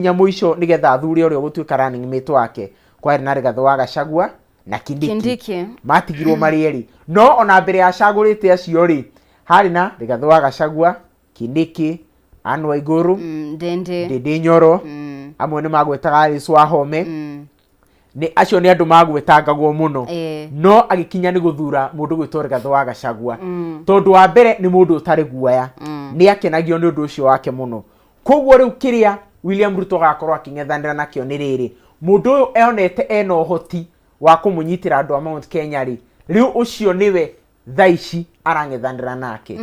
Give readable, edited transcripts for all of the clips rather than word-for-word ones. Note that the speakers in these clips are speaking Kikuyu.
Nginya mũico nĩgetha athure ũrĩa ũgũtuĩka running mate wake, kwarĩ na Rigathĩ wa Gachagua na Kindiki. Kindiki. Matigirwo marĩ erĩ. No ona mbere ya acagũrĩte acio rĩ, harĩ na Rigathĩ wa Gachagua, Kindiki, Anne Waigũrũ, Ndindi. Ndindi Nyoro, amwe nĩ magwetaga Alice Wahome. Nĩ acio nĩ andũ magwetangagwo mũno. No agĩkinya nĩ gũthura mũndũ gwĩtwo Rigathĩ wa Gachagua. Tondũ wa mbere nĩ mũndũ ũtarĩ guoya. Nĩ akenagio nĩ ũndũ ũcio wake mũno. Koguo rĩu kĩrĩa William Ruto agakorwo akĩng'ethanĩra nakĩo nĩ rĩrĩ, mũndũ ũyũ onete ena ũhoti wa kũmũnyitĩra andũ a Mount Kenya rĩ, rĩu ũcio nĩwe thaa ici arang'ethanĩra nake.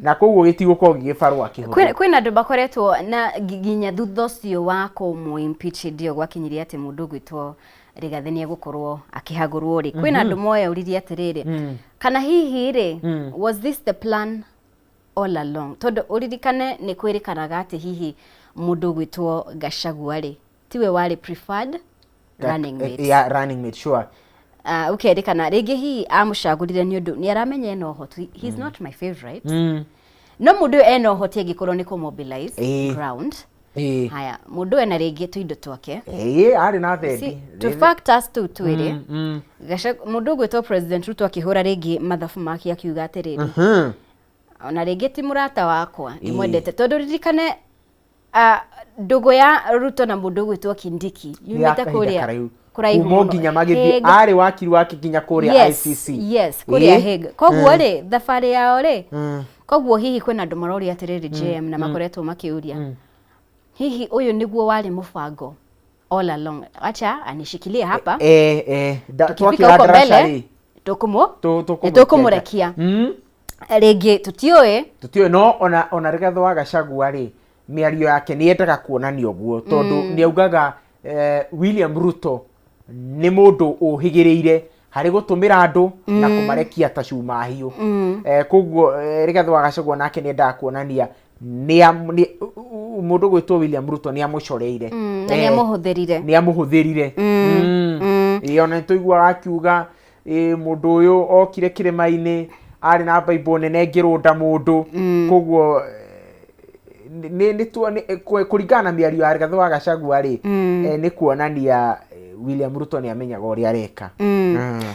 Na koguo gĩtigũkorwo gĩgĩbarũa kĩhũthũ. Kwĩna andũ makoretwo na nginya thutha ũcio wa kũmũ impeach hĩndĩ ĩyo gwakinyirie atĩ mũndũ ũgwĩtwo Rigathĩ nĩ egũkorwo akĩhagũrwo rĩ, kwĩna andũ moyaũririe atĩrĩrĩ, kana hihi rĩ, was this the plan all along? Tondũ ũririkane nĩ kwĩrĩkanaga atĩ hihi mũndũ ũgwĩtwo Gachagua rĩ, tiwe warĩ preferred running mate. Yeah, running mate, sure. Ũkerĩkana rĩngĩ hihi amũcagũrire nĩ ũndũ nĩ aramenya ena ũhoti, he's not my favorite, no mũndũ ũyũ ena ũhoti angĩkorwo nĩ kũ-mobilize ground. Haya, mũndũ ena rĩngĩ tũindo twake. Ĩĩ, arĩ na thendi. Tũ factors tũu twĩrĩ. Mũndũ ũgwĩtwo President Ruto akĩhũra rĩngĩ mathabu make akiuga atĩrĩrĩ, ona rĩngĩ ti mũrata wakwa ndimwendete, tondũ ririkane ndũgũ ya Ruto na mũndũ ũgwĩtwo Kindiki yumĩte kũrĩa kũraihu kuma mũno. nginya magĩthiĩ Hague. arĩ wakiri wake nginya kũrĩa ICC. Yes, kũrĩa Hague. Koguo rĩ, thabarĩ yao rĩ, koguo hihi kwĩna andũ maroria atĩrĩrĩ, JM, na makoretwo makĩũria, hihi ũyũ nĩguo warĩ mũbango all along, acha anishikilie hapa, tukifika tukifika huko ndaraca mbele rĩ nĩ tũkũmũrekia. Rĩngĩ tũtiũĩ. Tũtiũĩ, no ona Rigathĩ wa Gachagua rĩ, mĩario yake nĩ yendaga kuonania ũguo, tondũ nĩ augaga William Ruto nĩ mũndũ ũhĩgĩrĩire harĩ gũtũmĩra andũ na kũmarekia ta cuma hiũ. Koguo Rigathĩ wa Gachagua nake nĩ endaga kuonania mũndũ gwĩtwo William Ruto nĩ amũcoreire. Na nĩ amũhũthĩrire. Nĩ amũhũthĩrire. Ĩĩ, ona nĩ tũiguaga akiuga mũndũ ũyũ okire kĩrĩma-inĩ arĩ na Bible nene ngĩrũnda mũndũ. Koguo nĩ kũringana na mĩario ya Rigathĩ wa Gachagua rĩ, nĩ kuonania William Ruto nĩ amenyaga ũrĩa areka.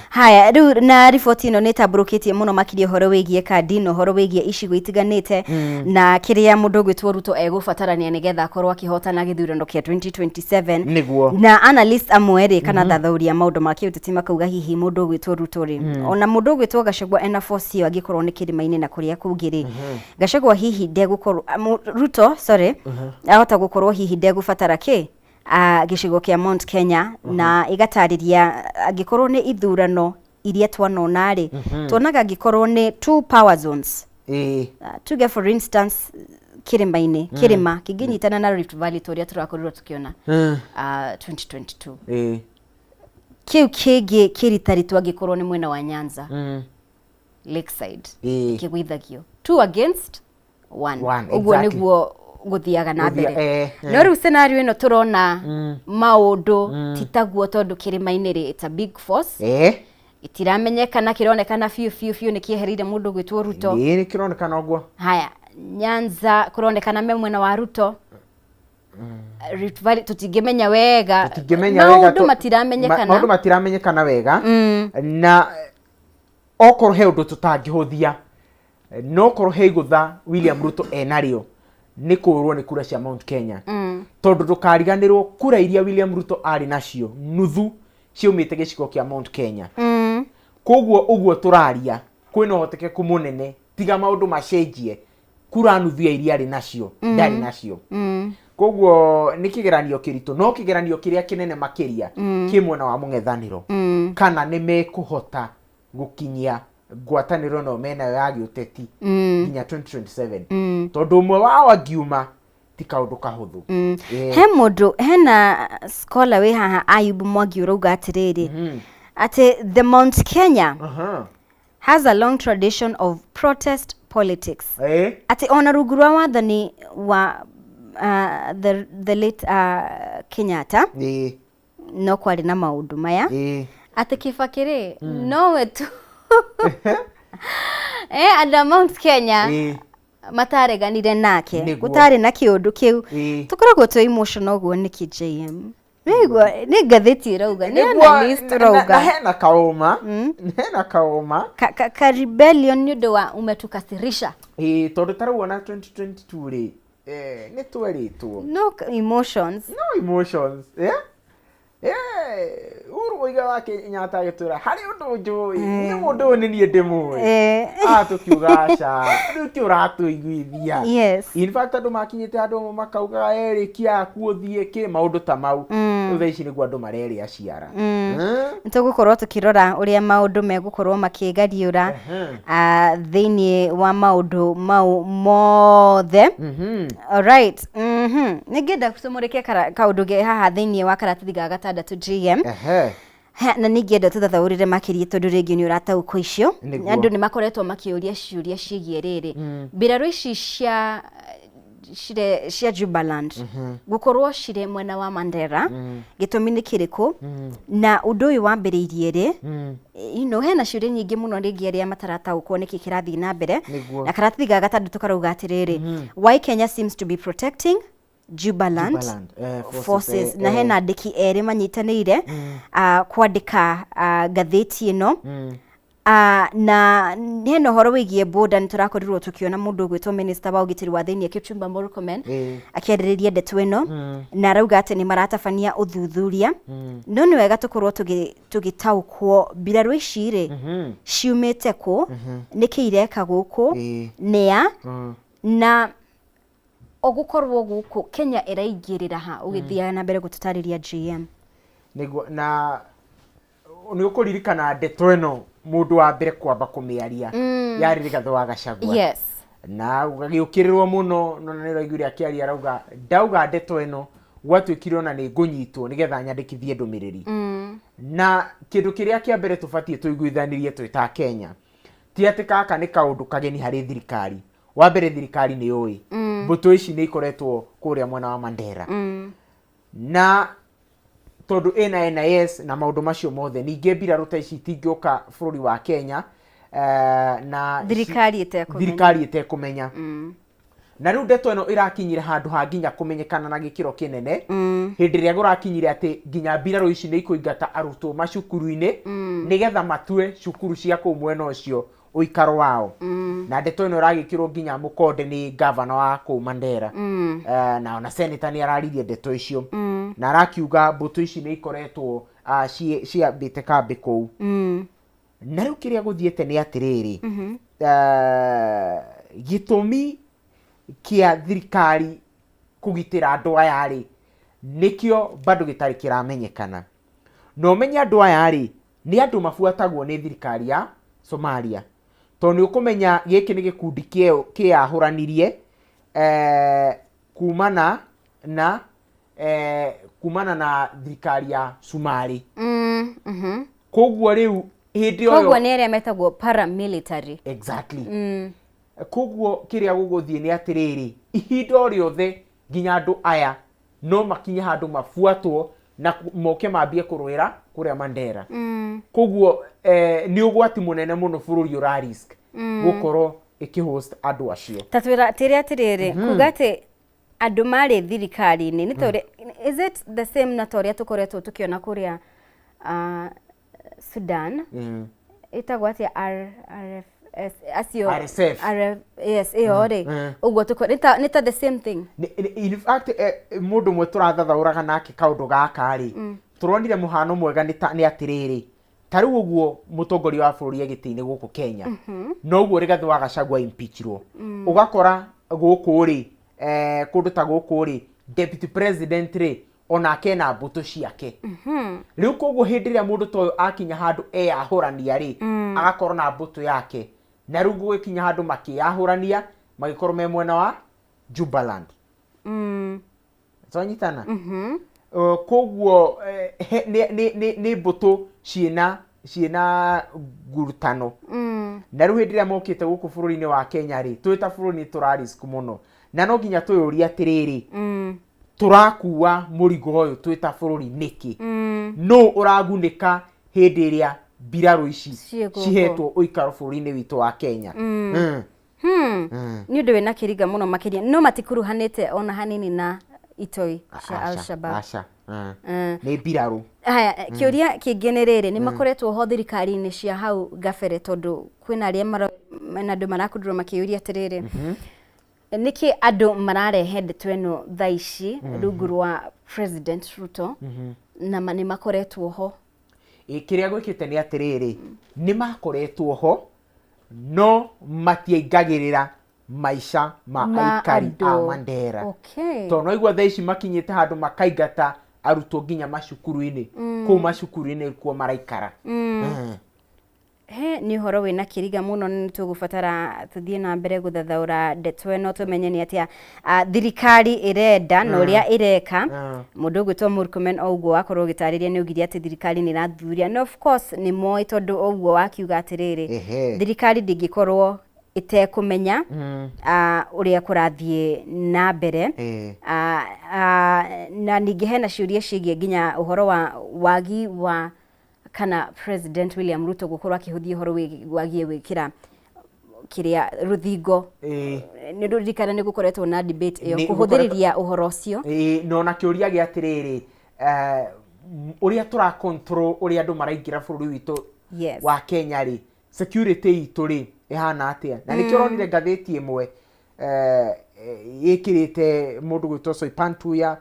Haya, rĩu na riboti ĩno nĩ ĩtambũrũkĩtie mũno makĩria ũhoro wĩgiĩ kandi na ũhoro wĩgiĩ icigo itiganĩte na kĩrĩa mũndũ ũgwĩtwo Ruto egũbatarania nĩgetha akorwo akĩhotana gĩthurano kĩa 2027. Na analyst amwe rĩ, kana athathaũri a maũndũ ma kĩũteti, makauga hihi mũndũ ũgwĩtwo Ruto rĩ, ona mũndũ ũgwĩtwo Gachagua ena force ĩyo, angĩkorwo nĩ kĩrĩma-inĩ na kũrĩa kũngĩ rĩ, Gachagua hihi ndegũkorwo Ruto, sorry, ahota gũkorwo hihi ndegũbatara kĩ gĩcigo kĩa Mount Kenya. Na ĩgatarĩria angĩkorwo nĩ ithurano iria twanona rĩ, tuonaga angĩkorwo nĩ two power zones, tuge for instance kĩrĩma-inĩ, kĩrĩma kĩngĩnyitana na Rift Valley ta ũrĩa tũrakorirwo tũkĩona 2022, kĩu kĩngĩ kĩritaritũ angĩkorwo nĩ mwena wa Nyanza, Lakeside, kĩgũithagio two against one. One, ũguo nĩguo gũthiaga na mbere. No rĩu scenario ĩno tũrona maũndũ ti taguo, tondũ kĩrĩma-inĩ rĩ, it's a big force, itiramenyekana, kĩronekana biũ biũ biũ nĩ kĩehereire mũndũ gwĩtwo Ruto. Ĩĩ, nĩ kĩronekana ũguo. Haya, Nyanza kũronekana me mwena wa Ruto. Rift Valley tũtingĩmenya wega. Tũtingĩmenya wega. Maũndũ matiramenyekana. Maũndũ matiramenyekana wega. Na okorwo he ũndũ tũtangĩhũthia, no korwo he igũtha William Ruto enarĩo, nĩ kũũrwo nĩ kura cia Mount Kenya, tondũ ndũkariganĩrwo kura iria William Ruto arĩ nacio nuthu ciaumĩte gĩcigo kĩa Mount Kenya. Koguo ũguo tũraria, kwĩna ũhotekeku mũnene, tiga maũndũ macenjie, kura nuthu ya iria arĩ nacio ndarĩ nacio. Koguo nĩ kĩgeranio kĩritũ, no kĩgeranio kĩrĩa kĩnene makĩria kĩ mwena wa mũng'ethanĩro, kana nĩ mekũhota gũkinyia ngwatanĩro ĩno menayo ya gĩũteti nginya 2027, tondũ ũmwe wao angiuma ti kaũndũ kahũthũ. He mũndũ hena scholar wĩ haha, Ayubu Mwangi, ũrauga atĩrĩrĩ, atĩ the Mount Kenya has a long tradition of protest politics, atĩ ona rungu rwa wathani wa the late Kenyatta no kwarĩ na maũndũ maya, atĩ Kibaki rĩ, nowe tu andũ a Mount Kenya. Matareganire nake. Nĩguo. Gũtarĩ na kĩũndũ kĩu. Tũkoragwo twĩ emotional ũguo nĩkĩ, JM? Nĩigua nĩ ngathĩti ĩrauga, nĩ analyst Na ũrauga. hena kaũma, hena kaũma. Ka rebellion nĩ ũndũ wa umetukasirisha. Ĩĩ, tondũ ta rĩu ona 2022 rĩ, nĩ twerĩtwo. No emotions. No emotions, yeah? Uhuru Muigai wa Kenyatta agĩtwĩra harĩ ũndũ njũĩ, niĩ mũndũ ũyũ nĩ niĩ ndĩmũĩ. Ah, tũkiuga aca, rĩu ti ũratũiguithia. In fact, andũ makinyĩte handũ makauga erĩkia yaku ũthiĩ kĩ maũndũ ta mau. Rĩu thaa ici nĩguo andũ marerĩa ciara. Nĩ tũgũkorwo tũkĩrora ũrĩa maũndũ megũkorwo makĩgariũra thĩinĩ wa maũndũ mau mothe. Alright. Nĩngĩenda tũmũrĩke kaũndũ ke haha thĩinĩ wa karatathi ga gatandatũ, GM. Ha, na ningĩenda tũthathaũrĩre makĩria tondũ rĩngĩ nĩ ũrataũkwo icio. Andũ nĩ makoretwo makĩũria ciũria ciĩgiĩ rĩrĩ, mbirarũ ici cia cire cia Jubaland gũkorwo cirĩ mwena wa Mandera, gĩtũmi nĩ kĩrĩkũ na ũndũ ũyũ wambĩrĩirie rĩ? Hena ciũria nyingĩ mũno rĩngĩ arĩa matarataũkwo nĩkĩ kĩrathiĩ na mbere. Na karatathi ga gatandatũ karauga atĩrĩrĩ, "Why Kenya seems to be protecting Jubaland, Jubaland forces, forces." Na hena andĩki erĩ manyitanĩire kwandĩka ngathĩti ĩno. Na hena ũhoro wĩgiĩ boda, nĩ tũrakorirwo tũkĩona mũndũ ũgwĩtwo minister wa ũgitĩri wa thĩinĩ Kipchumba Murkomen akĩarĩrĩria ndeto ĩno na arauga atĩ nĩ maratabania ũthuthuria, no nĩ wega tũkorwo tũgĩtaũkwo mbirarũ ici rĩ ciumĩte kũ, nĩkĩ ireka gũkũ, nĩa na ũgũkorwo gũkũ Kenya ĩraingĩrĩra ha, ũgĩthiaga na mbere gũtũtarĩria, GM. Nĩguo, na nĩ ũkũririkana ndeto ĩno mũndũ wa mbere kwamba kũmĩaria yarĩ Rigathĩ wa Gachagua. Na gũgĩũkĩrĩrwo mũno, no nĩ ũraiguire akĩaria arauga ndauga ndeto ĩno gwatuĩkire ona nĩ ngũnyitwo nĩgetha nyandĩkithie ndũmĩrĩri. Na kĩndũ kĩrĩa kĩa mbere tũbatiĩ tũiguithanirie twĩ ta Kenya ti atĩ gaka nĩ kaũndũ kageni harĩ thirikari. Wa mbere, thirikari nĩ yũĩ mbũtũ ici nĩ ikoretwo kũrĩa mwena wa Mandera, na tondũ ĩna NIS na maũndũ macio mothe, ningĩ mbirarũ ta ici itingĩũka bũrũri wa Kenya na thirikari ĩtekũmenya. Thirikari ĩtekũmenya. Na rĩu ndeto ĩno ĩrakinyire handũ ha nginya kũmenyekana na gĩkĩro kĩnene hĩndĩ ĩrĩa kũrakinyire atĩ nginya mbirarũ ici nĩ ikũingata arutwo macukuru-inĩ nĩgetha matue cukuru cia kũu mwena ũcio ũikaro wao. Na ndeto ĩno ĩragĩkĩrwo nginya mũkonde nĩ gavana wa kũu Mandera. Na ona senator nĩ araririe ndeto icio na arakiuga mbũtũ ici nĩ ikoretwo ciambĩte kambĩ kũu. Na rĩu kĩrĩa gũthiĩte nĩ atĩrĩrĩ, gĩtũmi kĩa thirikari kũgitĩra andũ aya rĩ, nĩkĩo bado gĩtarĩ kĩramenyekana. Na ũmenye andũ aya rĩ, nĩ andũ mabuatagwo nĩ thirikari ya Somalia, tondũ nĩ ũkũmenya gĩkĩ nĩ gĩkundi kĩyahũranirie kumana na thirikari ya Cumarĩ. Koguo rĩu hĩndĩ ĩyo Koguo nĩ arĩa metagwo paramilitary. Exactly. Koguo kĩrĩa gũgũthiĩ nĩ atĩrĩrĩ, ihinda o rĩothe nginya andũ aya no makinye handũ mabuatwo na moke mambie kũrũĩra kũrĩa Mandera. Koguo nĩ ũgwati mũnene mũno bũrũri ũra risk gũkorwo ĩkĩhost andũ acio. Ta twĩra tĩre atĩrĩrĩ, kuga atĩ andũ marĩ thirikari-inĩ nĩ ta ũrĩa, is it the same na ta ũrĩa tũkoretwo tũkĩona kũrĩa Sudan? Ĩtagwo atĩa, RFS acio? RSF. RF, yes, ĩyo rĩ, ũguo nĩ ta the same thing. In fact, mũndũ ũmwe tũrathathaũraga nake kaũndũ gaka rĩ, tũronire mũhano mwega nĩ atĩrĩrĩ, ta rĩu ũguo mũtongoria wa bũrũri e gĩtĩ-inĩ gũkũ Kenya, noguo Rigathĩ wa Gachagua impeachirwo, ũgakora gũkũ rĩ, kũndũ ta gũkũ rĩ, deputy president rĩ, onake ena mbũtũ ciake rĩu. Koguo hĩndĩ ĩrĩa mũndũ ta ũyũ akinya handũ eyahũrania rĩ, agakorwo na mbũtũ yake, na rĩu gũgĩkinya handũ makĩyahũrania magĩkorwo me mwena wa Jubaland. Twanyitana? Koguo nĩ mbũtũ ciĩna ngurutano. Na rĩu hĩndĩ ĩrĩa mokĩte gũkũ bũrũri-inĩ wa Kenya rĩ, twĩ ta bũrũri nĩ tũra risk mũno, na no nginya twĩyũrie atĩrĩrĩ, tũrakua mũrigo ũyũ twĩ ta bũrũri nĩkĩ? Nũ ũragunĩka hĩndĩ ĩrĩa mbirarũ ici Ciĩ gũkũ? Cihetwo ũikaro bũrũri-inĩ witũ wa Kenya? Nĩ ũndũ wĩna kĩringa mũno makĩria, no matikuruhanĩte ona hanini na itoi cia Al-Shabaab. Aca. Nĩ mbirarũ. Haya, kĩũria kĩngĩ nĩ rĩrĩ, nĩ makoretwo ho thirikari-inĩ cia hau gabere, tondũ kwĩna arĩa mena andũ marakundũrwo makĩyũria atĩrĩrĩ, nĩkĩ andũ mararehe ndeto ĩno thaa ici rungu rwa President Ruto, na nĩ makoretwo ho? Ĩ, kĩrĩa gwĩkĩte nĩ atĩrĩrĩ, nĩ makoretwo ho no matiaingagĩrĩra maica ma Ma aikari a andũ. Mandera. Tondũ no thaa ici makinyĩte handũ makaingata arutwo nginya macukuru-inĩ, kũu macukuru-inĩ kuo maraikara. He nĩ ũhoro wĩna kĩriga mũno, nĩ tũgũbatara tũthiĩ na mbere gũthathaũra ndeto ĩno, tũmenye nĩ atĩa thirikari ĩrenda na ũrĩa ĩreka. Mũndũ ũgwĩtwo Murkomen o ũguo wakorwo ũgĩtarĩria nĩ augire atĩ thirikari nĩ ĩrathuthuria, na of course nĩ moĩ, tondũ o ũguo wakiuga atĩrĩrĩ, thirikari ndĩngĩkorwo ĩtekũmenya ũrĩa kũrathiĩ na mbere. Na ningĩ hena ciũria ciĩgiĩ nginya ũhoro wa wagi wa kana President William Ruto gũkorwo akĩhũthia ũhoro wagiĩ gwĩkĩra kĩrĩa rũthingo. Nĩ rũririkana nĩ gũkoretwo na debate ĩyo kũhũthĩrĩria ũhoro ũcio. Ĩĩ, na ona kĩũria gĩa atĩrĩrĩ, ũrĩa tũra control ũrĩa andũ maraingĩra bũrũri witũ wa Kenya rĩ, security itũ rĩ ĩhana atĩa? Na nĩkĩo ũronire ngathĩti ĩmwe ĩkĩrĩte mũndũ gwĩtwo Soipan Tuya,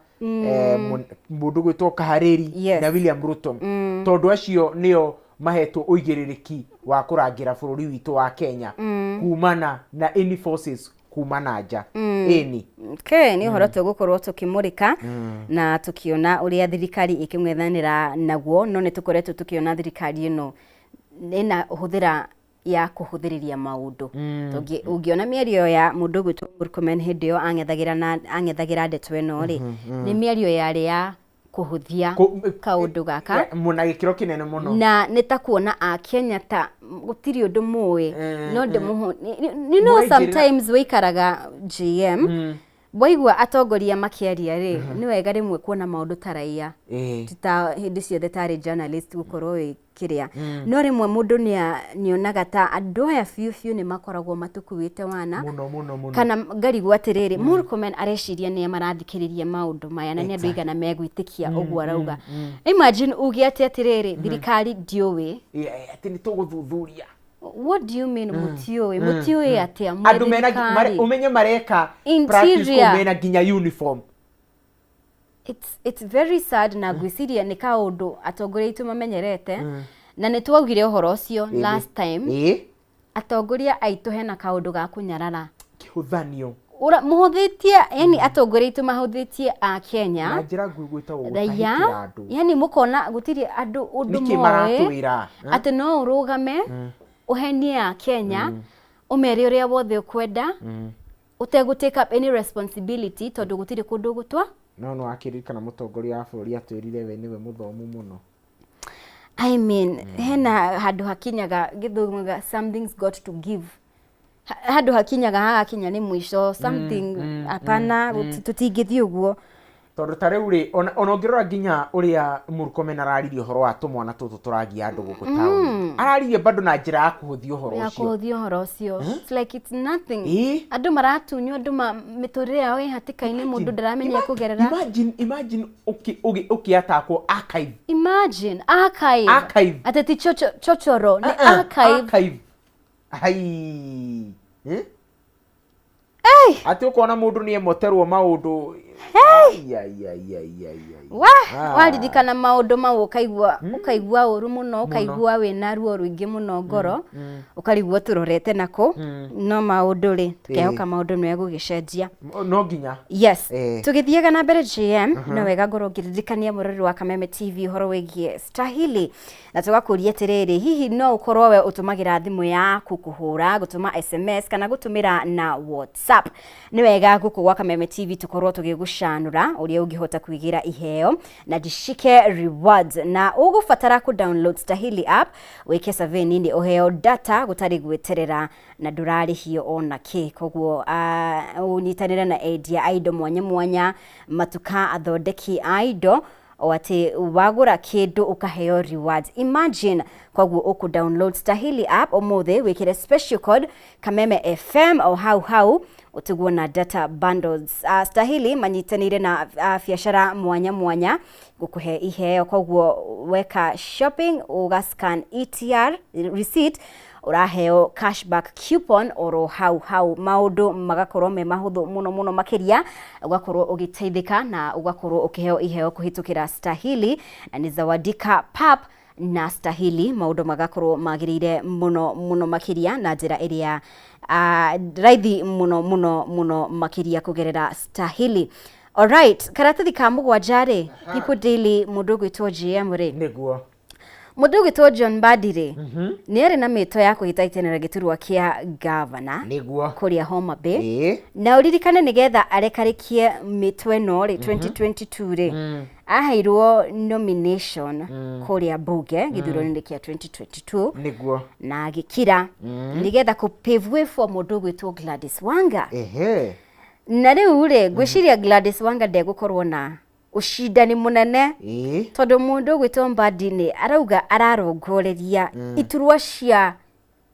mũndũ gwĩtwo Kahariri na William Ruto, tondũ acio nĩo mahetwo ũigĩrĩrĩki wa kũrangĩra bũrũri witũ wa Kenya kumana na any forces kuma na nja. Ĩni. Okay, nĩ ũhoro tũgũkorwo tũkĩmũrĩka na tũkĩona ũrĩa thirikari ĩkĩng'ethanĩra naguo, no nĩ tũkoretwo tũkĩona thirikari ĩno ĩna hũthĩra ya kũhũthĩrĩria maũndũ. Ũngĩona mĩario ya mũndũ ũgwĩtwo Murkomen hĩndĩ ĩyo ang'ethagĩra na ang'ethagĩra ndeto ĩno rĩ, nĩ mĩario yarĩ ya kũhũthia kaũndũ gaka na gĩkĩro kĩnene mũno, na nĩ ta kuona a Kenya ta gũtirĩ ũndũ mũĩ. No ndĩmũhũ, you know, sometimes wĩikaraga GM waigua atongoria makĩaria rĩ, nĩ wega rĩmwe kuona maũndũ ta raia, ti ta hĩndĩ ciothe tarĩ journalist gũkorwo wĩ kĩrĩa, no rĩmwe mũndũ nĩonaga ta andũ aya biũ biũ nĩ makoragwo matũkuĩte wana mũno mũno mũno, kana ngarigwo atĩrĩrĩ, Murkomen areciria nĩa marathikĩrĩria maũndũ maya na nĩ andũ aigana megwĩtĩkia ũguo arauga? Imagine uge atĩ atĩrĩrĩ, thirikari ndiũĩ. Atĩ nĩ tũgũthuthuria. What do you mean mũtiũĩ? Mũtiũĩ atĩa mwĩ Andũ mena thirikari? Ũmenye mareka practice Interior. kũu mena nginya uniform. It's very sad, na ngwĩciria nĩ kaũndũ atongoria aitũ mamenyerete, na nĩ twaugire ũhoro ũcio last time. Atongoria aitũ hena kaũndũ ga kũnyarara. Kĩhũthanio. Mũhũthĩtie, yani atongoria aitũ mahũthĩtie a Kenya na njĩra nguhĩ gwĩtagwo raia gũtahĩkĩra andũ. Yani mũkona gũtirĩ andũ ũndũ Nĩkĩ moĩ maratwĩra? Atĩ no ũrũgame ũhenie a Kenya, ũmere ũrĩa wothe ũkwenda ũtegũ take up any responsibility, tondũ gũtirĩ kũndũ ũgũtwa. No nĩ wakĩririkana mũtongoria wa bũrũri atwĩrire we nĩwe mũthomu mũno. I mean, hena handũ hakinyaga, gĩthũngũ something's got to give. Handũ hakinyaga hagakinya nĩ mũico, something hapana, tũtingĩthiĩ ũguo. Tondũ ta rĩu rĩ, ona ũngĩrora nginya ũrĩa Murkomen araririe ũhoro wa tũmwana tũtũ tũragia andũ gũkũ taũni, araririe bado na njĩra ya kũhũthia ũhoro ya ũcio. Kũhũthia ũhoro ũcio. It's like it's nothing. Andũ maratunywo, andũ mĩtũrĩre yao ĩ hatĩka-inĩ, mũndũ ndaramenya kũgerera. Imagine ũkĩatakwo archive. Imagine archive. Archive. Atĩ ti chochoro nĩ Uh-uh, archive. Archive. Hai. Eh? Atĩ ũkona mũndũ nĩ emoterwo maũndũ. Ai, ai, ai, ai, ai, ai. Wa waririkana maũndũ mau ũkaigua ũru mũno, ũkaigua wĩna ruo rũingĩ mũno ngoro, ũkarigwo tũrorete nakũ, no maũndũ rĩ, tũkehoka maũndũ nĩ megũgĩcenjia. No nginya. Yes. Tũgĩthiaga na mbere, GM, no wega ngorwo ngĩririkania mũrori wa Kameme TV ũhoro wĩgiĩ Stahili, na tũgakũria atĩrĩrĩ, hihi no ũkorwo we ũtũmagĩra thimũ yaku kũhũra, gũtũma SMS kana gũtũmĩra na WhatsApp? Nĩ wega gũkũ gwa Kameme TV tũkorwo tũgĩgũcanũra ũrĩa ũngĩhota kwĩgĩra iheo na Jishike Rewards, na ũgũbatara kũ download Stahili app, wĩke survey nini, ũheo data gũtarĩ gwĩterera na ndũrarĩhio ona kĩ. Koguo ũnyitanĩre na endia a indo mwanya mwanya, matuka, athondeki a indo. O atĩ wagũra kĩndũ ũkaheo rewards. Imagine, koguo ũkũ download Stahili app ũmũthĩ, wĩkĩre special code Kameme FM o hau hau ũtigwo na data bundles. Stahili manyitanĩire na biacara mwanya mwanya gũkũhe iheo, koguo weka shopping ũga scan ETR receipt ũraheo cashback coupon oro hau hau, maũndũ magakorwo me mahũthũ mũno mũno makĩria, ũgakorwo ũgĩteithĩka na ũgakorwo ũkĩheo iheo kũhĩtũkĩra Stahili, na nĩ Zawadika Pap na Stahili, maũndũ magakorwo magĩrĩire mũno mũno makĩria na njĩra ĩrĩa raithi mũno mũno mũno makĩria kũgerera Stahili. Alright, karatathi ka mũgwanja rĩ, People Daily, mũndũ ũgwĩtwo GM rĩ. Nĩguo. Mũndũ ũgwĩtwo John Mbadi rĩ, nĩ arĩ na mĩto ya kũhĩtahĩtanĩra gĩturwa kĩa gavana kũrĩa Homa Bay. Na ũririkane nĩgetha arekarĩkie mĩtwe ĩno rĩ, 2022 rĩ, aheirwo nomination kũrĩa mbunge gĩthurano-inĩ kĩa 2022. Na agĩkira nĩgetha kũ pave way for mũndũ ũgwĩtwo Gladys Wanga. Na rĩu rĩ, ngwĩciria Gladys Wanga ndegũkorwo na ũcindani mũnene tondũ mũndũ ũgwĩtwo Mbadi nĩ arauga ararongoreria iturwa cia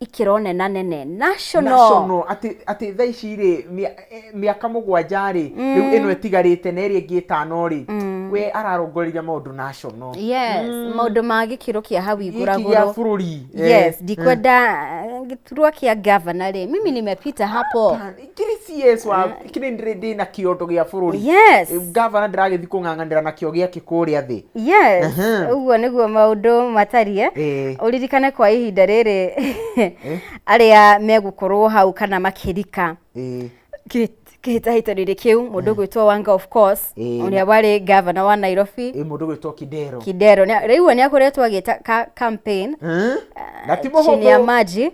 ikĩro nena nene national. National, atĩ thaa ici rĩ, mĩaka 7 rĩ, rĩu ĩno ĩtigarĩte na ĩrĩa ĩngĩ 5 rĩ, we ararongoreria maũndũ national. Yes, maũndũ ma gĩkĩro kĩa hau Gĩkĩ gĩa igũragũrũ. bũrũri. Yes, ndikwenda gĩturwa kĩa gavana rĩ, mimi nimepita hapo. Kĩrĩ CS wa kĩrĩ ndĩrĩ ndĩna kĩondo gĩa bũrũri. Gavana ndĩragĩthiĩ kũng'ang'anĩra nakĩo gĩake kũrĩa thĩ. Yes, ũguo nĩguo maũndũ matariĩ. Ũririkane kwa ihinda rĩrĩ arĩa megũkorwo hau kana makĩrika kĩhĩtahĩtano-inĩ kĩu, mũndũ ũgwĩtwo Wanga, of course, ũrĩa warĩ gavana wa Nairobi. Mũndũ ũgwĩtwo Kidero. Kidero rĩu nĩ akoretwo agĩta campaign Na ti chini ya mũhũthũ. maji.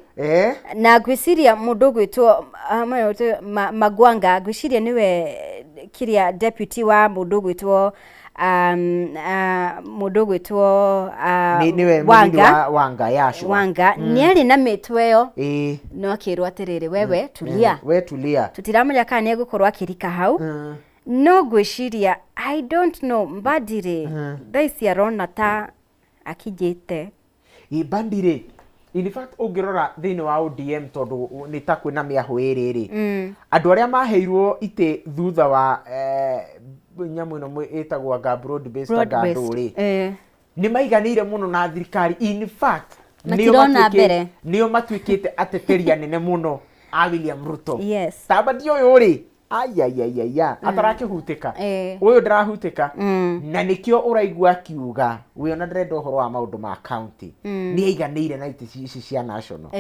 Na ngwĩciria mũndũ ũgwĩtwo Magwanga, ngwĩciria nĩwe kĩrĩa deputy wa mũndũ ũgwĩtwo mũndũ ũgwĩtwo Nĩwe mũnini Wanga. wa Wanga, yeah, sure. Wanga nĩ arĩ na mĩtwe ĩyo, no akĩrwo atĩrĩrĩ, wewe tulia. We tulia. Tũtiramenya kana nĩ egũkorwo akĩrika hau, no ngwĩciria, I don't know, Mbadi rĩ, thaa ici arona ta akinyĩte. Ĩ Mbadi rĩ, in fact ũngĩrora thĩinĩ wa ODM, tondũ nĩ ta kwĩna mĩahũ ĩrĩ rĩ, andũ arĩa maheirwo itĩ thutha wa nyamũ ĩno ĩtagwo anga broad based, anga Broad-based. ndũ rĩ, nĩ maiganĩire mũno na thirikari. In fact, nĩo Matirona mbere. Nĩo matuĩkĩte ateteri anene mũno a William Ruto. Ta Mbadi ũyũ rĩ, aiaiaiaia, atarakĩhutĩka. Ũyũ ndarahutĩka, na nĩkĩo ũraigua akiuga we ona ndĩrenda ũhoro wa maũndũ ma county, nĩ aiganĩire na itĩ ici cia national.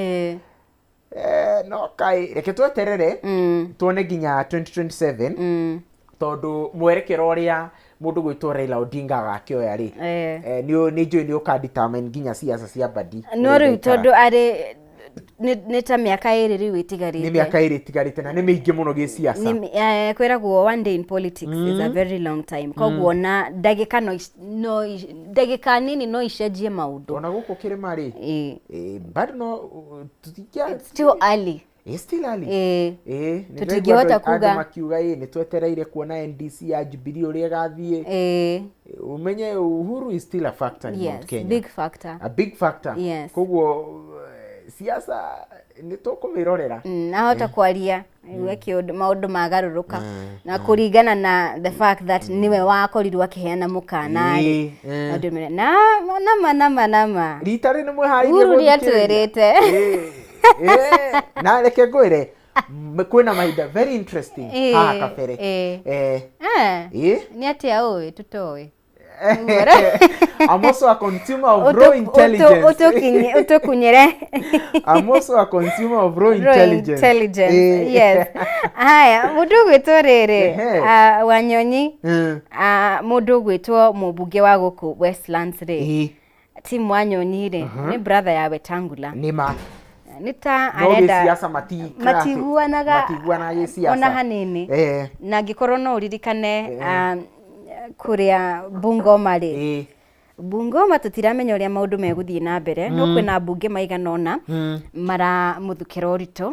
No kaĩ reke tweterere tuone nginya 2027, tondũ mwerekero ũrĩa mũndũ gwĩtwo Raila Odinga agakĩoya rĩ, nĩ njũĩ nĩ ũka determine nginya siasa cia Mbadi No ũrĩa rĩu igaikara. Tondũ arĩ nĩ ta mĩaka 2 rĩu ĩtigarĩte. Nĩ mĩaka 2 ĩtigarĩte na nĩ mĩingĩ mũno gĩsiasa. Kwĩragwo one day in politics is a very long time, koguo na ndagĩka no ndagĩka nini no icenjie maũndũ. Ona gũkũ kĩrĩma rĩ, bado no tũtingĩa It's still early. It's still early. Nĩ Tũtingĩhota ndĩraigua andũ kuga. Makiuga nĩ twetereire kuona NDC ya Jubilee ũrĩa ĩgathiĩ. Ũmenye Uhuru is still a factor in Mount Kenya. Big factor. A big factor. Koguo siasa nĩ tũkũmĩrorera. Ahota kwaria igue kĩũndũ maũndũ magarũrũka na kũringana na the fact that nĩwe wakorirwo akĩheana mũkana rĩ. Maũndũ nama nama nama nama. Rita rĩ nĩ mwĩharĩirie Uhuru gũthikĩrĩria? Nĩatwĩrĩte. Na reke ngwĩre, kwĩna mahinda very interesting haha kabere. Nĩ atĩa ũĩ tũtoĩ? I'm also a consumer of raw intelligence. Ũtũkunyĩre. I'm also a consumer of raw Raw intelligence. intelligence. Yes. Haya, mũndũ ũgwĩtwo rĩrĩ, Wanyonyi, mũndũ ũgwĩtwo mũmbunge wa gũkũ Westlands rĩ, Tim Wanyonyi rĩ, nĩ brother ya Wetangula. Nĩ ma. Nĩ ta No arenda gĩsiasa matiguanaga matiguanaga gĩsiasa. Ona hanini. Na angĩkorwo no ũririkane, kũrĩa Bungoma rĩ, Bungoma tũtiramenya ũrĩa maũndũ megũthiĩ na mbere, no kwĩna ambunge maigana ũna maramũthukĩra ũritũ,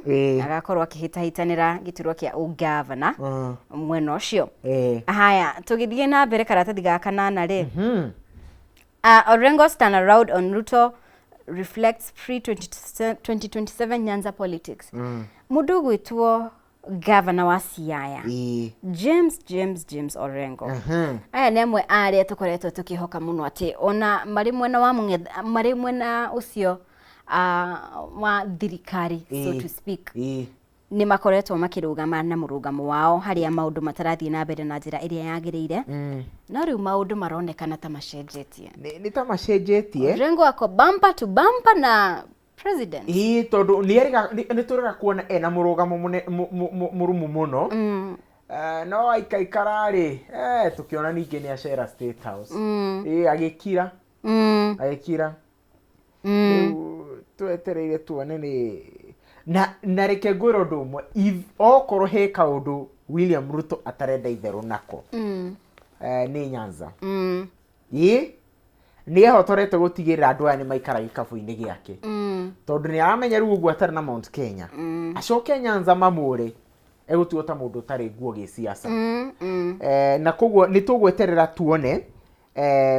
agakorwo akĩhĩtahĩtanĩra gĩturwa kĩa ũngavana mwena ũcio. Haya, tũgĩthiĩ na mbere karatathi ga kanana rĩ, Orengo's turnaround on Ruto reflects pre-2027 Nyanza politics. Mũndũ ũgwĩtwo gavana wa Siaya, James James James Orengo, aya nĩ amwe a arĩa tũkoretwo tũkĩhoka mũno atĩ ona marĩ mwena wa mũng'etha, marĩ mwena ũcio wa thirikari, so to speak, nĩ makoretwo makĩrũgama na mũrũgamo wao harĩa maũndũ matarathiĩ na mbere na njĩra ĩrĩa yagĩrĩire, no rĩu maũndũ maronekana ta macenjetie. Nĩ ta macenjetie. Orengo ako bumper to bumper na president. Ĩĩ, tondũ nĩ tũrega kuona ena mũrũgamo mũrũmu mũno. No aikaikara rĩ, tũkĩona ningĩ nĩ acera State House. Ĩĩ, agĩkira. Agĩkira. Rĩu twetereire tuone nĩ na reke ngwĩre ũndũ ũmwe, okorwo he kaũndũ William Ruto atarenda itherũ nako, nĩ Nyanza. Ĩĩ, nĩ ehotorete gũtigĩrĩra andũ aya nĩ maikara gĩkabũ-inĩ gĩake, tondũ nĩ aramenya rĩu ũguo atarĩ na Mount Kenya, acoke Nyanza mamũre, egũtigwo ta mũndũ ũtarĩ nguo gĩciaca. Na koguo nĩ tũgweterera tuone,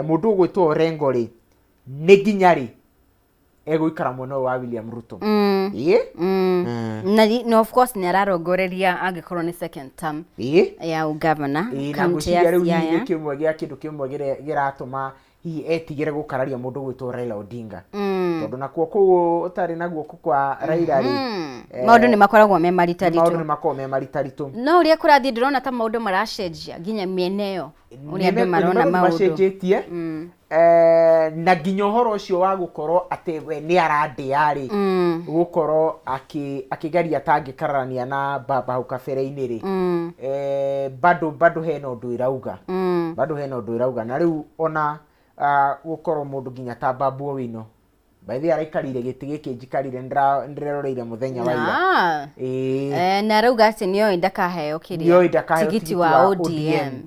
mũndũ ũgwĩtwo Orengo rĩ, nĩ nginya rĩ egũikara mwena ũyũ wa William Ruto. Ĩĩ. Na of course nĩ ararongoreria angĩkorwo nĩ second term ya ũgavana Ĩĩ, na kaunti ya ngwĩciria rĩu hihi Siaya. nĩ kĩmwe gĩa kĩndũ kĩmwe kĩratũma hihi etigĩre gũkararia mũndũ gwĩtwo Raila Odinga, tondũ nakuo kũu ũtarĩ na guoko kwa Raila rĩ, Maũndũ nĩ makoragwo me maũndũ maritaritũ. Nĩ makoragwo me maritaritũ. No ũrĩa kũrathiĩ, ndĩrona ta maũndũ maracenjia nginya mĩena ĩyo, ũrĩa andũ marona maũndũ. Macenjetie, na nginya ũhoro ũcio wa gũkorwo atĩ we nĩ arandĩa rĩ, gũkorwo akĩgeria ta angĩkararania na baba hau kabere-inĩ rĩ, bado hena ũndũ ĩrauga, bado hena ũndũ ĩrauga. Na rĩu ona gũkorwo mũndũ nginya ta Babu Owino, by the way, araikarire gĩtĩ gĩkĩ njikarire, nĩndĩreroreire mũthenya wa ira. Ĩĩ. Na arauga atĩ nĩoĩ ndakaheo kĩrĩa nĩoĩ ndakaheo tigiti wa ODM.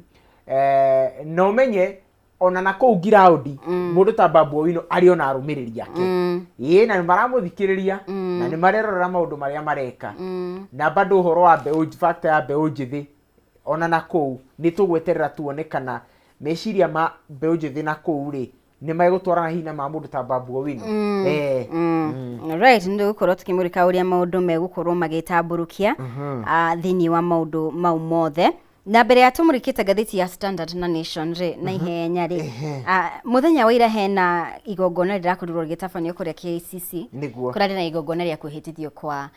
Na ũmenye ona na kũu ngiraũndi, mũndũ ta Babu Owino arĩ ona arũmĩrĩri ake, ĩĩ, na nĩ maramũthikĩrĩria na nĩ marerorera maũndũ marĩa mareka, na bado ũhoro wa mbeũ, factor ya mbeũ njĩthĩ ona na kũu nĩ tũgweterera tuone kana meciria ma mbeũ njĩthĩ na kũu rĩ, nĩ megũtwarana hihi na ma mũndũ ta Babu Owino. Right, nĩ tũgũkorwo tũkĩmũrĩka ũrĩa maũndũ megũkorwo magĩtambũrũkia thĩinĩ wa maũndũ mau mothe. Na mbere ya tũmũrĩkĩte ngathĩti ya Standard na Nation rĩ, na ihenya rĩ, mũthenya wa ira hena igongona rĩrakorirwo rĩgĩtabanio kũrĩa KICC. Kũrarĩ na igongona rĩa kwĩhĩtithio kwa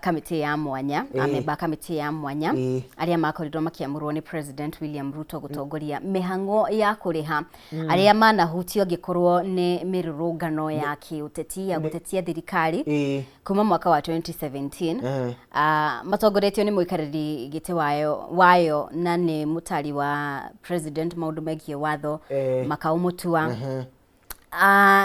kamĩtĩ ya mwanya, amemba a kamĩtĩ ya mwanya arĩa makorirwo makĩamũrwo nĩ President William Ruto gũtongoria mĩhang'o ya kũrĩha arĩa manahutio angĩkorwo nĩ mĩrũrũngano ya kĩũteti ya gũtetia thirikari kuma mwaka wa 2017. Matongoretio nĩ mũikarĩri gĩtĩ wayo na nĩ mũtari wa president maũndũ megiĩ watho, Makau Mutua.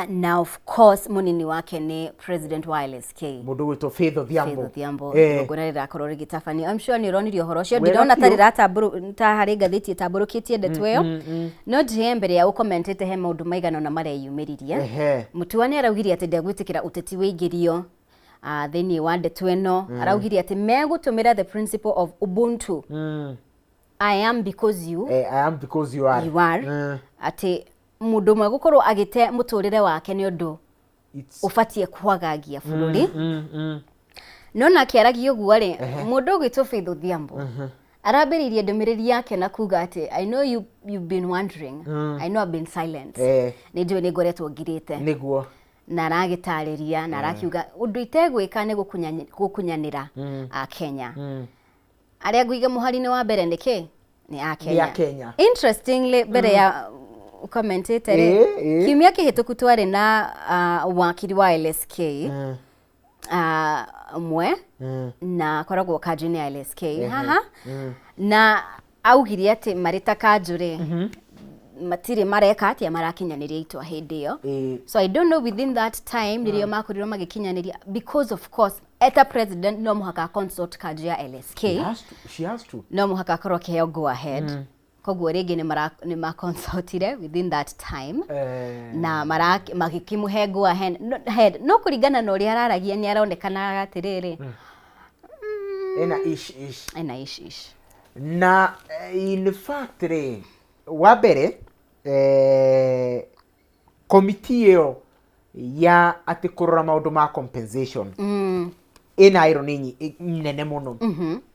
Na of course mũnini wake nĩ president wa LSK, mũndũ gwĩtwo Faith Odhiambo. Faith Odhiambo. Igongona rĩrakorwo rĩgĩtabanio, I'm sure nĩ ũronirie ũhoro ũcio. Wega Ndirona ta biũ. rĩratambũrũ ta harĩ ngathĩti ĩtambũrũkĩtie ndeto ĩyo, no njĩe mbere ya ũkomentĩte he maũndũ maigana ũna mareyumĩririe. Mutua nĩ araugire atĩ ndegwĩtĩkĩra ũteti wĩingĩrio thĩinĩ wa ndeto ĩno. Araugire atĩ megũtũmĩra the principle of ubuntu, I am because you I am because you are. You are. Atĩ mũndũ ũmwe gũkorwo agĩte mũtũrĩre wake nĩ ũndũ ũbatiĩ kwagagia bũrũri. No nake aragia ũguo rĩ, mũndũ ũgwĩtwo Faith Odhiambo arambĩrĩirie ndũmĩrĩri yake na kuga atĩ, "I know you've been wondering. I know I've been silent." Nĩ njũĩ nĩ ngoretwo ngirĩte. Na aragĩtarĩria na arakiuga ũndũ itegwĩka nĩ gũkunyanĩra a Kenya. Arĩa ngũiga mũhari-inĩ wa mbere nĩ kĩ? Nĩ a Nĩ Kenya. a Kenya. Interestingly, mbere ya commentĩte rĩ, Ĩĩ, ĩĩ. kiumia kĩhĩtũku twarĩ na wakiri wa LSK ũmwe na akoragwo kanjũ-inĩ ya LSK haha, na augire atĩ marĩ ta kanjũ rĩ, matirĩ mareka atĩa marakinyanĩria itua hĩndĩ ĩyo. So I don't know within that time nĩrĩo makorirwo magĩkinyanĩria, because of course eta president no mũhaka consult kanjũ ya LSK. She has to, she has to. No mũhaka akorwo akĩheo go ahead. Koguo rĩngĩ nĩ maconsultire within that time na magĩkĩmũhe go ahead no, ahead. No kũringana na ũrĩa araragia nĩ aronekana atĩrĩrĩ, ena ish ish. Ena ish ish. Na in fact rĩ, wa mbere komiti ĩyo ya atĩ kũrora maũndũ ma compensation ĩna irony nene mũno.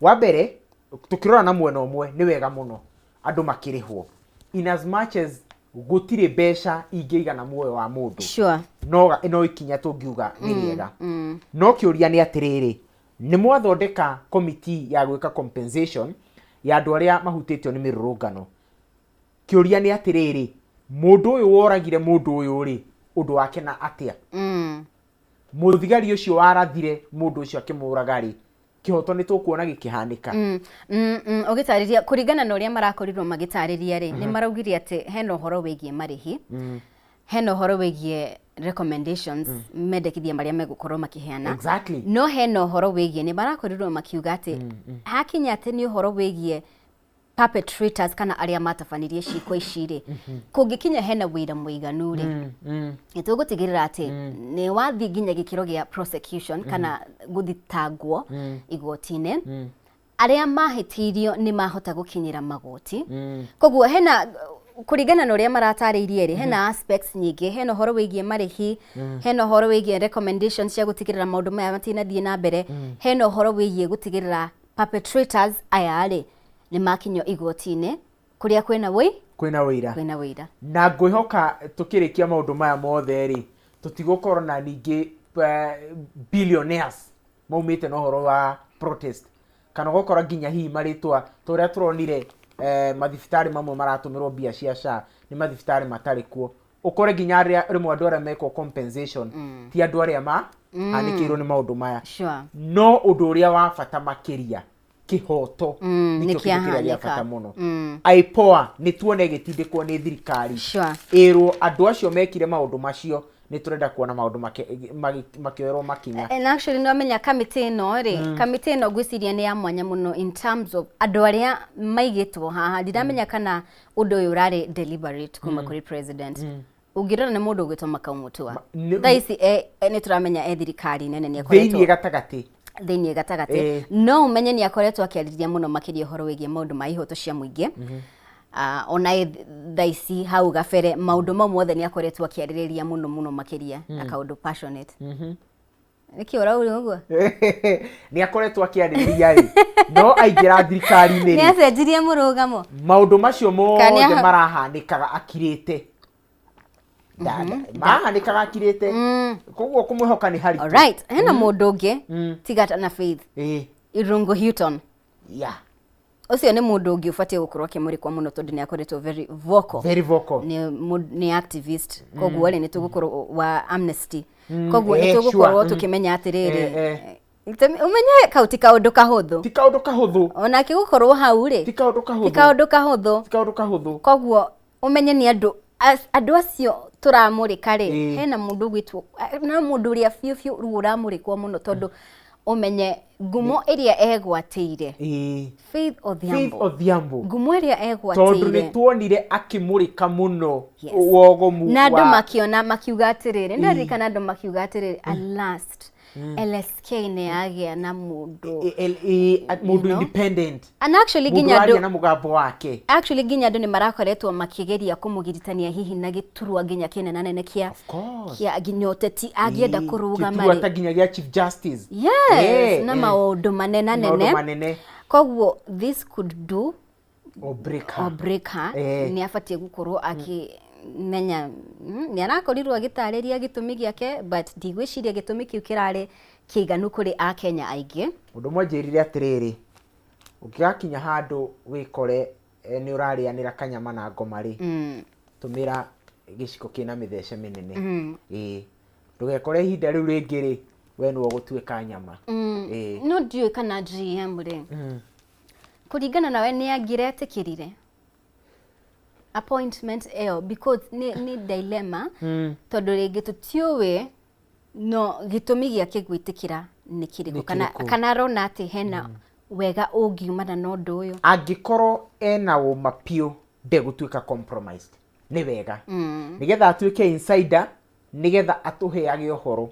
Wa mbere, tũkĩrora na mwena ũmwe, nĩ wega mũno andũ makĩrĩhwo, in as much as gũtirĩ mbeca ingĩigana muoyo wa mũndũ. No ikinya tũngiuga nĩ rĩega, no kĩũria nĩ atĩrĩrĩ, nĩ mwathondeka komiti ya gwĩka compensation ya andũ arĩa mahutĩtio nĩ mĩrũrũngano. Kĩũria nĩ atĩrĩrĩ, mũndũ ũyũ woragire mũndũ ũyũ rĩ, ũndũ wake na atĩa? Mũthigari ũcio warathire mũndũ ũcio akĩmũraga rĩ, kĩhoto nĩ tũkuona gĩkĩhanĩka? Ũgĩtarĩria kũringana na ũrĩa marakorirwo magĩtarĩria rĩ, nĩ maraugire atĩ hena ũhoro wĩgiĩ marĩhi, hena ũhoro wĩgiĩ recommendations, mendekithia marĩa megũkorwo makĩheana. No hena ũhoro wĩgiĩ nĩ marakorirwo makiuga atĩ hakinya atĩ nĩ ũhoro wĩgiĩ perpetrators kana arĩa matabanirie ciĩko ici rĩ, kũngĩkinya hena wĩira mũiganu rĩ, nĩ tũgũtigĩrĩra atĩ nĩ wathiĩ nginya gĩkĩro gĩa prosecution kana gũthitangwo igoti-inĩ, arĩa mahĩtĩirio nĩ mahota gũkinyĩra magoti. Koguo hena, kũringana na ũrĩa maratarĩirie rĩ, hena aspects nyingĩ. Hena ũhoro wĩgiĩ marĩhi, hena ũhoro wĩgiĩ recommendations cia gũtigĩrĩra maũndũ maya matinathiĩ na mbere, hena ũhoro wĩgiĩ gũtigĩrĩra perpetrators aya rĩ nĩ makinyio igoti-inĩ kũrĩa kwĩna wũi kwĩna wĩira. Kwĩna wĩira. Na ngwĩhoka tũkĩrĩkia maũndũ maya mothe rĩ, tũtigũkorwo na ningĩ billionaires maumĩte na ũhoro wa protest, kana ũgakora nginya hihi marĩtwa ta ũrĩa tũronire, mathibitarĩ mamwe maratũmĩrwo mbia cia SHA nĩ mathibitarĩ matarĩ kuo. Ũkore nginya arĩa rĩmwe andũ arĩa mekwo compensation ti andũ arĩa ma hanĩkĩirwo nĩ maũndũ maya. No ũndũ ũrĩa wa bata makĩria, kĩhoto nĩkĩo kĩndũ kĩrĩa gĩa nĩkĩahanĩka. Bata mũno. IPOA nĩ tuone ĩgĩtindĩkwo nĩ thirikari, ĩrwo andũ acio mekire maũndũ macio, nĩ tũrenda kuona maũndũ makĩoerwo makinya. And actually nĩwamenya kamĩtĩ ĩno rĩ, kamĩtĩ ĩno ngwĩciria nĩ ya mwanya mũno in terms of andũ arĩa maigĩtwo haha. Ndiramenya kana ũndũ ũyũ ũrarĩ deliberate kuma kũrĩ president. Ũngĩrora nĩ mũndũ ũgwĩtwo Makau Mutua. Thaa ici nĩ tũramenya e thirikari nene nĩ akoretwo thĩinĩ gatagatĩ. Thĩinĩ gatagatĩ. No ũmenye nĩ akoretwo akĩarĩrĩria mũno makĩria ũhoro wĩgiĩ maũndũ ma ihoto cia mũingĩ. Ona thaa ici hau gabere maũndũ mau mothe nĩ akoretwo akĩarĩrĩria mũno mũno makĩria na kaũndũ passionate. Nĩkĩ ũraura ũguo? Nĩ akoretwo akĩarĩrĩria rĩ, no aingĩra thirikari-inĩ nĩ rĩ, acenjirie mũrũgamo. Maũndũ macio Kana mothe marahanĩkaga akirĩte. Marahanĩkaga akirĩte, koguo kũmwĩhoka nĩ haritũ. Alright, hena mũndũ ũngĩ tiga na Faith Irungu Houghton. Ũcio nĩ mũndũ ũngĩ ũbatiĩ gũkorwo akĩmũrĩkwo mũno tondũ nĩ akoretwo very vocal. Very vocal. Nĩ activist, koguo rĩ, nĩ tũgũkorwo wa Amnesty, koguo nĩ tũgũkorwo tũkĩmenya atĩrĩrĩ, ũmenye kau ti kaũndũ kahũthũ. Ti kaũndũ kahũthũ. Onake gũkorwo hau rĩ, ti kaũndũ kahũthũ. Ti kaũndũ kahũthũ. Ti kaũndũ kahũthũ. Koguo ũmenye nĩ andũ andũ acio tũramũrĩka rĩ, hena mũndũ ũgwĩtwo na mũndũ ũrĩa biũ biũ rĩu ũramũrĩkwo mũno tondũ ũmenye ngumo ĩrĩa egwatĩire, Faith Faith Odhiambo. Odhiambo. Ngumo ĩrĩa tondũ nĩ egwatĩire tuonire akĩmũrĩka mũno wogomu na andũ makĩona makiuga atĩrĩrĩ, nĩndaririkana andũ makiuga atĩrĩrĩ, at last LSK nĩ yagĩa na mũndũ mũndũ know? Independent. And actually mũndũ nginya aria andũ na mũgambo wake. Actually nginya andũ nĩ marakoretwo makĩgeria kũmũgiritania hihi na gĩturwa nginya kĩnenanene kĩa Of course. Kĩa nginya ũteti angĩenda kũrũgama kĩturwa rĩ. Ta nginya gĩa chief justice. Na maũndũ manenanene. Maũndũ manene. Koguo this could do or break her. Or break her. Nĩ abatiĩ gũkorwo akĩmenya, nĩ arakorirwo agĩtarĩria gĩtũmi gĩake, but ndigwĩciria gĩtũmi kĩu kĩrarĩ kĩiganu kũrĩ akenya aingĩ. Ũndũ ũmwe njĩrire atĩrĩrĩ, ũngĩgakinya handũ wĩkore nĩ ũrarĩanĩra kanyama na ngoma rĩ, tũmĩra gĩciko kĩna mĩthece mĩnene. Ĩĩ, ndũgekore ihinda rĩu rĩngĩ rĩ, we nĩwe ũgũtuĩka nyama. Ĩĩ. No ndiũĩ kana GM rĩ, kũringana nawe, nĩ angĩretĩkĩrire appointment ĩyo? Because nĩ dilemma, tondũ rĩngĩ tũtiũĩ no gĩtũmi gĩake gwĩtĩkĩra nĩ kĩrĩkũ, Nĩ kana kĩrĩkũ? Kana arona atĩ hena wega ũngiumana na ũndũ ũyũ. Angĩkorwo ena ũma biũ. Ndegũtuĩka compromised nĩ wega nĩgetha atuĩke insider, nĩgetha atũheage ũhoro,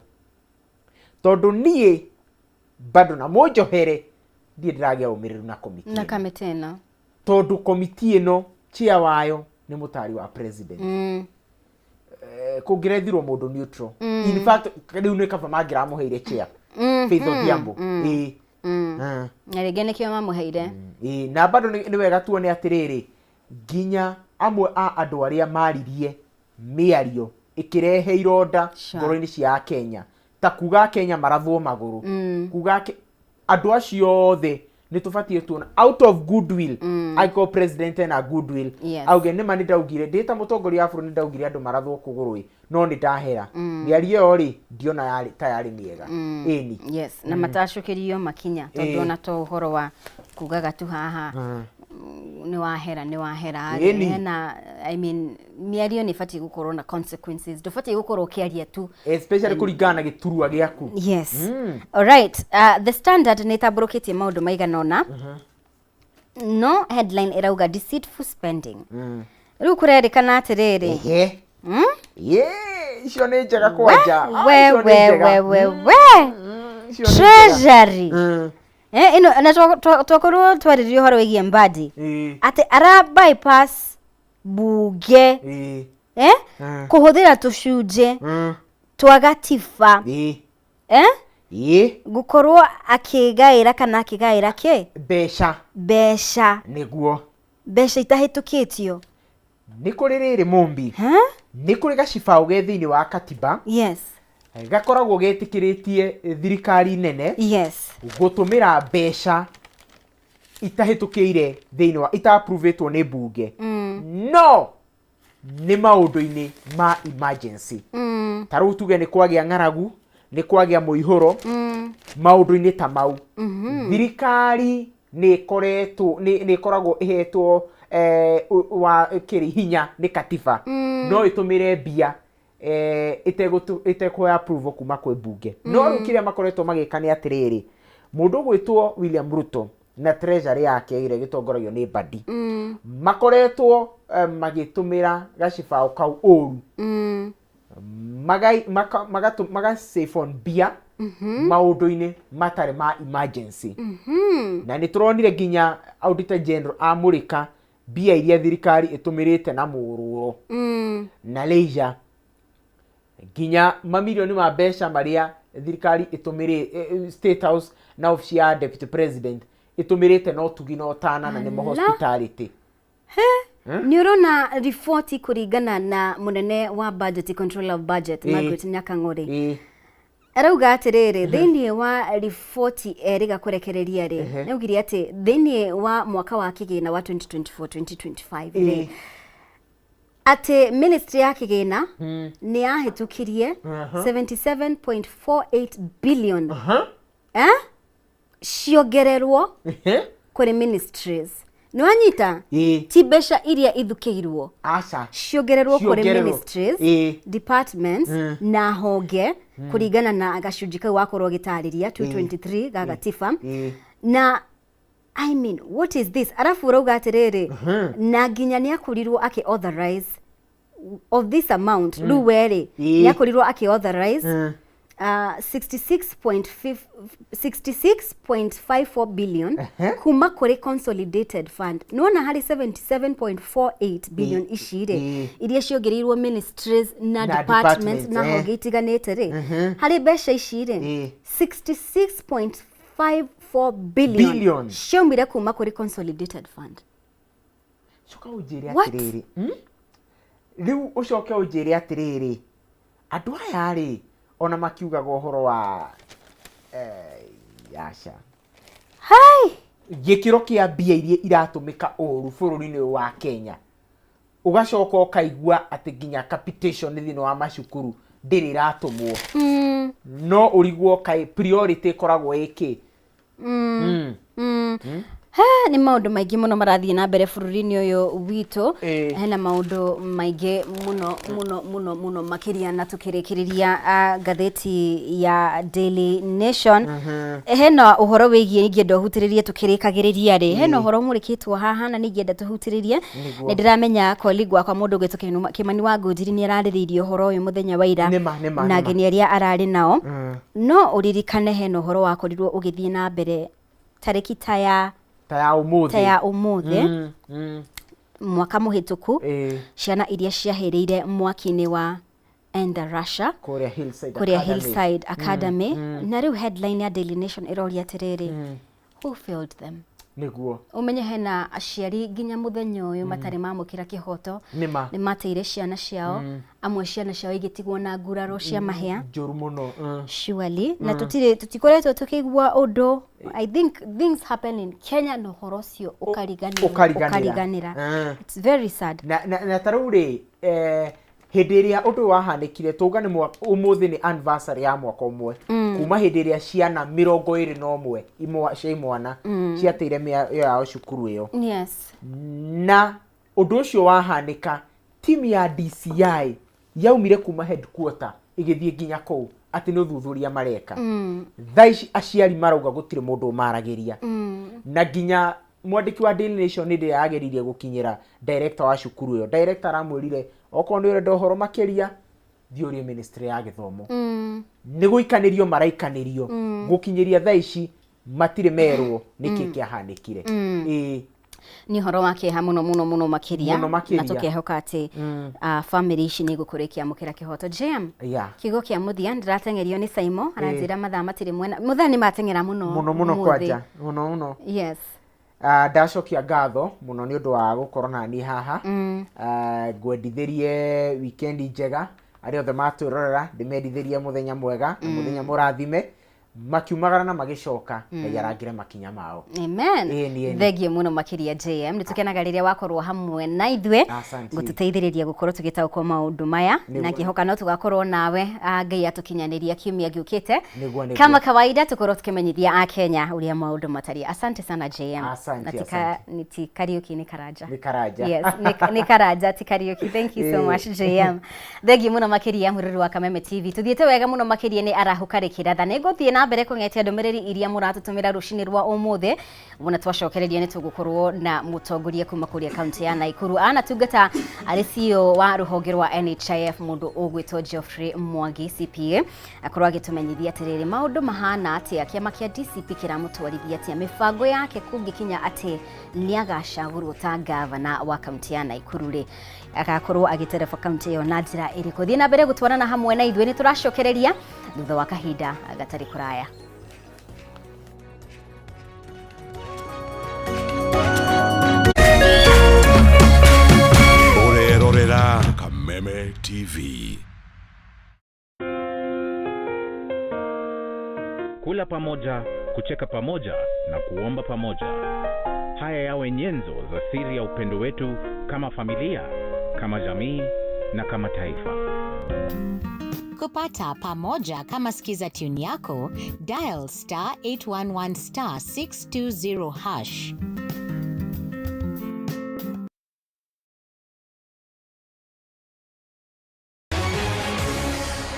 tondũ niĩ bado na mũnjohere ndirĩ ndĩragĩa ũmĩrĩru na komiti na ĩno. Kamĩtĩ ĩno. Tondũ komiti ĩno chair wayo nĩ mũtari wa president. Kũngĩrethirwo mũndũ neutral, in fact rĩu nĩ kaba mangĩramũheire chair Faith Odhiambo, ĩĩ. Na rĩngĩ nĩkĩo mamũheire. Ĩĩ, na bado nĩ wega tuone atĩrĩrĩ, nginya amwe a andũ arĩa maririe mĩario ĩkĩrehe ironda ngoro-inĩ cia Akenya, ta kuga Akenya marathwo magũrũ, kuga andũ acio othe nĩ tũbatiĩ tuona out of goodwill, angĩkorwo president ena goodwill, auge nĩma nĩ ndaugire ndĩ ta mũtongoria wa bũrũri, nĩ ndaugire andũ marathwo kũgũrũ ĩ, no nĩ ndahera mĩario ĩyo rĩ, ndiona yarĩ ta yarĩ mĩega, ĩni. Yes, na matacũkĩrio makinya, tondũ ona to ũhoro wa kugaga tu haha nĩ wahera, nĩ wahera. Hena, I mean, mĩario nĩ ĩbatiĩ gũkorwo na consequences, ndũbatiĩ gũkorwo ũkĩaria tu. Especially kũringana na gĩturwa gĩaku. Yes. Alright, The Standard nĩ ĩtambũrũkĩtie maũndũ maigana ũna, no headline ĩrauga "Deceitful spending". Rĩu kũrerĩkana atĩrĩrĩ, Ehe. Ye, icio nĩ njega kwanja. Ah, we icio nĩ we njega. We we we Icio nĩ njega. Treasury. Ĩno na twakorwo twarĩrĩria ũhoro wĩgiĩ Mbadi, atĩ ara bypass bunge, kũhũthĩra tũcunjĩ twa gatiba, gũkorwo akĩgaĩra kana akĩgaĩra kĩ Mbeca. Mbeca. Nĩguo. Mbeca itahĩtũkĩtio. Nĩ kũrĩ rĩrĩ mũmbi, nĩ kũrĩ gacibaũ ge thĩinĩ wa katiba gakoragwo getĩkĩrĩtie thirikari nene gũtũmĩra mbeca itahĩtũkĩire thĩinĩ wa ita-approve-ĩtwo nĩ mbunge, no nĩ maũndũ-inĩ ma emergency, ta rĩu tuge nĩ kwagĩa ng'aragu, nĩ kwagĩa mũihũro, maũndũ-inĩ ta mau thirikari nĩ ĩkoretwo nĩ ĩkoragwo ĩhetwo wa kĩrĩ hinya nĩ katiba no ĩtũmĩre mbia ĩtekũhoya approval kuma kwĩ mbunge. No rĩu kĩrĩa makoretwo magĩka nĩ atĩrĩrĩ, mũndũ ũgwĩtwo William Ruto na treasury yake ĩrĩa ĩgĩtongoragio nĩ Mbadi makoretwo magĩtũmĩra gacibaũ kau ũru, maga save on mbia maũndũ-inĩ matarĩ ma emergency. Na nĩ tũronire nginya Auditor General amũrĩka mbia iria thirikari ĩtũmĩrĩte na mũrũro na leisure, nginya mamirioni ma mbeca marĩa thirikari ĩtũmĩrĩ State House na ofici ya Deputy President ĩtũmĩrĩte na ũtugi na ũtana, na nĩmo Ala. hospitality. Nĩ ũrona riboti kũringana na mũnene wa budget, controller of budget, Margaret Nyakang'ori, arauga atĩrĩrĩ, thĩinĩ wa riboti erĩga kũrekereria rĩ, nĩaugire atĩ thĩinĩ wa mwaka wa kĩgĩna wa 2024 2025 rĩ, atĩ ministry ya kĩgĩna nĩ yahĩtũkirie 77.48 billion ciongererwo kũrĩ ministries. Nĩ wanyita? Ĩĩ. Ti mbeca iria ithukĩirwo. Aca. Ciongererwo kũrĩ Ciongererwo. ministries, departments na honge, kũringana na gacunjĩ kau wakorwo ũgĩtarĩria 223 ga gatiba. Na I mean, what is this? Arabu ũrauga atĩrĩrĩ, na nginya nĩ akorirwo akĩ authorize of this amount, rĩu werĩ nĩ akorirwo akĩ authorize 66.54 billion kuma kũrĩ consolidated fund. Nĩwona harĩ 77.48 billion ici rĩ, iria ciongereirwo ministries na na departments departments, na honge itiganĩte rĩ, harĩ mbeca ici rĩ, 66.54 billion Billion. ciaumire kuma kũrĩ consolidated fund. Coka ũnjĩre What? atĩrĩrĩ, Rĩu ũcoke ũnjĩre atĩrĩrĩ, andũ aya rĩ, ona makiugaga ũhoro wa aca Hai! Gĩkĩro kĩa mbia iria iratũmĩka ũru bũrũri-inĩ ũyũ wa Kenya, ũgacoka ũkaigua atĩ nginya capitation thĩinĩ wa macukuru ndĩrĩ ĩratũmwo, no ũrigwo kaĩ priority ĩkoragwo ĩkĩ. Nĩ maũndũ maingĩ mũno marathiĩ na mbere bũrũri-inĩ ũyũ witũ. Hena maũndũ maingĩ mũno mũno mũno mũno makĩria, na tũkĩrĩkĩrĩria ngathĩti ya Daily Nation, hena ũhoro wĩgiĩ ingĩenda ũhutĩrĩrie tũkĩrĩkagĩrĩria rĩ, hena ũhoro ũmũrĩkĩtwo haha na nĩingĩenda tũhutĩrĩrie. Nĩ ndĩramenya colleague wakwa mũndũ ũgwĩtwo Kĩmani wa Ngũnjiri nĩ ararĩrĩirie ũhoro ũyũ mũthenya wa ira Nĩma, na nĩma. ageni arĩa ararĩ nao. No ũririkane hena ũhoro wakorirwo ũgĩthiĩ na mbere tarĩki ta ya ta ya ũmũthĩ, ta ya ũmũthĩ mwaka mũhĩtũku, ciana iria ciahĩrĩire mwaki-inĩ wa Endarasha kũrĩa Hillside kũrĩa Academy. Hillside Academy. Na rĩu headline ya Daily Nation ĩroria atĩrĩrĩ, "Who failed them?" Ũmenye hena aciari nginya mũthenya ũyũ matarĩ mamũkĩra kĩhoto. Nĩ mateire ciana ciao, amwe ciana ciao igĩtigwo na nguraro cia mahĩa Njũru mũno. Surely, na tũtirĩ tũtikoretwo tũkĩigua ũndũ. I think things happen in Kenya na ũhoro ũcio ũkariganĩrwo. Ũkariganĩra. Ũkariganĩra. It's very sad. Na ta rĩu rĩ, hĩndĩ ĩrĩa ũndũ ũyũ wahanĩkire, tũga nĩ ũmũthĩ nĩ anniversary ya mwaka ũmwe kuma hĩndĩ ĩrĩa ciana 21 cia imwana ciateire mĩoyo yao cukuru ĩyo. Na ũndũ ũcio wahanĩka, timu ya DCI yaumire kuma headquarter ĩgĩthiĩ nginya kũu atĩ nĩ ũthuthuria mareka. Thaa ici aciari marauga gũtirĩ mũndũ ũmaragĩria, na nginya mwandĩki wa Daily Nation hĩndĩ ĩrĩa ageririe gũkinyĩra director wa cukuru ĩyo, director aramwĩrire okorwo nĩ ũrenda ũhoro makĩria, thiĩ ũrie ministry ya gĩthomo. Nĩ gũikanĩrio maraikanĩrio, gũkinyĩria thaa ici matirĩ merwo nĩkĩ kĩahanĩkire. Ĩĩ. Nĩ ũhoro wa kĩeha mũno mũno mũno makĩria. Mũno makĩria. Na tũkehoka atĩ family ici nĩ igũkorwo ikĩamũkĩra kĩhoto. JM, kiugo kĩa mũthia. Ndĩrateng'erio nĩ Saimo, aranjĩra mathaa matirĩ mwena, mũthaa nĩ mateng'era mũno. Mũno mũno. Ũmũthĩ. Kwanja mũno mũno. Ndacokia ngatho mũno nĩ ũndũ wa gũkorwo nani haha. Ngwendithĩrie wikendi njega arĩa othe matwĩrorera, ndĩmendithĩrie mũthenya mwega na mũthenya mũrathime, makiumagara na magĩcoka, Ngai arangĩre makinya mao. Amen. Ĩni, ĩni. Thengiũ mũno makĩria, JM. Nĩ tũkenaga rĩrĩa wakorwo hamwe na ithuĩ Asante. gũtũteithĩrĩria gũkorwo tũgĩtaũkwo maũndũ maya, na ngĩhoka no tũgakorwo nawe, Ngai atũkinyanĩria kiumia gĩũkĩte. Nĩguo. Kama kawaida tũkorwo tũkĩmenyithia akenya ũrĩa maũndũ matariĩ. Asante sana, JM. Asante, Na tika, asante. ni ti Kariuki, nĩ Karanja. Nĩ Karanja. Yes, nĩ Karanja, ti Kariuki. Thank you so much, JM. Thengiũ mũno makĩria mũrũrũ wa Kameme TV. Tũthiĩte wega mũno makĩria nĩ arahũka rĩkĩratha. Nĩ ngũthiĩ na mbere kũng'etia ndũmĩrĩri iria mũratũtũmĩra rũcinĩ rwa ũmũthĩ. Wona twacokereria nĩ tũgũkorwo na mũtongoria kuma kũrĩa kaunti ya Naikuru, anatungata arĩ CEO wa rũhonge rwa NHIF, mũndũ ũgwĩtwo Geoffrey Mwangi CPA, akorwo agĩtũmenyithia atĩrĩrĩ, maũndũ mahana atĩa, kĩama kĩa DCP kĩramũtwarithia atĩa, mĩbango yake kũngĩkinya atĩ nĩ agacagũrwo ta gavana wa kaunti ya Naikuru rĩ, agakorwo agĩtereba kaunti ĩyo na njĩra ĩrĩkũ. Thiĩ na mbere gũtwarana hamwe na ithuĩ, nĩ tũracokereria thutha wa kahinda gatarĩ kũraya. Ũrerorera Kameme TV. Kula pamoja, kucheka pamoja na kuomba pamoja. Haya yawe nyenzo za siri ya upendo wetu kama familia, kama jamii na kama taifa. Kupata pamoja kama skiza tune yako, dial *811*620#.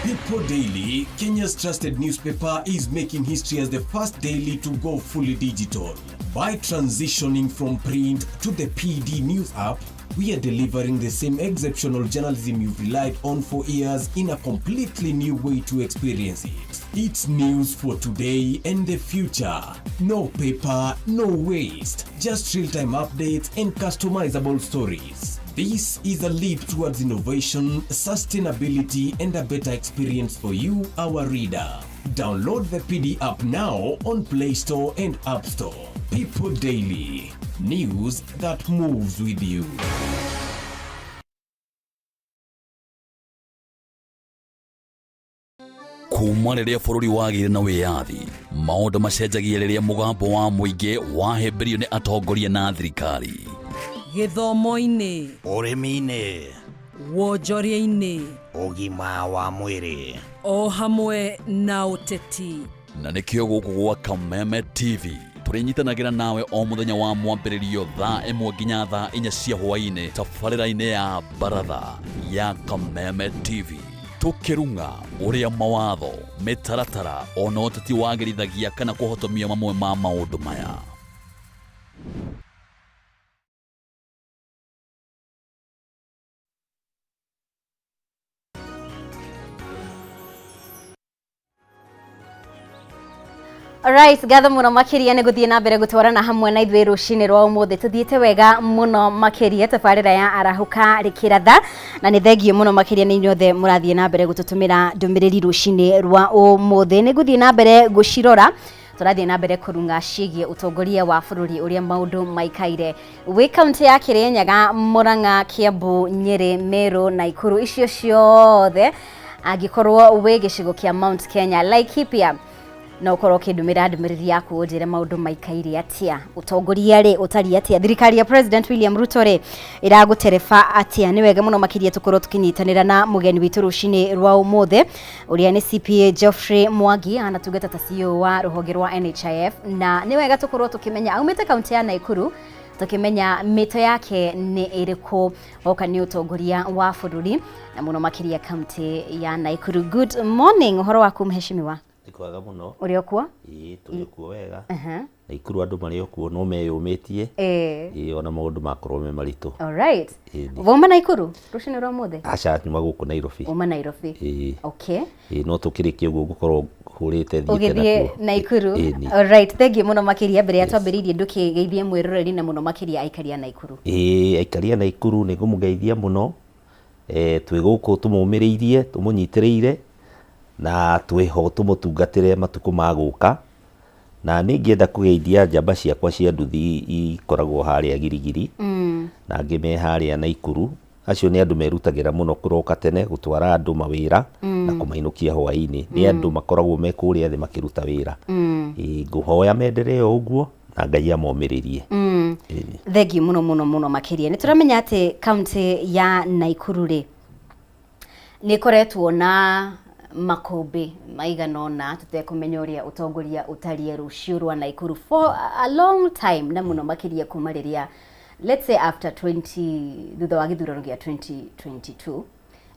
People Daily, Kenya's trusted newspaper, is making history as the first daily to go fully digital. By transitioning from print to the PD News app, we are delivering the same exceptional journalism you've relied on for years in a completely new way to experience it. It's news for today and the future. No paper, no waste, just real time updates and customizable stories. This is a leap towards innovation, sustainability, and a better experience for you, our reader. Download the PD app now on Play Store and App Store. People Daily, news that moves with you. Kuma rĩrĩa bũrũri wagĩire na wĩyathi, maũndũ macenjagia rĩrĩa mũgambo wa mũingĩ wahĩmbĩrio nĩ atongoria na thirikari. Gĩthomo-inĩ, ũrĩmi-inĩ, wonjoria-inĩ, ũgima wa mwĩrĩ, o hamwe na ũteti. Na nĩkĩo gũkũ gwa Kameme TV. Tũrĩnyitanagĩra nawe o mũthenya wa mwambĩrĩrio thaa 1 nginya thaa 4 cia hwaĩ-inĩ tabarĩra-inĩ ya Baratha ya Kameme TV. Tũkĩrung'a ũrĩa mawatho, mĩtaratara ona ũteti wagĩrithagia kana kũhotomia mamwe ma maũndũ maya. Alright, ngatho muno makiria nĩ gũthiĩ na mbere gũtwarana hamwe na ithuĩ rũcinĩ rwa ũmũthĩ. Tũthiĩte wega mũno makĩria tabarĩra ya Arahũka Rĩkĩratha, na nĩ thengiũ mũno makĩria nĩ inyuothe mũrathiĩ na mbere gũtũtũmĩra ndũmĩrĩri rũcinĩ rwa ũmũthĩ. Nĩ ngũthiĩ na mbere gũcirora, tũrathiĩ na mbere kũrung'a ciĩgiĩ ũtongoria wa bũrũri ũrĩa maũndũ maikaire wĩ kaunti ya Kĩrĩnyaga, Murang'a, Kiambu, Nyĩrĩ, Meru, Naikuru, icio ciothe angĩkorwo wĩ gĩcigo kĩa Mount Kenya, Laikipia, no ũkorwo ũkĩndũmĩra ndũmĩrĩri yaku ũnjĩre maũndũ maikaire atĩa, ũtongoria rĩ ũtariĩ atĩa, thirikari ya President William Ruto rĩ ĩragũtereba atĩa. Nĩ wega mũno makĩria tũkorwo tũkĩnyitanĩra na mũgeni witũ rũcinĩ rwa ũmũthĩ ũrĩa nĩ CPA Geoffrey Mwangi, anatungata ta CEO wa rũhonge rwa NHIF, na nĩ wega tũkorwo tũkĩmenya aumĩte kaunti ya Naikuru, tũkĩmenya mĩto yake nĩ ĩrĩkũ oka nĩ ũtongoria wa bũrũri na mũno makĩria kaunti ya Naikuru. Good morning, ũhoro waku mheshimiwa? Nĩ kwega mũno. Ũrĩ o kuo? Ĩĩ, tũrĩ o kuo wega. Naikuru andũ marĩ o kuo no meyũmĩtie. Ĩĩ, ona maũndũ makorwo me maritũ. Alright. Ĩĩ. Wauma Naikuru rũcinĩ rwa ũmũthĩ? Aca, nyuma gũkũ Nairobi. Uma Nairobi. Ĩĩ. Okay. Ĩĩ, no tũkĩrĩkia ũguo ngũkorwo hũrĩte thiĩte ũgĩthiĩ nakuo. Naikuru. Ĩĩ. Alright, thank you mũno makĩria. Mbere ya twambĩrĩirie ndũkĩgeithie mwĩroreri na mũno makĩria aikari a Naikuru. Ĩĩ, aikari a Naikuru nĩ ngũmũgeithia mũno. Twĩ gũkũ tũmũmĩrĩirie, tũmũnyitĩrĩire na twĩho tũmũtungatĩre matukũ ma gũka. Na nĩ ingĩenda kũgeithia njamba ciakwa cia nduthi ikoragwo harĩa Girigiri, na angĩ me harĩa Naikuru. Acio nĩ andũ merutagĩra mũno kũroka tene gũtwara andũ mawĩra na kũmainũkia hwaĩ-inĩ. Nĩ andũ makoragwo me kũrĩa thĩ makĩruta wĩra. Ĩĩ, ngũhoya menderee o ũguo na Ngai amomĩrĩrie. Ĩĩ. Thengiũ mũno mũno mũno makĩria. Nĩ tũramenya atĩ kaunti ya Naikuru rĩ nĩ ĩkoretwo na makũmbĩ maigana ũna tũtekũmenya ũrĩa ũtongoria ũtariĩ rũciũ rwa Naikuru for a long time, na mũno makĩria kuma rĩrĩa, let's say after 20, thutha wa gĩthurano gĩa 2022,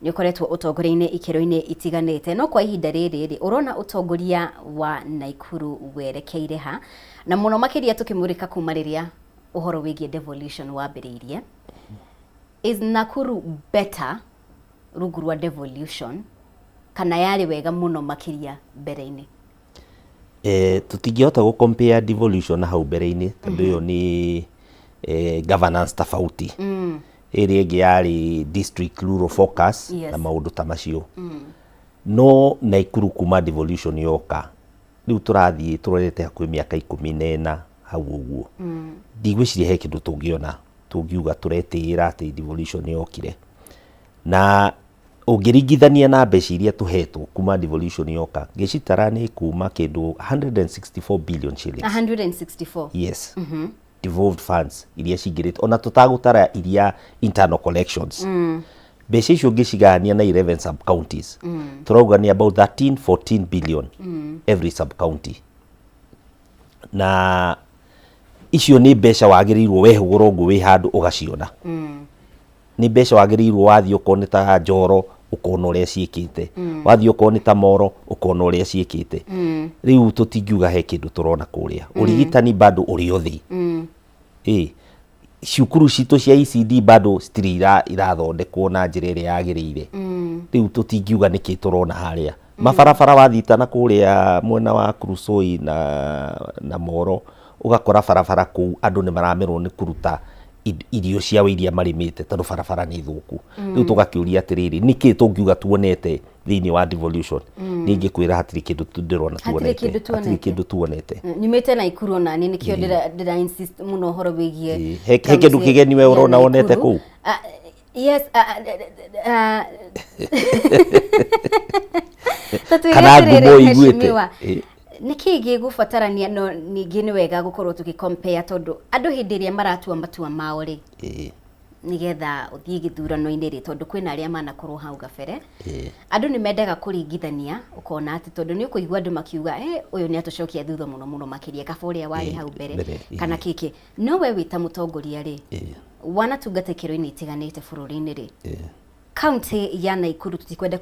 nĩ ũkoretwo ũtongoria-inĩ ikĩro-inĩ itiganĩte, no kwa ihinda rĩrĩ rĩ ũrona ũtongoria wa Naikuru werekeire ha, na mũno makĩria tũkĩmũrĩka kuma rĩrĩa ũhoro wĩgiĩ devolution wambĩrĩirie? Is Nakuru better rungu rwa devolution kana yarĩ wega mũno makĩria mbere-inĩ? Tũtingĩhota gũ compare devolution na hau mbere-inĩ tondũ ĩyo nĩ governance tofauti. Ĩrĩa ĩngĩ yarĩ district rural focus na maũndũ ta macio. No Naikuru kuma devolution yoka, rĩu tũrathiĩ tũrorete hakuhĩ mĩaka 14 hau ũguo, ndigwĩciria he kĩndũ tũngĩona tũngiuga tũretĩĩra atĩ devolution yokire. Na ũngĩringithania na mbeca iria tũhetwo kuma devolution yoka, ngĩcitara nĩ kuma kĩndũ 164 billion shillings. 164? Yes. Devolved funds iria cingĩrĩte, ona tũtagũtara iria internal collections, mbeca icio ũngĩcigayania na 11 sub counties, tũrauga nĩ about 13 14 billion every sub county, na icio nĩ mbeca wagĩrĩirwo wehũgũra ũguo wĩ handũ ũgaciona. Nĩ mbeca wagĩrĩirwo wathiĩ okorwo nĩ ta Njoro ũkona ũrĩa ciĩkĩte, wathiĩ okorwo nĩ ta Moro ũkona ũrĩa ciĩkĩte. Rĩu tũtingiuga he kĩndũ tũrona kũrĩa. Ũrigitani bado ũrĩ o thĩ. Ĩ cukuru citũ cia ECD bado citirĩ irathondekwo na njĩra ĩrĩa yagĩrĩire. Rĩu tũtingiuga nĩkĩ tũrona harĩa. Mabarabara wathiĩ na kũrĩa mwena wa Kuresoi na Moro, ũgakora barabara kũu andũ nĩ maramerwo nĩ kũruta irio ciao iria marĩmĩte tondũ barabara nĩ thũku. Rĩu tũgakĩũria atĩrĩrĩ, nĩkĩ tũngiuga tuonete thĩinĩ wa devolution? Niĩ ingĩkwĩra hatirĩ kĩndũ ndĩrona Hatirĩ tuonete. kĩndũ Hatirĩ tuonete. kĩndũ tuonete. Nyumĩte Naikuru ona niĩ nĩkĩo ndĩra insist mũno ũhoro wĩgiĩ Ĩĩ. He kĩndũ kaunti kĩgeni we ya ũrona wonete Naikuru. kũu? Yes, ta tuge Kana atĩrĩrĩ, ngumo ũiguĩte? mheshimiwa, Ĩĩ. nĩkĩ gĩgũbatarania? No ningĩ nĩ wega gũkorwo tũgĩ compare tondũ andũ hĩndĩ ĩrĩa maratua matua mao rĩ, Nĩgetha ũthiĩ gĩthurano-inĩ rĩ, tondũ kwĩna arĩa manakorwo hau gabere, andũ nĩ mendaga kũringithania, ũkona atĩ tondũ nĩ ũkũigua andũ makiuga, "Eh, ũyũ nĩ atũcokia thutha mũno mũno makĩria, kaba ũrĩa warĩ hau mbere," mbere, kana kĩkĩ. No we wĩ ta mũtongoria rĩ, wanatungata ikĩro-inĩ itiganĩte bũrũri-inĩ rĩ, kaunti ya Naikuru tũtikwenda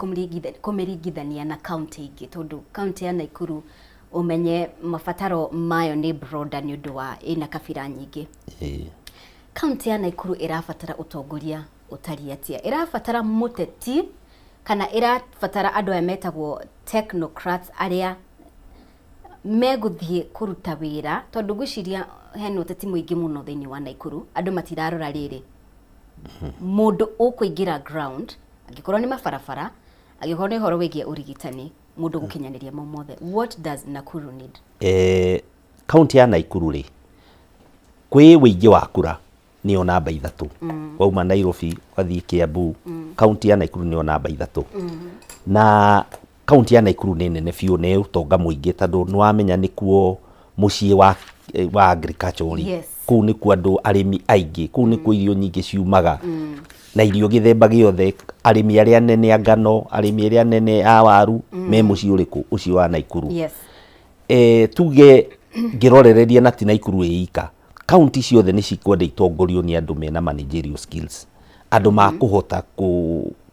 kũmĩringithania na kaunti ingĩ, tondũ kaunti ya Naikuru ũmenye mabataro mayo nĩ broader nĩ ũndũ wa ĩna kabira nyingĩ. Kaunti ya Naikuru ĩrabatara ũtongoria ũtariĩ atĩa? Ĩrabatara mũteti kana ĩrabatara andũ aya metagwo technocrats arĩa megũthiĩ kũruta wĩra? Tondũ ngwĩciria hena ũteti mũingĩ mũno thĩinĩ wa Naikuru, andũ matirarora rĩrĩ mũndũ ũkũingĩra ground, angĩkorwo nĩ mabarabara, angĩkorwo nĩ ũhoro wĩgiĩ ũrigitani, mũndũ gũkinyanĩria mau mothe. What does Nakuru need? Kaunti ya Naikuru rĩ, kwĩ wĩingĩ wa kura nĩyo namba 3. Wauma Nairobi ũgathiĩ Kiambu, kaunti ya Naikuru nĩyo namba 3. Na kaunti ya Naikuru nĩ nene biũ, nĩ ũtonga mũingĩ, tondũ nĩ wamenya nĩkuo mũciĩ wa agriculture ũrĩ. Kũu nĩkuo andũ arĩmi aingĩ, kũu nĩkuo irio nyingĩ ciumaga. Na irio gĩthemba gĩothe, arĩmi arĩa anene a ngano, arĩmi arĩa anene a waru, me mũciĩ ũrĩkũ? Ũcio wa Naikuru. Tuge ngĩrorereria na ti Naikuru ĩ ika, kaunti ciothe nĩ cikwenda itongorio nĩ andũ mena managerial skills, andũ makũhota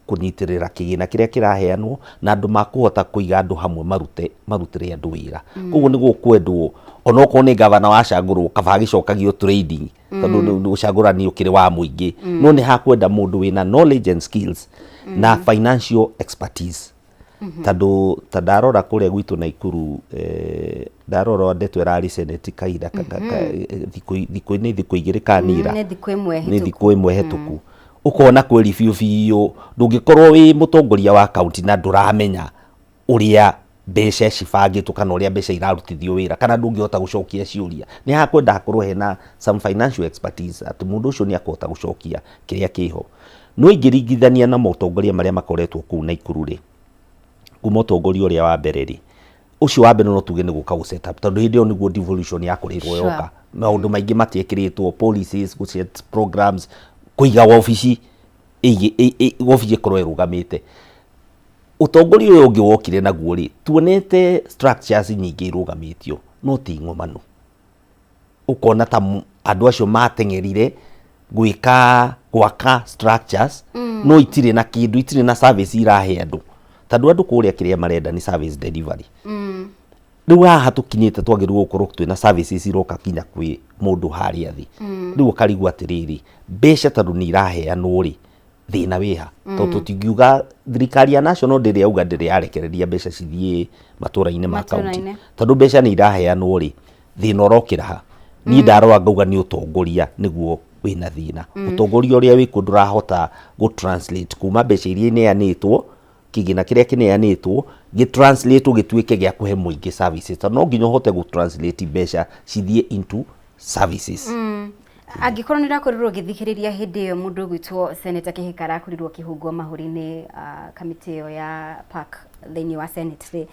kũnyitĩrĩra kĩgĩna kĩrĩa kĩraheanwo, na andũ makũhota kũiga andũ hamwe marutĩre andũ wĩra. Koguo nĩ gũkwendwo onokorwo nĩ gavana wacagũrwo, kaba agĩcokagio training, tondũ ũcagũrani ũkĩrĩ wa mũingĩ. No nĩ hakwenda mũndũ wĩna knowledge and skills na financial expertise. Tondũ ta ndarora kũrĩa gwitũ Naikuru, ndarora ndeto ĩrarĩ Senate kahinda thikũ nĩ thikũ 2 kana nĩ ira. Nĩ thikũ 1 Nĩ hĩtũku. thikũ 1 hĩtũku. Ũkona kweri biũ biũ, ndũngĩkorwo wĩ mũtongoria wa kaunti na ndũramenya ũrĩa mbeca cibangĩtwo kana ũrĩa mbeca irarutithio wĩra, kana ndũngĩhota gũcokia ciũria. Nĩ hakwenda hakorwo hena some financial expertise, atĩ mũndũ ũcio nĩ akũhota gũcokia kĩrĩa kĩho. No ingĩringithania na motongoria marĩa makoretwo kũu Naikuru rĩ, kuma ũtongoria ũrĩa wa mbere rĩ, ũcio wa mbere no tuge nĩ gũka gũ set up, tondũ hĩndĩ ĩyo nĩguo devolution yakorirwo yoka. Maũndũ maingĩ matiekĩrĩtwo, policies, gũ set programs, kũiga wabici, wabici ĩkorwo ĩrũgamĩte. Ũtongoria ũyũ ũngĩ wokire naguo rĩ, tuonete structures nyingĩ irũgamĩtio, no ti ng'omanu. Ũkona ta andũ acio mateng'erire gwĩka gwaka structures, no itirĩ na kĩndũ, itirĩ na service irahe andũ, tondũ andũ kũrĩa kĩrĩa marenda nĩ service delivery. Rĩu haha tũkinyĩte twagĩrĩirwo gũkorwo twĩna services iroka kinya kwĩ mũndũ harĩa thĩ. Rĩu ũkarigwo atĩrĩrĩ, mbeca tondũ nĩ iraheanwo rĩ, thĩna wĩha? Tondũ tũtingiuga thirikari ya national ndĩrĩ yauga ndĩrĩ yarekereria mbeca cithiĩ matũra-inĩ ma kaunti. Matũra-inĩ. Tondũ mbeca nĩ iraheanwo rĩ, thĩna ũrokĩra ha? Niĩ ndarora ngauga nĩ ũtongoria nĩguo wĩna thĩna. Ũtongoria ũrĩa wĩkuo ndũrahota gũ translate kuma mbeca iria ineanĩtwo, kĩgĩna kĩrĩa kĩneanĩtwo gĩ translate gĩtuĩke gĩa kũhe mũingĩ services, tondũ no nginya ũhote gũ translate mbeca cithiĩ into services. Angĩkorwo nĩ ũrakorirwo ũgĩthikĩrĩria hĩndĩ ĩyo mũndũ ũgwĩtwo Senator Kĩhĩka arakorirwo akĩhũngwo mahũri-inĩ kamĩtĩ ĩyo ya PAC thĩinĩ wa Senate rĩ,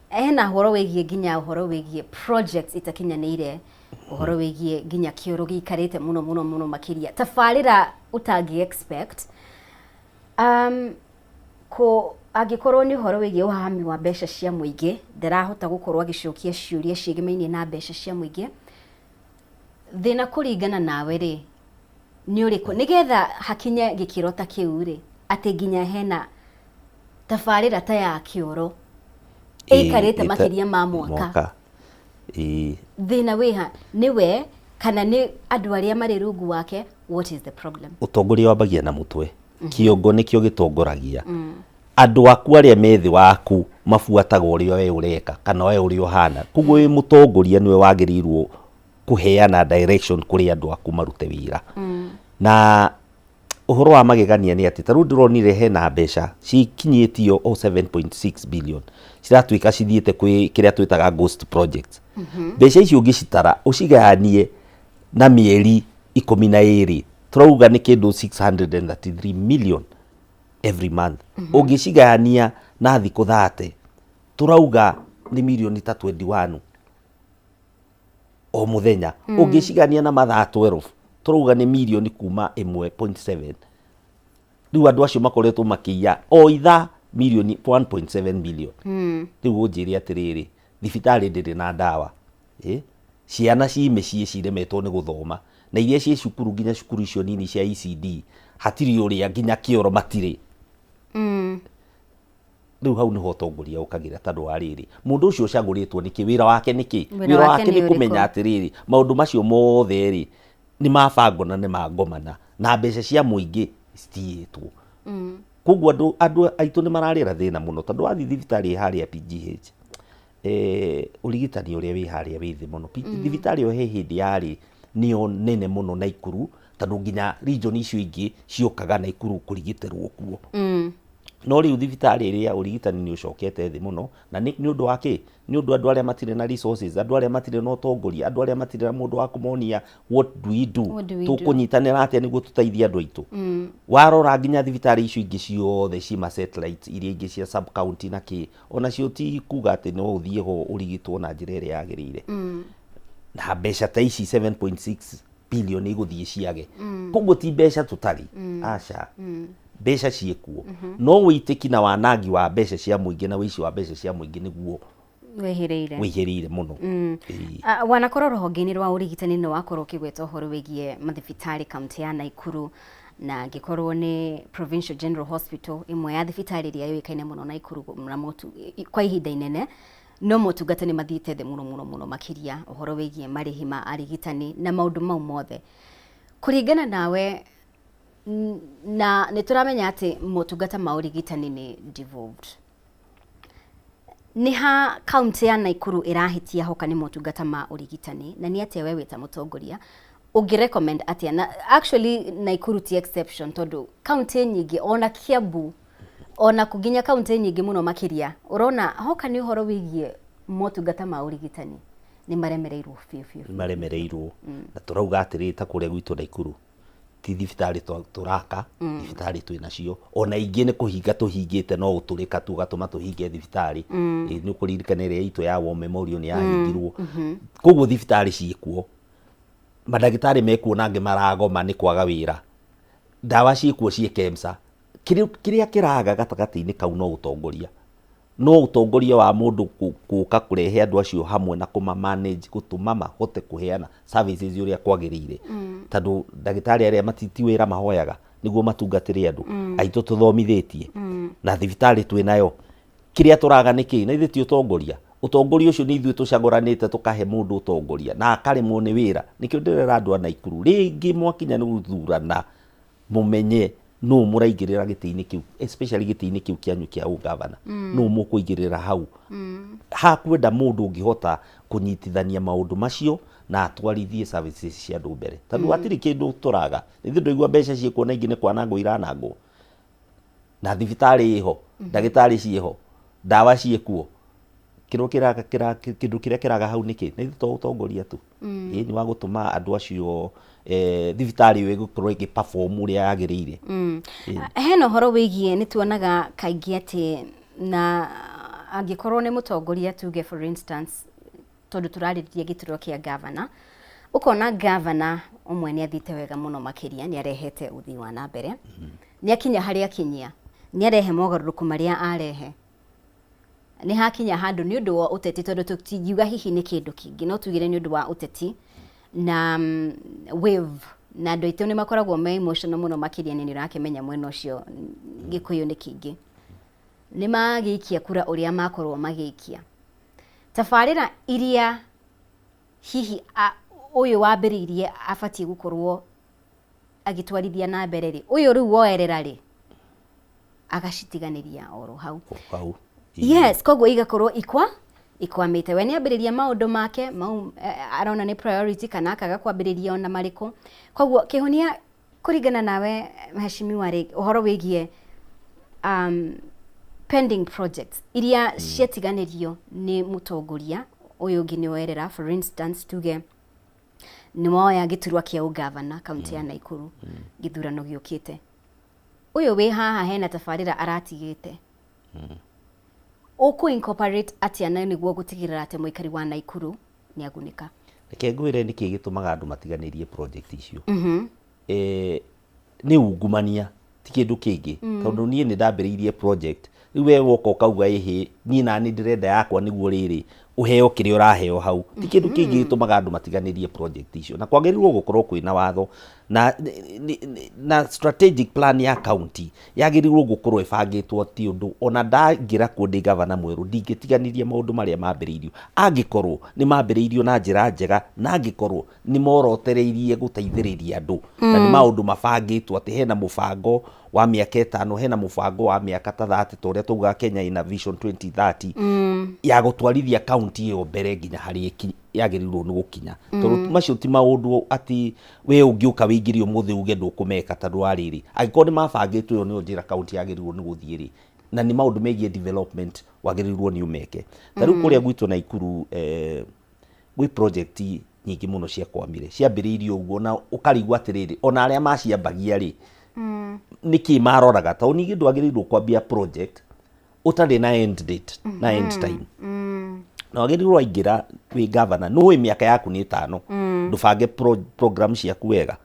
hena ũhoro wĩgiĩ nginya ũhoro wĩgiĩ projects itakinyanĩire, ũhoro wĩgiĩ nginya kĩoro gĩikarĩte mũno mũno mũno makĩria, tabarĩra ũtangĩ expect. Angĩkorwo nĩ ũhoro wĩgiĩ ũhahami wa mbeca cia mũingĩ, ndarahota gũkorwo agĩcokia ciũria ciĩgemainie na mbeca cia mũingĩ. Thĩna kũringana nawe rĩ nĩ ũrĩkũ, nĩgetha hakinye gĩkĩro ta kĩu rĩ, atĩ nginya hena tabarĩra ta ya kĩoro ĩikarĩte makĩria ma mwaka? Mwaka. Thĩna wĩha? Nĩwe kana nĩ andũ arĩa marĩ rungu wake? What is the problem? Ũtongoria wambagia na mũtwe. Kĩongo nĩkĩo gĩtongoragia. Andũ aku arĩa me thĩ waku mabuataga ũrĩa we ũreka kana we ũrĩa ũhana. Koguo wĩ mũtongoria nĩwe wagĩrĩirwo kũheana direction kũrĩ andũ aku marute wĩra. Na ũhoro wa magegania nĩ atĩ ta rĩu ndĩronire hena mbeca cikinyĩtio o 7.6 billion ciratuĩka cithiĩte kwĩ kĩrĩa twĩtaga ghost projects. Mbeca icio ũngĩcitara ũcigayanie na mĩeri 12, tũrauga nĩ kĩndũ 633 million every month. Ũngĩcigayania na thikũ 30, tũrauga nĩ mirioni ta 21 o mũthenya. Ũngĩcigayania na mathaa 12, Tũrauga nĩ mirioni kuma 1.7. Rĩu andũ acio makoretwo makĩiya o ithaa mirioni 1.7 million. Rĩu ũnjĩre atĩrĩrĩ, thibitarĩ ndĩrĩ na ndawa, ĩ ciana ci mĩciĩ ciremetwo nĩ gũthoma, na iria ciĩ cukuru nginya cukuru icio nini cia ECD hatirĩ ũrĩa, nginya kĩoro matirĩ. Rĩu hau nĩho ũtongoria ũkagĩra, tondũ wa rĩrĩ, mũndũ ũcio ũcagũrĩtwo nĩkĩ, wĩra wake nĩkĩ? Wĩra Wĩra wake wake nĩ nĩ kũmenya ũrĩkũ? atĩrĩrĩ, maũndũ macio mothe rĩ nĩ mabango na nĩ mangomana na mbeca cia mũingĩ citiyĩtwo. Koguo andũ aitũ nĩ mararĩra thĩna mũno, tondũ wathiĩ thibitarĩ harĩa PGH, ũrigitani ũrĩa wĩ harĩa wĩ thĩ mũno. Thibitarĩ ĩyo he hĩndĩ yarĩ nĩyo nene mũno Naikuru, tondũ nginya region icio ingĩ ciokaga Naikuru kũrigitĩrwo kuo. No rĩu thibitarĩ ĩrĩa ũrigitani nĩ ũcokete thĩ mũno, na nĩ ũndũ wa kĩ? Nĩ ũndũ andũ arĩa matirĩ na resources, andũ arĩa matirĩ na ũtongoria, andũ arĩa matirĩ na mũndũ wa kũmonia what do we do, What do we do? tũkũnyitanĩra atĩa nĩguo tũteithie andũ aitũ. Warora nginya thibitarĩ icio ingĩ ciothe ci ma satellite iria ingĩ cia sub county na kĩ, onacio ti kuga atĩ no ũthiĩ ho ũrigitwo na njĩra ĩrĩa yagĩrĩire. Na mbeca ta ici 7.6 billion igũthiĩ ciage. Koguo ti mbeca tũtarĩ, aca. Mbeca ciĩkuo. No wĩitĩki na wanangi wa mbeca cia mũingĩ na wĩici wa mbeca cia mũingĩ nĩguo wĩhĩrĩire wĩihĩrĩire mũno. Ĩĩ. Wanakorwo rũhonge-inĩ rwa ũrigitani nĩ wakorwo ũkĩgweta ũhoro wĩgiĩ mathibitarĩ kaunti ya Naikuru, na angĩkorwo nĩ Provincial General Hospital, ĩmwe ya thibitarĩ ĩrĩa yũĩkaine mũno Naikuru na kwa ihinda inene, no motungata nĩ mathiĩte thĩ mũno mũno mũno makĩria ũhoro wĩgiĩ marĩhi ma arigitani na maũndũ mau mothe. Kũringana nawe, na nĩ tũramenya atĩ motungata ma ũrigitani nĩ devolved, nĩ ha kaunti ya Naikuru ĩrahĩtia hoka nĩ motungata ma ũrigitani, na nĩ atĩa we wĩ ta mũtongoria ũngĩ recommend atĩa? Na actually Naikuru ti exception, tondũ kaunti nyingĩ ona Kiambu ona kũ nginya kaunti nyingĩ mũno makĩria ũrona hoka nĩ ũhoro wĩgiĩ motungata ma ũrigitani nĩ maremereirwo biũ biũ. Nĩ maremereirwo, na tũrauga atĩrĩrĩ, ta kũrĩa gwitũ Naikuru ti thibitarĩ tũraka, thibitarĩ twĩ nacio, ona ingĩ nĩ kũhinga tũhingĩte, no ũtũrĩka tu ũgatũma tũhinge thibitarĩ. Ĩ, nĩ ũkũririkana ĩrĩa itũ ya War Memorial nĩ yahingirwo. Koguo thibitarĩ ciĩkuo, mandagĩtarĩ mekuo na angĩ maragoma nĩ kwaga wĩra, ndawa ciĩkuo ciĩ KEMSA. Kĩrĩa kĩraga gatagatĩ-inĩ kau no ũtongoria, no ũtongoria wa mũndũ gũka kũrehe andũ acio hamwe na kũma manage, gũtũma mahote kũheana services ũrĩa kwagĩrĩire. Tondũ ndagĩtarĩ arĩa ti wĩra mahoyaga nĩguo matungatĩre andũ aitũ tũthomithĩtie, na thibitarĩ twĩ nayo. Kĩrĩa tũraga nĩ kĩ? Na ithuĩ ti ũtongoria. Ũtongoria ũcio nĩ ithuĩ tũcagũranĩte tũkahe mũndũ ũtongoria na akaremwo nĩ wĩra. Nĩkĩo ndĩrera andũ a Naikuru, rĩngĩ mwakinya nĩ gũthurana, mũmenye nũ mũraigĩrĩra gĩtĩ-inĩ kĩu, especially gĩtĩ-inĩ kĩu kĩanyu kĩa ũgavana. Nũ mũkũigĩrĩra hau? Hakwenda mũndũ ũngĩhota kũnyitithania maũndũ macio na atwarithie services cia andũ mbere, tondũ hatirĩ kĩndũ tũraga. Ithuĩ ndũigua mbeca ciĩkuo na ingĩ nĩ kwanangwo iranangwo, na thibitarĩ ĩho, ndagĩtarĩ ciĩho, ndawa ciĩkuo. Kĩrĩa kĩraga, kĩndũ kĩrĩa kĩraga hau nĩkĩ? Nĩ to ũtongoria tu. Ĩĩ, nĩ wa gũtũma andũ acio, thibitarĩ ĩyo ĩgũkorwo ĩgĩ perform ũrĩa yagĩrĩire. Hena ũhoro wĩgiĩ nĩ tuonaga kaingĩ atĩ na angĩkorwo nĩ mũtongoria tuge for instance, tondũ tũrarĩrĩria gĩturwa kĩa gavana, ũkona gavana ũmwe nĩ athiĩte wega mũno makĩria, nĩ arehete ũthii wa na mbere, nĩ akinya harĩa akinyia, nĩ arehe mogarũrũku marĩa arehe, nĩ hakinya handũ nĩ ũndũ wa ũteti, tondũ tũtingiuga hihi nĩ kĩndũ kĩngĩ, no tugire nĩ ũndũ wa ũteti na wave, na andũ aitũ nĩ makoragwo me emotional mũno makĩria, nĩ ũrakĩmenya mwena ũcio Gĩkũyũ nĩ kĩingĩ, nĩ magĩikia kura ũrĩa makorwo magĩikia tabarĩra iria hihi ũyũ wambĩrĩirie abatiĩ gũkorwo agĩtwarithia na mbere rĩ, ũyũ rĩu woerera rĩ agacitiganĩria oro hau. Hau. Yes, koguo igakorwo ikwamĩte. We nĩambĩrĩria maũndũ make mau, arona nĩ priority, kana akaga kwambĩrĩria ona marĩkũ. Koguo kĩhonia kũringana nawe mheshimiwa rĩ, ũhoro wĩgiĩ pending projects iria ciatiganĩrio nĩ mũtongoria ũyũ ũngĩ nĩ oerera, for instance tuge nĩ woya gĩturwa kĩa ũgavana kaunti ya Naikuru, gĩthurano gĩũkĩte, ũyũ wĩ haha hena tabarĩra aratigĩte, ũkũ incorporate atĩa na nĩguo gũtigĩrĩra atĩ mũikari wa Naikuru nĩ agunĩka? Reke ngwĩre nĩkĩ gĩtũmaga andũ matiganĩrie project icio. Nĩ ungumania, ti kĩndũ kĩngĩ. Tondũ niĩ nĩ ndambĩrĩirie project, rĩu we woka ũkauga ĩhĩ, niĩ nani ndĩrenda yakwa nĩguo rĩrĩ, ũheo kĩrĩa ũraheo hau. Ti kĩndũ kĩngĩ gĩtũmaga andũ matiganĩrie project icio. Na kwagĩrĩirwo gũkorwo kwĩna watho na strategic plan ya county yagĩrĩirwo gũkorwo ĩbangĩtwo atĩ ũndũ ona ndaingĩra kuo ndĩ gavana mwerũ ndingĩtiganĩria maũndũ marĩa mambĩrĩirio, angĩkorwo nĩ mambĩrĩirio na njĩra njega na angĩkorwo nĩ morotereirie gũteithĩrĩria andũ na nĩ maũndũ mabangĩtwo atĩ hena mũbango wa mĩaka 5, hena mũbango wa mĩaka ta 30, ta ũrĩa taugaga Kenya ina Vision 2030 ya gũtwarithia kaunti ĩyo mbere nginya harĩa yagĩrĩirwo nĩ gũkinya. Tondũ macio ti maũndũ atĩ we ũngĩũka wĩingĩrie ũmũthĩ uge ndũkũmeka, tondũ wa rĩrĩ, angĩkorwo nĩ mabangĩtwo ĩyo nĩyo njĩra kaunti yagĩrĩirwo nĩ gũthiĩ rĩ, na nĩ maũndũ megiĩ development wagĩrĩirwo nĩ ũmeke. Ta rĩu kũrĩa gwitũ Naikuru, gwĩ project nyingĩ mũno ciakwamire, ciambĩrĩirio ũguo na ũkarigwo atĩrĩrĩ, ona arĩa maciambagia rĩ, nĩkĩ maroraga? Tondũ ningĩ ndwagĩrĩirwo kwambia project ũtarĩ na end date na end time. Na wagĩrĩirwo waingĩra wĩ governor nĩũĩ mĩaka yaku nĩ 5, ndũbange program ciaku wega.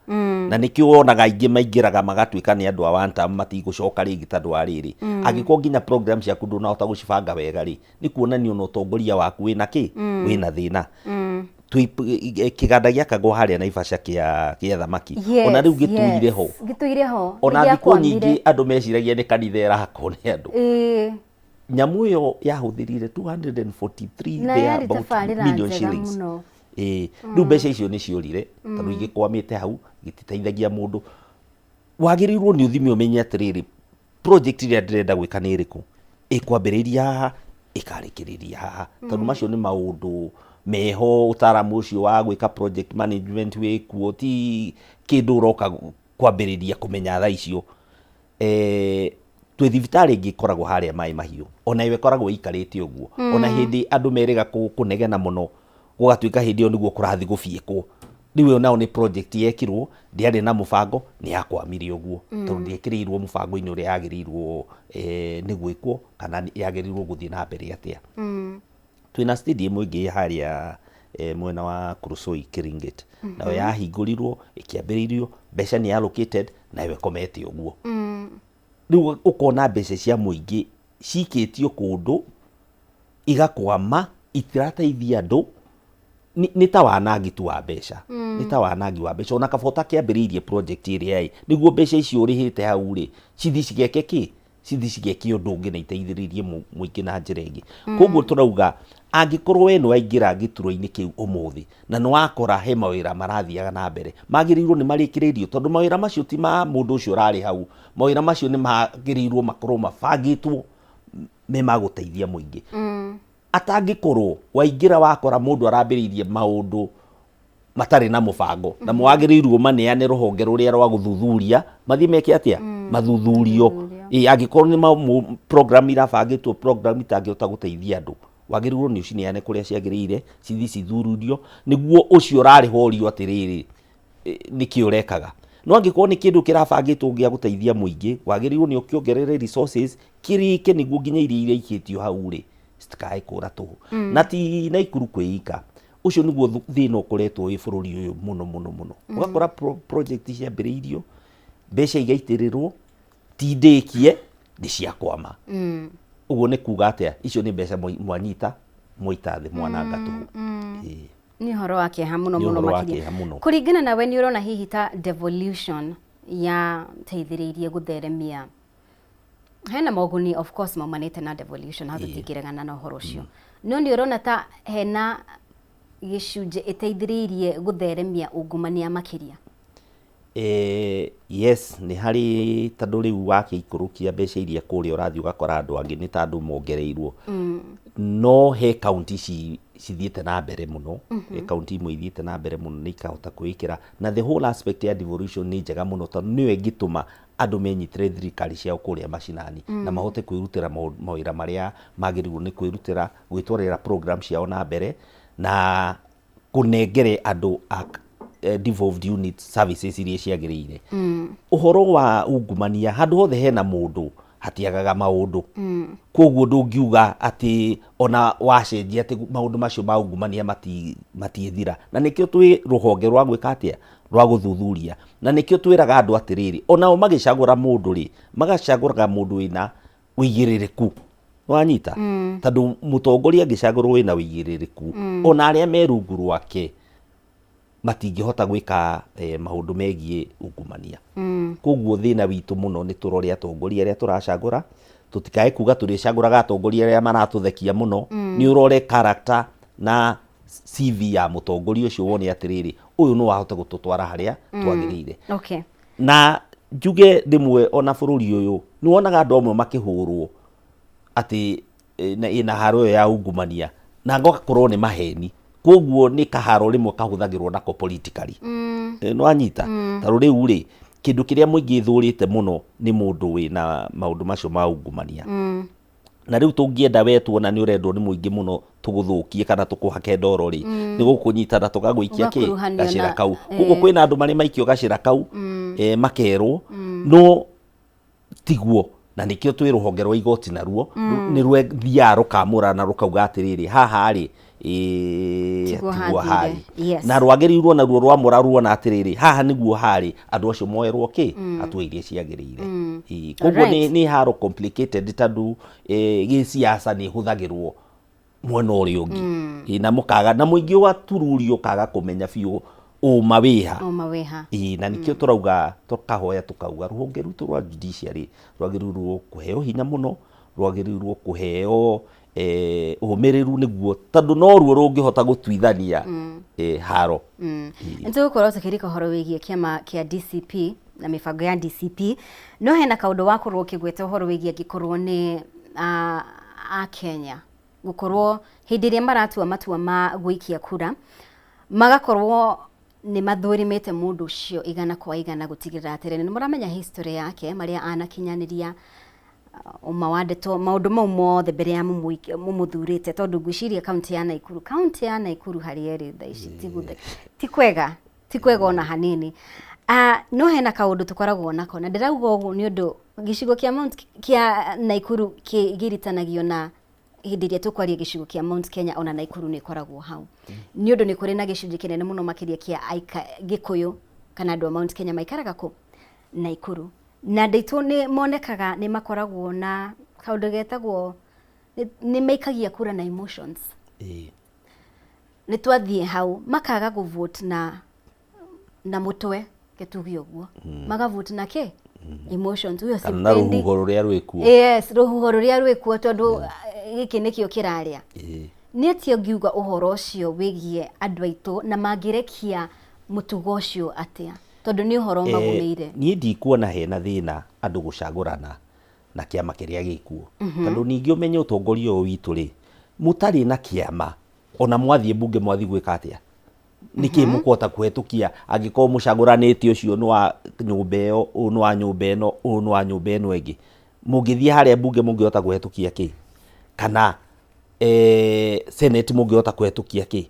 Na nĩkĩo wonaga aingĩ maingĩraga magatuĩka nĩ andũ a one term, matigũcoka rĩngĩ, tondũ wa rĩrĩ, angĩkorwo nginya program ciaku ndũnahota gũcibanga wega rĩ, nĩ kuonania ona ũtongoria waku wĩna kĩ, wĩna thĩna. Kĩganda gĩakagwo harĩa Naivasha kĩa thamaki, ona rĩu gĩtũire ho. Gĩtũire ho. Ona thikũ nyingĩ andũ meciragia nĩ kanitha ĩrakwo nĩ andũ. Nyamũ ĩyo yahũthĩrire 243 Na there yarĩ about tabarĩra million njega shillings. mũno. Rĩu mbeca icio nĩ ciorire tondũ igĩkwamĩte hau, gĩtiteithagia mũndũ. Wagĩrĩirwo nĩ ũthime ũmenye atĩrĩrĩ, project ĩrĩa ndĩrenda gwĩka nĩ ĩrĩkũ, ĩkwambĩrĩria haha ĩkarĩkĩrĩria haha, tondũ macio nĩ maũndũ meho. Ũtaramu ũcio wa gwĩka project management wĩkuo, ti kĩndũ ũroka kwambĩrĩria kũmenya thaa icio. Twĩ thibitarĩ ĩngĩ ĩkoragwo harĩa Maĩ Mahiũ, ona ĩyo ĩkoragwo ĩikarĩte ũguo. Ona hĩndĩ andũ merĩga kũnegena mũno, gũgatuĩka hĩndĩ ĩyo nĩguo kũrathiĩ gũbiĩkwo. Rĩu ĩyo nayo nĩ project yekirwo, ndĩarĩ na mũbango, nĩ yakwamire ũguo, tondũ ndĩekĩrĩirwo mũbango-inĩ ũrĩa yagĩrĩirwo nĩ gwĩkwo kana yagĩrĩirwo gũthiĩ na mbere atĩa. Twĩna stadium ĩngĩ harĩa mwena wa Kuresoi Keringet, nayo yahingũrirwo, ĩkĩambĩrĩirio, mbeca nĩ allocated, nayo ĩkomete ũguo. Rĩu ũkona mbeca cia mũingĩ cikĩtio kũndũ igakwama, itirateithia andũ, nĩ ta wanangi tu wa mbeca, nĩ ta wanangi wa mbeca. Ona kaba ũtakĩambĩrĩirie project ĩrĩa ĩ, nĩguo mbeca icio ũrĩhĩte hau rĩ, cithiĩ cigeke kĩ, cithiĩ cigeke ũndũ ũngĩ na iteithĩrĩrie mũingĩ na njĩra ĩngĩ. Koguo tũrauga angĩkorwo we nĩ waingĩra gĩturwa-inĩ kĩu ũmũthĩ na nĩ wakora he mawĩra marathiaga na mbere, magĩrĩirwo nĩ marĩkĩrĩrio, tondũ mawĩra macio ti ma mũndũ ũcio ũrarĩ hau, mawĩra macio nĩ magĩrĩirwo makorwo mabangĩtwo me ma gũteithia mũingĩ. Atangĩkorwo waingĩra wakora mũndũ arambĩrĩirie maũndũ matarĩ na mũbango, na mwagĩrĩirwo maneane rũhonge rũrĩa rwa gũthuthuria, mathiĩ meke atĩa, mathuthurio. Angĩkorwo nĩ program irabangĩtwo, program itangĩhota gũteithia andũ, wagĩrĩirwo nĩ ũcineane kũrĩa ciagĩrĩire, cithiĩ cithuthurio, nĩguo ũcio ũrarĩha orio atĩrĩrĩ, nĩkĩ ũrekaga. No angĩkorwo nĩ kĩndũ kĩrabangĩtwo gĩa gũteithia mũingĩ, wagĩrĩirwo nĩ ũkĩongerere resources, kĩrĩke, nĩguo nginya iria iraikĩtio hau rĩ, citikae kũra tũhũ. Na ti Naikuru kwĩika, ũcio nĩguo thĩna ũkoretwo wĩ bũrũri ũyũ mũno mũno mũno. Ũgakora project ciambĩrĩirio, mbeca igaitĩrĩrwo, ti ndĩkie, nĩ ciakwama. Ũguo nĩ kuga atĩa? Icio nĩ mbeca mwanyita, mwaita thĩ, mwananga tũhũ. Nĩ ũhoro wa kĩeha mũno Nĩ mũno ũhoro wa makĩria. kĩeha mũno. Kũringana nawe, nĩ ũrona hihi ta devolution ya teithĩrĩirie gũtheremia? Hena moguni of course maumanĩte na devolution, hau tũtingĩregana na ũhoro ũcio, no nĩ ũrona ta hena gĩcunjĩ ĩteithĩrĩirie gũtheremia ungumania makĩria? Yes, nĩ harĩ, tondũ rĩu wakĩikũrũkia mbeca iria kũrĩa ũrathiĩ ũgakora andũ angĩ nĩ ta andũ mongereirwo. No he kaunti cithiĩte na mbere mũno, he kaunti imwe ithiĩte na mbere mũno nĩ ikahota kwĩĩkĩra, na the whole aspect ya devolution nĩ njega mũno, tondũ nĩyo ĩngĩtũma andũ menyitĩre thirikari ciao kũrĩa macinani na mahote kwĩrutĩra mawĩra marĩa magĩrĩirwo nĩ kwĩrutĩra, gwĩtwarĩra program ciao na mbere na kũnengere andũ a devolved unit services iria ciagĩrĩire. Ũhoro wa ungumania, handũ hothe hena mũndũ Hatiagaga maũndũ. Koguo ndũngiuga atĩ ona wacenjia atĩ maũndũ macio ma ungumania matiĩthira. Na nĩkĩo twĩ rũhonge rwa gwĩka atĩa? Rwa gũthuthuria. Na nĩkĩo twĩraga andũ atĩrĩrĩ, onao magĩcagũra mũndũ rĩ, magacagũraga mũndũ wĩna ũigĩrĩrĩku. Nĩwanyita? Tondũ mũtongoria angĩcagũrwo wĩna ũigĩrĩrĩku, ona arĩa me rungu rwake matingĩhota gwĩka maũndũ megiĩ ungumania. Koguo thĩna witũ mũno nĩ tũrore atongoria arĩa tũracagũra, tũtikae kuga tũrĩcagũraga atongoria arĩa maratũthekia mũno, nĩ ũrore character na CV ya mũtongoria ũcio wone atĩrĩrĩ, ũyũ no ahote gũtũtwara harĩa twagĩrĩire. Na njuge rĩmwe ona bũrũri ũyũ, nĩ wonaga andũ amwe makĩhũrwo atĩ ĩna haro ĩyo ya ungumania na ngakorwo nĩ maheni koguo nĩ kaharo rĩmwe kahũthagĩrwo nako politically. Nĩwanyita? Tondũ rĩu rĩ, kĩndũ kĩrĩa mũingĩ ĩthũrĩte mũno nĩ mũndũ wĩna maũndũ macio ma ungumania. Na rĩu tũngĩenda we tuona nĩ ũrendwo nĩ mũingĩ mũno tũgũthũkie kana tũkũhake ndoro rĩ, nĩ gũkũnyita na tũgagũikia kĩ? Ũgakuruhanio Gacĩra kau. Koguo kwĩna andũ marĩ maikio gacĩra kau, makerwo, no tiguo. Na nĩkĩo twĩ rũhonge rwa igoti naruo, nĩ rwethiaga rũkamũra na rũkauga atĩrĩrĩ, haha rĩ, Tiguo tiguo hathire. harĩ. Yes. Na rwagĩrĩirwo naruo rwamũra ruona atĩrĩrĩ, haha nĩguo harĩ, andũ acio moerwo kĩ? Hatua iria ciagĩrĩire. Koguo nĩ haro complicated tondũ gĩsiasa nĩ ĩhũthagĩrwo mwena ũrĩa ũngĩ. Na mũkaga, na mũingĩ ũgatururio ũkaga kũmenya biũ ũma wĩha. Ũma wĩha. Na nĩkĩo tũrauga, tũkahoya tũkauga rũhonge rwitũ rwa judiciary rwagĩrĩirwo kũheo hinya mũno, rwagĩrĩirwo kũheo ũmĩrĩru nĩguo, tondũ noruo rũngĩhota gũtuithania haro. Nĩ tũgũkorwo tũkĩrika ũhoro wĩgiĩ kĩama kĩa DCP na mĩbango ya DCP, no hena kaũndũ wakorwo ũkĩgweta ũhoro wĩgiĩ angĩkorwo nĩ a Kenya gũkorwo hĩndĩ ĩrĩa maratua matua ma gũikia kura magakorwo nĩ mathũrimĩte mũndũ ũcio igana kwa igana gũtigĩrĩra atĩrĩ nĩ mũramenya history yake, marĩa anakinyanĩria, ũma wa ndeto, maũndũ mau mothe mbere ya mũmũthurĩte, tondũ ngwĩciria kaunti ya Naikuru, kaunti ya Naikuru harĩa ĩrĩ thaa ici ti kwega, ti kwega ona hanini. No hena kaũndũ tũkoragwo nako, na ndĩrauga ũguo nĩ ũndũ gĩcigo kĩa Mount kĩa Naikuru kĩgiritanagio na hĩndĩ ĩrĩa tũkwaria gĩcigo kĩa Mount Kenya, ona Naikuru nĩ ĩkoragwo hau, nĩ ũndũ nĩ kũrĩ na gĩcunjĩ kĩnene mũno makĩria kĩa Gĩkũyũ kana andũ a Mount Kenya maikaraga kũ? Naikuru. Na andũ aitũ nĩ monekaga nĩ makoragwo na kaũndũ getagwo nĩ maikagia kura na emotions. Nĩ twathiĩ hau makaga gũ vote na mũtwe, ketuge ũguo, maga vote na kĩ? Emotions. Huyo Kana na simpendi. rũhuho rũrĩa rwĩkuo. Yes, rũhuho rũrĩa rwĩkuo, tondũ gĩkĩ nĩkĩo kĩrarĩa. Nĩ atĩa ũngiuga ũhoro ũcio wĩgiĩ andũ aitũ, na mangĩrekia mũtugo ũcio atĩa, tondũ nĩ ũhoro magũmĩire? Niĩ ndikuona hena thĩna andũ gũcagũrana na kĩama kĩrĩa gĩkuo, tondũ ningĩ ũmenye ũtongoria ũyũ witũ rĩ, mũtarĩ na kĩama, ona mwathiĩ mbunge mwathiĩ gwĩka atĩa? Nĩkĩ mũkũhota kũhetũkia angĩkorwo mũcagũranĩte ũcio nĩ wa nyũmba ĩyo, ũyũ nĩ wa nyũmba ĩno, ũyũ nĩ wa nyũmba ĩno ĩngĩ? Mũngĩthiĩ harĩa mbunge mũngĩhota kũhetũkia kĩ? Kana senate mũngĩhota kũhetũkia kĩ?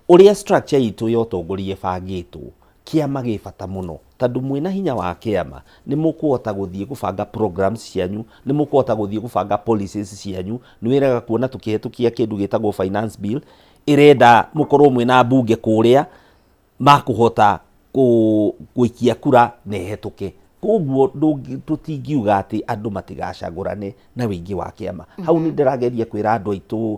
Ũrĩa structure itũ ya ũtongoria ĩbangĩtwo, kĩama gĩ bata mũno, tondũ mwĩna hinya wa kĩama nĩ mũkũhota gũthiĩ gũbanga programs cianyu, nĩ mũkũhota gũthiĩ gũbanga policies cianyu. Nĩ wĩrega kuona tũkĩhetũkia kĩndũ gĩtagwo finance bill, ĩrenda mũkorwo mwĩna mbunge kũrĩa makũhota gũikia kura na ĩhetũke. Koguo tũtingiuga atĩ andũ matigacagũrane na wĩingĩ wa kĩama. Hau nĩ ndĩrageria kwĩra andũ aitũ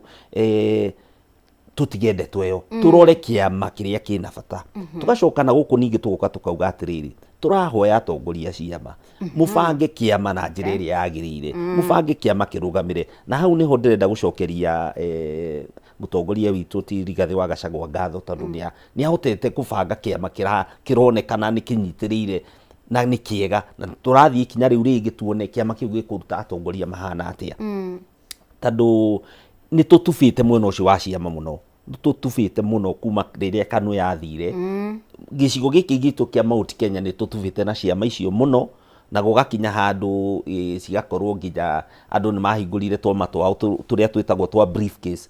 tũtige ndeto ĩyo, tũrore kĩama kĩrĩa kĩna bata. Tũgacoka na gũkũ ningĩ tũgoka tũkauga atĩrĩrĩ, tũrahoya atongoria ciama mũbange kĩama na njĩra ĩrĩa yagĩrĩire, mũbange kĩama kĩrũgamĩre. Na hau nĩho ndĩrenda gũcokeria mũtongoria witũ ti Rigathĩ wa Gachagua ngatho, tondũ nĩ ahotete kũbanga kĩama kĩronekana nĩ kĩnyitĩrĩire na nĩ kĩega, na tũrathiĩ ikinya rĩu rĩngĩ tuone kĩama kĩu gĩkũruta atongoria mahana atĩa, tondũ nĩ tũtubĩte mwena ũcio wa ciama mũno, nĩ tũtubĩte mũno kuma rĩrĩa KANU yathire. Gĩcigo gĩkĩ gitũ kĩa Mount Kenya nĩ tũtubĩte na ciama icio mũno, na gũgakinya handũ cigakorwo nginya andũ nĩ mahingũrire twama twao tũrĩa twĩtagwo twa briefcase.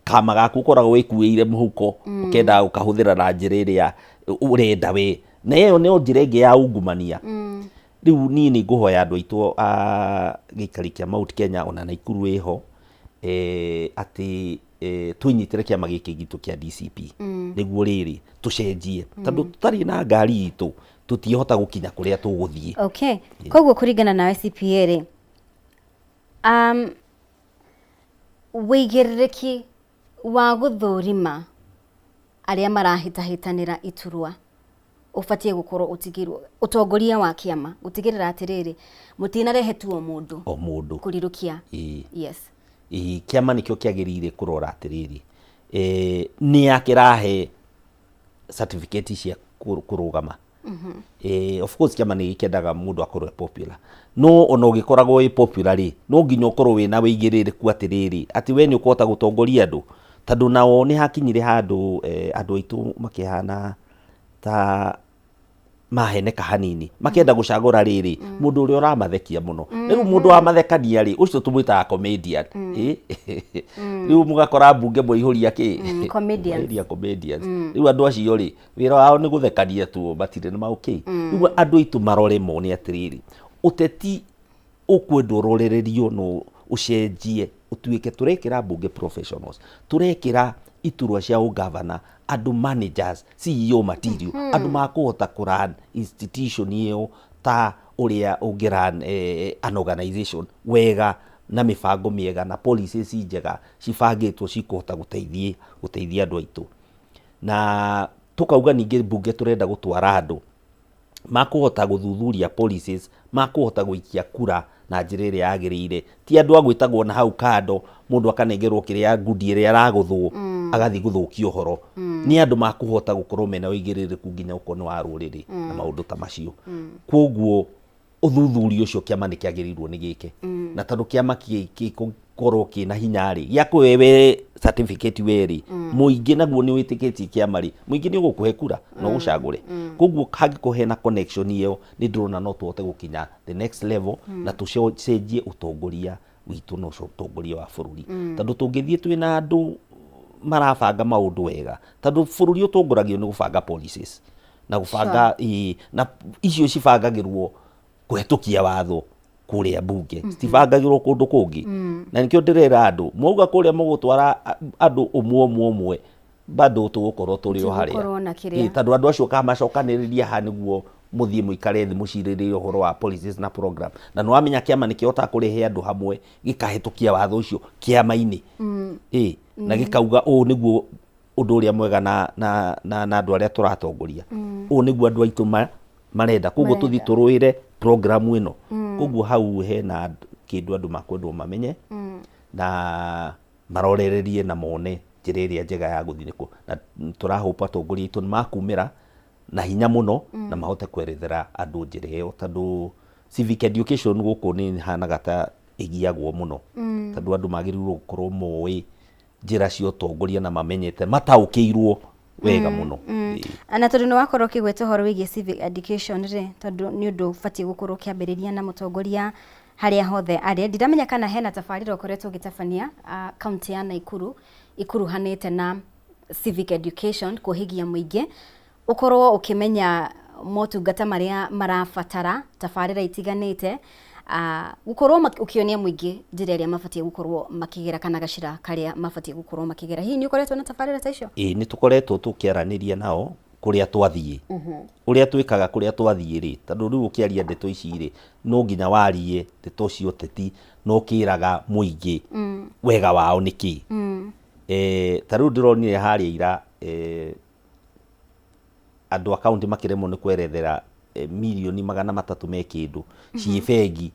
Kama gaku ũkoragwo wĩkuĩire mũhuko, ũkenda gũkahũthĩra na njĩra ĩrĩa ũrenda we, na ĩyo nĩyo njĩra ĩngĩ ya ungumania. Rĩu niĩ nĩ ngũhoya andũ aitũ a gĩikari kĩa Mount Kenya ona Naikuru ĩho atĩ twĩnyitĩre kĩama gĩkĩ gitũ kĩa DCP nĩguo rĩrĩ tũcenjie, tondũ tũtarĩ na ngari itũ tũtiĩhota gũkinya kũrĩa tũgũthiĩ. Okay, koguo kũringana nawe CPA rĩ, wĩigĩrĩrĩki wa gũthũrima arĩa marahĩtahĩtanĩra iturwa ũbatiĩ gũkorwo ũtigĩrwo ũtongoria wa kĩama gũtigĩrĩra atĩrĩrĩ, mũtinarehe tu o mũndũ o mũndũ kũrirũkia. Yes. Ĩĩ, kĩama nĩkĩo kĩagĩrĩire kũrora atĩrĩrĩ, nĩ a kĩrahe certificate cia kũrũgama. Of course kĩama nĩ gĩkĩendaga mũndũ akorwo e popular, no ona ũgĩkoragwo wĩ popular rĩ, no nginya ũkorwo wĩna wĩigĩrĩrĩku atĩrĩrĩ, atĩ we nĩ ũkũhota gũtongoria andũ, tondũ nao nĩ hakinyire handũ andũ aitũ makĩhana ta maheneka hanini, makĩenda gũcagũra rĩrĩ mũndũ ũrĩa ũramathekia mũno. Rĩu mũndũ wa mathekania rĩ, ũcio tũmwĩtaga comedian. Rĩu mũgakora mbunge mwaihũria kĩ? Comedians. Mwaihũria comedians. Rĩu andũ acio rĩ, wĩra wao nĩ gũthekania tu, matirĩ na maũkĩ. Rĩu andũ aitũ marore mone atĩrĩrĩ, ũteti ũkwendwo ũrorererio no ũcenjie ũtuĩke tũrekĩra mbunge professionals, tũrekĩra iturwa cia ũgavana andũ managers, CEO material, andũ makũhota kũ run institution ĩyo ta ũrĩa ũngĩ run an organization wega, na mĩbango mĩega na policies njega cibangĩtwo cikũhota gũteithia andũ aitũ. Na tũkauga ningĩ mbunge tũrenda gũtwara andũ makũhota gũthuthuria policies, makũhota gũikia kura na njĩra ĩrĩa yagĩrĩire, ti andũ a gwĩtagwo na hau kando, mũndũ akanengerwo kĩrĩa ngundi ĩrĩa aragũthwo agathiĩ gũthũkia ũhoro. Nĩ andũ makũhota gũkorwo mena ũigĩrĩrĩku nginya ũkorwo nĩ wa rũrĩrĩ na maũndũ ta macio. Koguo ũthuthuria ũcio kĩama nĩ kĩagĩrĩirwo nĩ gĩke, na tondũ kĩama gĩkũkorwo kĩna hinya rĩ, gĩa we certificate we rĩ, mũingĩ naguo nĩ wĩtĩkĩtie kĩama rĩ, mũingĩ nĩ ũgũkũhe kura na ũgũcagũre. Koguo hangĩkorwo hena connection ĩyo, nĩ ndĩrona no tũhote gũkinya the next level na tũcenjie ũtongoria witũ na ũtongoria wa bũrũri, tondũ tũngĩthiĩ twĩna andũ marabanga maũndũ wega, tondũ bũrũri ũtongoragio nĩ gũbanga policies na gũbanga, ĩĩ, na icio cibangagĩrwo kũhetũkia watho kũrĩa mbunge, citibangagĩrwo kũndũ kũngĩ. Na nĩkĩo ndĩrera andũ, mwauga kũrĩa mũgũtwara andũ ũmwe ũmwe ũmwe, bado tũgũkorwo tũrĩ o harĩa. Tũgũkorwo na kĩrĩa. Ĩĩ, tondũ andũ acio kamacokanĩrĩria haha nĩguo mũthiĩ mũikare thĩ mũcirĩrĩrie ũhoro wa policies na program, na nĩ wamenya kĩama nĩ kĩhotaga kũrehe andũ hamwe gĩkahĩtũkia watho ũcio kĩama-inĩ, ĩĩ, na gĩkauga ũũ nĩguo ũndũ ũrĩa mwega na na na na andũ arĩa tũratongoria, ũũ nĩguo andũ aitũ marenda, koguo tũthiĩ tũrũĩre program ĩno. Koguo hau hena kĩndũ andũ makwendwo mamenye na marorererie na mone njĩra ĩrĩa njega ya gũthiĩ nĩkũ, na tũrahope atongoria aitũ nĩ makumĩra na hinya mũno na mahote kwerethera andũ njĩra ĩyo, tondũ civic education gũkũ nĩ ĩhanaga ta ĩgiagwo mũno, tondũ andũ magĩrĩirwo gũkorwo moĩ njĩra cia ũtongoria na mamenyete mataũkĩirwo wega mũno. Ĩĩ. Na tondũ nĩ wakorwo ũkĩgweta ũhoro wĩgiĩ civic education rĩ, tondũ nĩ ũndũ ũbatiĩ gũkorwo ũkĩambĩrĩria na mũtongoria harĩa hothe arĩ, ndiramenya kana hena tabarĩra ũkoretwo ũgĩtabania kaunti ya Naikuru ikuruhanĩte na civic education, kũhĩgia mũingĩ ũkorwo ũkĩmenya motungata marĩa marabatara, tabarĩra itiganĩte, gũkorwo ũkĩonia mũingĩ njĩra ĩrĩa mabatiĩ gũkorwo makĩgera kana gacĩra karĩa mabatiĩ gũkorwo makĩgera. Hihi nĩ ũkoretwo na tabarĩra ta icio? Ĩĩ, nĩ tũkoretwo tũkĩaranĩria nao kũrĩa twathiĩ. Ũrĩa twĩkaga kũrĩa twathiĩ rĩ, tondũ rĩu ũkĩaria ndeto ici rĩ, no nginya warie ndeto cia ũteti na ũkĩraga mũingĩ wega wao nĩ kĩ. Ta rĩu ndĩronire harĩa ira andũ a kaunti makĩremwo nĩ kwerethera mirioni 300 me kĩndũ ciĩ bengi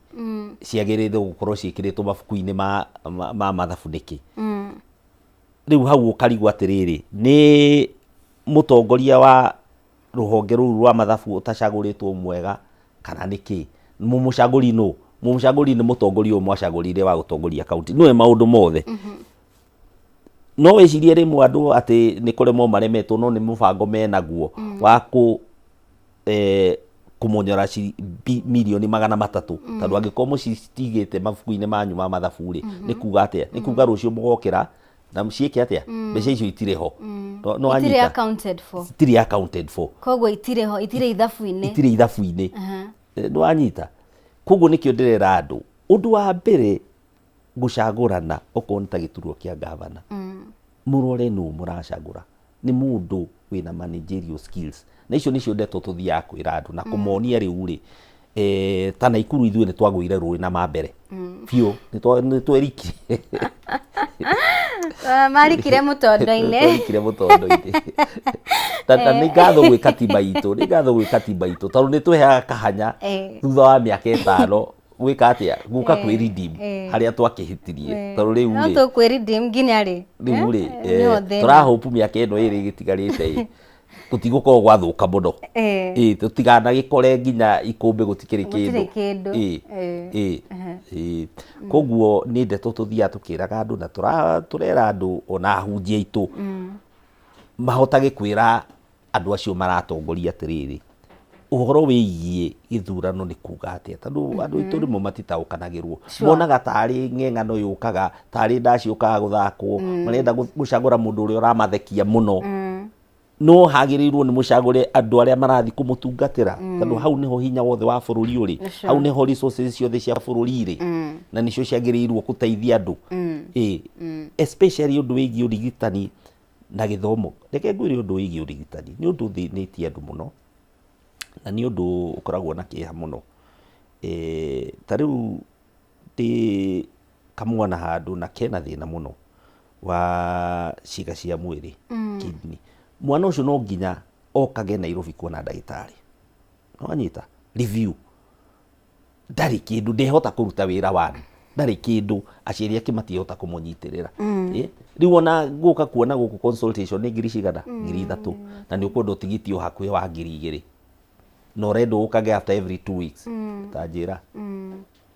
ciagĩrĩire gũkorwo ciĩkĩrĩtwo mabuku-inĩ ma mathabu nĩkĩ. Rĩu hau ũkarigwo atĩrĩrĩ, nĩ mũtongoria wa rũhonge rũu rwa mathabu ũtacagũrĩtwo mwega kana nĩkĩ? Mũmũcagũri nũ? Mũmũcagũri nĩ mũtongoria ũyũ mwacagũrire wa gũtongoria kaunti, nĩwe maũndũ mothe. No wĩcirie rĩmwe andũ atĩ nĩ kũremwo maremetwo, no nĩ mũbango menaguo wa kũmonyora mirioni 300, tondũ angĩkorwo mũcitigĩte mabuku-inĩ manyu ma mathabu rĩ, nĩ kuga atĩa? Nĩ kuga rũciũ mũgokĩra na ciĩke atĩa? Mbeca icio itirĩ ho. No Itirĩ wanyita? accounted for. Itirĩ accounted for. Koguo itirĩ ho, itirĩ ithabu-inĩ. Itirĩ ithabu-inĩ. Nĩwanyita? Koguo nĩkĩo ndĩrera andũ, ũndũ wa mbere gũcagũrana okorwo nĩ ta gĩturwa kĩa ngavana, mũrore nũ mũracagũra. Nĩ mũndũ wĩna managerial skills. Na icio nĩcio ndeto tũthiaga kwĩra andũ na kũmonia rĩu rĩ, ta Naikuru ithuĩ nĩ twagũire rũĩ na mambere biũ, nĩ twerikire. Marikire mũtondo-inĩ. Twerikire mũtondo-inĩ. Ta nĩ ngatho gwĩ katiba itũ, nĩ ngatho gwĩ katiba itũ, tondũ nĩ tũheaga kahanya thutha wa mĩaka ĩtano gwĩka atĩa, gũka kwĩ redeem harĩa twakĩhĩtirie. Tondũ rĩu No rĩ, tũkwĩ redeem nginya rĩ? Rĩu rĩ, Nĩho thĩna. tũrahope mĩaka ĩno ĩrĩ ĩgĩtigarĩte ĩ, gũtigũkorwo gwathũka mũno. Ĩ, tũtikanagĩkore nginya ikũmbĩ gũtikĩrĩ Gũtirĩ kĩndũ. kĩndũ. Ĩ, ĩ, ĩ. Koguo nĩ ndeto tũthiaga tũkĩraga andũ na tũrera andũ ona ahunjia aitũ mahotage kwĩra andũ acio maratongoria atĩrĩrĩ, ũhoro wĩgiĩ gĩthurano nĩ kuga atĩa, tondũ andũ aitũ rĩmwe matitaũkanagĩrwo. Monaga tarĩ ng'eng'ano yũkaga, tarĩ ndaci yũkaga gũthakwo, marenda gũcagũra mũndũ ũrĩa ũramathekia mũno. No hagĩrĩirwo nĩ mũcagũre andũ arĩa marathiĩ kũmũtungatĩra, tondũ hau nĩho hinya wothe wa bũrũri ũrĩ, hau nĩho resources ciothe cia bũrũri irĩ, na nĩcio ciagĩrĩirwo gũteithia andũ. Ĩ, especially ũndũ wĩgiĩ ũrigitani na gĩthomo. Reke ngwĩre ũndũ wĩgiĩ ũrigitani, nĩ ũndũ ũthĩnĩtie andũ mũno, na nĩ ũndũ ũkoragwo na kĩeha mũno. Ta rĩu ndĩ kamwana handũ na kena thĩna mũno wa ciĩga cia mwĩrĩ, kidney. Mwana ũcio no nginya okage Nairobi kuona ndagĩtarĩ. Nĩwanyita? Review. Ndarĩ kĩndũ, ndehota kũruta wĩra one, ndarĩ kĩndũ, aciari ake matiĩhota kũmũnyitĩrĩra. Rĩu ona gũka kuona gũkũ consultation nĩ ngiri cigana? 3000. Na nĩ ũkwenda ũtigiti o hakuhĩ wa 2000. Na ũrendwo ũkage after every 2 weeks. Ta njĩra.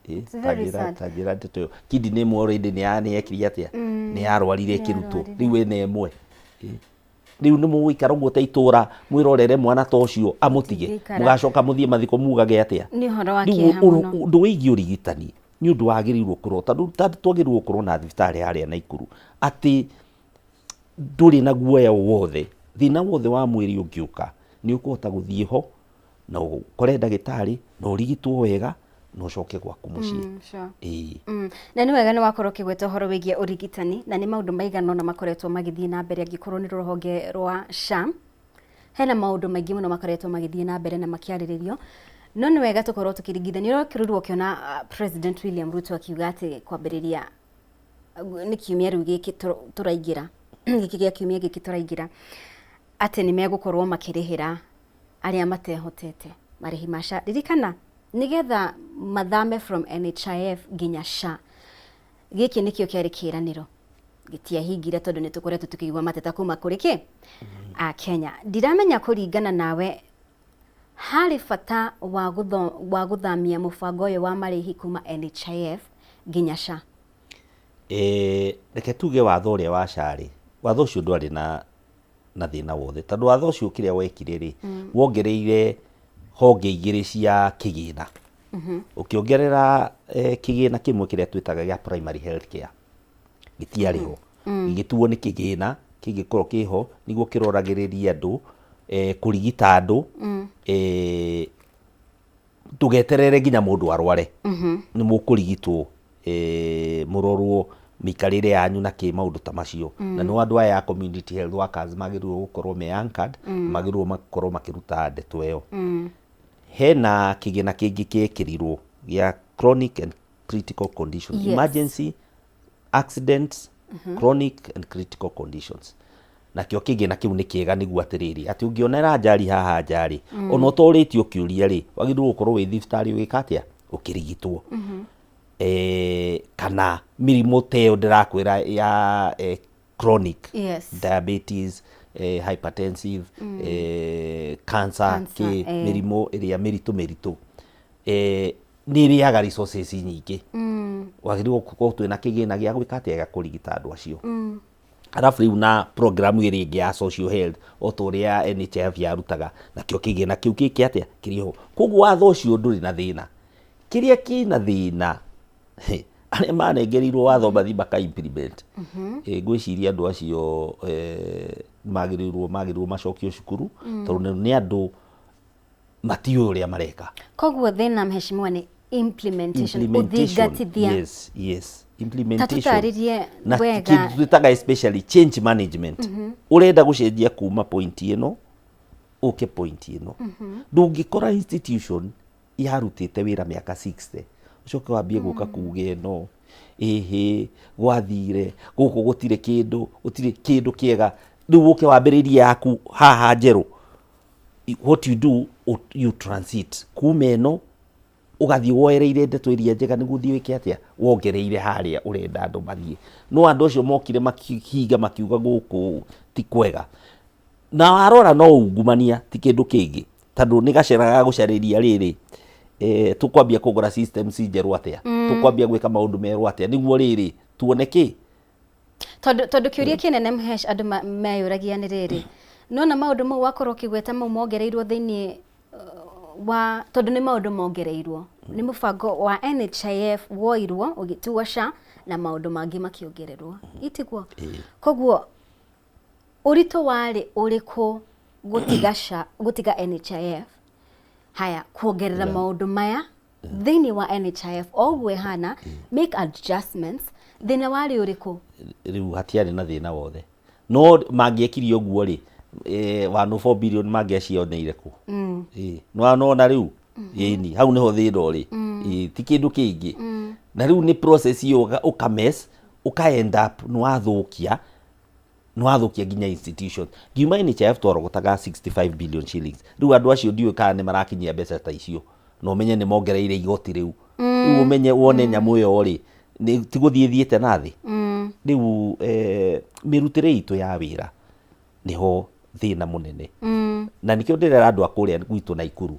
It's very sad. Ta njĩra ndeto ĩyo. Kidney ĩmwe already nĩ yekire atĩa? Nĩ yarwarire ĩkĩrutwo. Rĩu ĩna ĩmwe. Rĩu nĩ mũgũikara ũguo ta itũra mwĩrorere mwana ta ũcio amũtige? Tũtingĩikara. Mũgacoka mũthiĩ mathiko mugage atĩa? Nĩ ũhoro wa Rĩu kĩeha mũno. Ũndũ wĩgiĩ ũrigitani nĩ ũndũ wagĩrĩirwo kũrorwo, tondũ twagĩrĩirwo gũkorwo na thibitarĩ harĩa Naikuru atĩ ndũrĩ na guoya wothe, thĩna wothe wa mwĩrĩ ũngĩũka nĩ ũkũhota gũthiĩ ho na ũkore ndagĩtarĩ na ũrigitwo wega na ũcoke gwaku mũciĩ. Ĩĩ. Na nĩ wega nĩ wakorwo ũkĩgweta ũhoro wĩgiĩ ũrigitani, na nĩ maũndũ maigana ũna makoretwo magĩthiĩ na mbere angĩkorwo nĩ rũhonge rwa SHA. Hena maũndũ maingĩ mũno makoretwo magĩthiĩ na mbere na makĩarĩrĩrio, no nĩ wega tũkorwo tũkĩringithania. Ũrokorirwo ũkĩona President William Ruto akiuga atĩ kwambĩrĩria nĩ kiumia rĩu gĩkĩ tũraingĩra, gĩkĩ gĩa kiumia gĩkĩ tũraingĩra, atĩ nĩ megũkorwo makĩrĩhĩra arĩa matehotete marĩhi ma SHA. Ririkana nĩgetha mathame from NHIF nginya SHA, gĩkĩ nĩkĩo kĩarĩ kĩĩranĩro gĩtiahingire, tondũ nĩ tũkoretwo tũkĩigua mateta kuma kũrĩ kĩ a Kenya. Ndiramenya kũringana nawe harĩ bata wa wa gũthamia mũbango ũyũ wa marĩhi kuma NHIF nginya SHA? Reke tuge watho ũrĩa wa SHA rĩ, watho ũcio ndwarĩ na thĩna wothe, tondũ watho ũcio kĩrĩa wekire rĩ, wongereire honge igĩrĩ cia kĩgĩna. Ũkĩongerera kĩgĩna kĩmwe kĩrĩa twĩtaga gĩa primary health care, gĩtiarĩ ho. Gĩgĩtuo nĩ kĩgĩna kĩngĩkorwo kĩho nĩguo kĩroragĩrĩria andũ, kũrigita andũ, ndũgeterere nginya mũndũ arware. Nĩ mũkũrigitwo, mũrorwo mĩikarĩre yanyu na kĩ maũndũ ta macio. Na nĩo andũ aya a community health workers magĩrĩirwo gũkorwo me anchored, magĩrĩirwo makorwo makĩruta ndeto ĩyo. Hena kĩgĩna kĩngĩ kĩekĩrirwo gĩa chronic and critical conditions. Emergency, accidents, chronic and critical conditions. Nakĩo kĩgĩna kĩu nĩ kĩega nĩguo atĩrĩrĩ, atĩ ũngĩonera njari haha nja rĩ, ona ũtorĩtio kĩũria rĩ, wagĩrĩirwo gũkorwo wĩ thibitarĩ ũgĩka atĩa? Ũkĩrigitwo. Kana mĩrimũ ta ĩyo ndĩrakwĩra ya chronic, diabetes, hypertensive, cancer, Cancer, kĩ, mĩrimũ ĩrĩa mĩritũ mĩritũ, nĩ ĩrĩaga resources nyingĩ. Wagĩrĩirwo gũkorwo twĩna kĩgĩna gĩa gwĩka atĩa? Gĩa kũrigita andũ acio. Arabu rĩu na program ĩrĩa ĩngĩ ya social health o ta ũrĩa NHIF yarutaga, nakĩo kĩgĩna kĩu gĩkĩ atĩa? Kĩrĩ ho. Koguo watho ũcio ndũrĩ na thĩna. Kĩrĩa kĩna thĩna, arĩa manengereirwo watho mathiĩ maka implement, ngwĩciria andũ acio magĩrĩirwo macokio cukuru, tondũ nĩ andũ Matiũĩ ũrĩa mareka. Koguo thĩna, mheshimiwa, nĩ implementation, ũthingatithia. Yes, implementation. Ta tũtarĩrie na wega. Kĩndũ twĩtaga especially change management. Ũrenda gũcenjia kuma point ĩno ũke point ĩno. Ndũngĩkora institution yarutĩte wĩra mĩaka 60 ũcoke wambie gũka kuga ĩno ĩhĩ gwathire gũkũ, gũtirĩ kĩndũ, gũtirĩ kĩndũ kĩega, rĩu ũke wambĩrĩrie yaku haha njerũ. What you do, you transit kuma ĩno ũgathiĩ woereire ndeto iria njega nĩguo ũthiĩ wĩke atĩa, wongereire harĩa ũrenda andũ mathiĩ. No andũ acio mokire makihinga makiuga gũkũ ti kwega, na warora no ungumania, ti kĩndũ kĩngĩ, tondũ nĩ gacĩra ga gũcarĩria rĩrĩ, tũkwambia kũgũra systems njerũ atĩa, tũkwambia gwĩka maũndũ merũ atĩa, nĩguo rĩrĩ tuone kĩ. Tondũ kĩũria kĩnene, mhesh, andũ meyũragia nĩ rĩrĩ, nona maũndũ mau wakorwo ũkĩgweta mau mongereirwo thĩinĩ wa, tondũ nĩ maũndũ mongereirwo nĩ mũbango wa NHIF woirwo ũgĩtuo SHA na maũndũ mangĩ makĩongererwo, itiguo? Koguo ũritũ warĩ ũrĩkũ gũtiga SHA, gũtiga NHIF, haya kuongerera maũndũ maya thĩinĩ wa NHIF o ũguo ĩhana, make adjustments, thĩna warĩ ũrĩkũ? Rĩu hatiarĩ na thĩna wothe, no mangĩekire ũguo rĩ, 104 billion mangĩacioneire kũ? Ĩ nona rĩu ĩni hau nĩho thĩna ũrĩ. Ĩ, ti kĩndũ kĩngĩ. Na rĩu nĩ process ĩyo ũka mess, ũka end up nĩ wathũkia nginya institution. Ngiuma NHIF twarogotaga 65 billion shillings. Rĩu andũ acio ndiũĩ kana nĩ marakinyia mbeca ta icio, na ũmenye nĩ mongereire igoti rĩu. Rĩu ũmenye wone nyamũ ĩyo rĩ, nĩ ti gũthiĩ thiĩte na thĩ. Rĩu mĩrutĩre itũ ya wĩra nĩho thĩna mũnene, na nĩkĩo ndĩrera andũ a kũrĩa gwitũ Naikuru,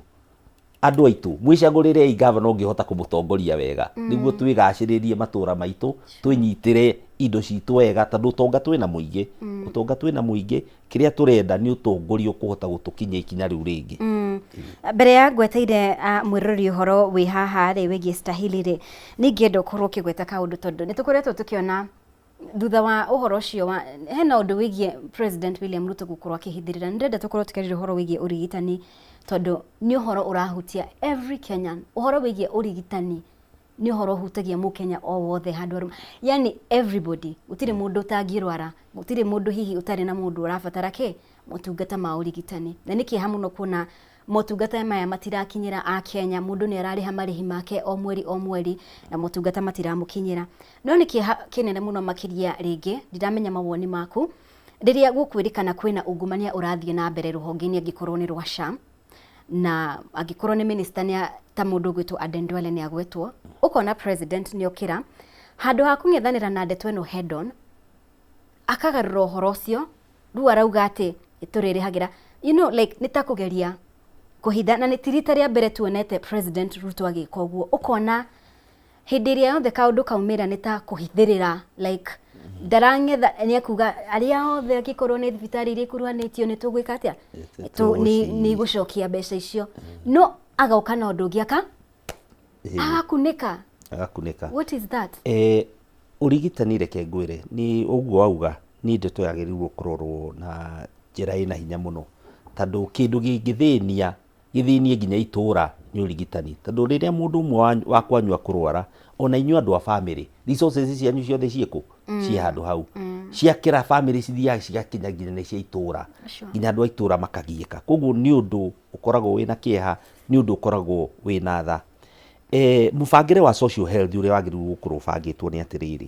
andũ aitũ, mwĩcagũrĩrei gavana ũngĩhota kũmũtongoria wega nĩguo twĩgacĩrĩrie matũra maitũ, twĩnyitĩre indo citũ wega, tondũ ũtonga twĩna mũingĩ, ũtonga twĩna mũingĩ. Kĩrĩa tũrenda nĩ ũtongoria ũkũhota gũtũkinyia ikinya rĩu rĩngĩ. Mbere ya ngweteire mwĩroreri ũhoro wĩ haha rĩ wĩgiĩ Stahili rĩ, ningĩenda ũkorwo ũkĩgweta kaũndũ, tondũ nĩ tũkoretwo tũkĩona thutha wa ũhoro ũcio wa hena ũndũ wĩgiĩ President William Ruto gũkorwo akĩhithĩrĩra. Nĩ ndĩrenda tũkorwo tũkĩarĩria ũhoro wĩgiĩ ũrigitani, tondũ nĩ ũhoro ũrahutia every Kenyan. Ũhoro wĩgiĩ ũrigitani nĩ ũhoro ũhutagia mũkenya o wothe handũ arĩ, yani everybody. Gũtirĩ mũndũ ũtangĩrwara, gũtirĩ mũndũ hihi ũtarĩ na mũndũ ũrabatara kĩ motungata ma ũrigitani. Na nĩ kĩeha mũno kuona motungata maya matirakinyĩra a Kenya. Mũndũ nĩ ararĩha marĩhi make o mweri o mweri na motungata matiramũkinyĩra. No nĩ kĩeha kĩnene mũno makĩria. Rĩngĩ ndiramenya mawoni maku rĩrĩa gũkwĩrĩkana kwĩna ungumania ũrathiĩ na mbere rũhonge-inĩ, angĩkorwo nĩ rwa SHA na angĩkorwo nĩ minister nĩ ta mũndũ ũgwĩtwo Aden Duale nĩ agwetwo, ũkona president nĩ okĩra handũ ha kũng'ethanĩra na ndeto ĩno head on, akagarũra ũhoro ũcio. Rĩu arauga atĩ tũrĩrĩhagĩra, like nĩ ta kũgeria kũhitha, na nĩ ti rita rĩa mbere tuonete President Ruto agĩka ũguo. Ũkona hĩndĩ ĩrĩa yothe kaũndũ kaumĩra nĩ ta kũhithĩrĩra, like ndarang'etha, nĩ ekuga arĩa othe angĩkorwo nĩ thibitarĩ iria ikuruhanĩtio nĩ tũgwĩka atĩa, nĩ igũcokia mbeca icio, no agoka na ũndũ ũngĩ aka agakunĩka. Agakunĩka. What is that? Ũrigitani, reke ngwĩre, nĩ ũguo wauga, nĩ ndeto yagĩrĩirwo kũrorwo na njĩra ĩna hinya mũno, tondũ kĩndũ gĩngĩthĩnia gĩthĩnie nginya itũra nĩ ũrigitani, tondũ rĩrĩa mũndũ ũmwe wa kwanyu akũrwara, ona inyuĩ andũ a famĩlĩ, resources cianyu ciothe ciĩkũ ciĩ handũ hau. Ciakĩra famĩlĩ cithiaga cigakinya nginya nĩ cia itũra, nginya andũ a itũra makagiĩka. Koguo nĩ ũndũ ũkoragwo wĩna kĩeha, nĩ ũndũ ũkoragwo wĩna tha. Mũbangĩre wa social health ũrĩa wagĩrĩirwo gũkorwo ũbangĩtwo nĩ atĩrĩrĩ,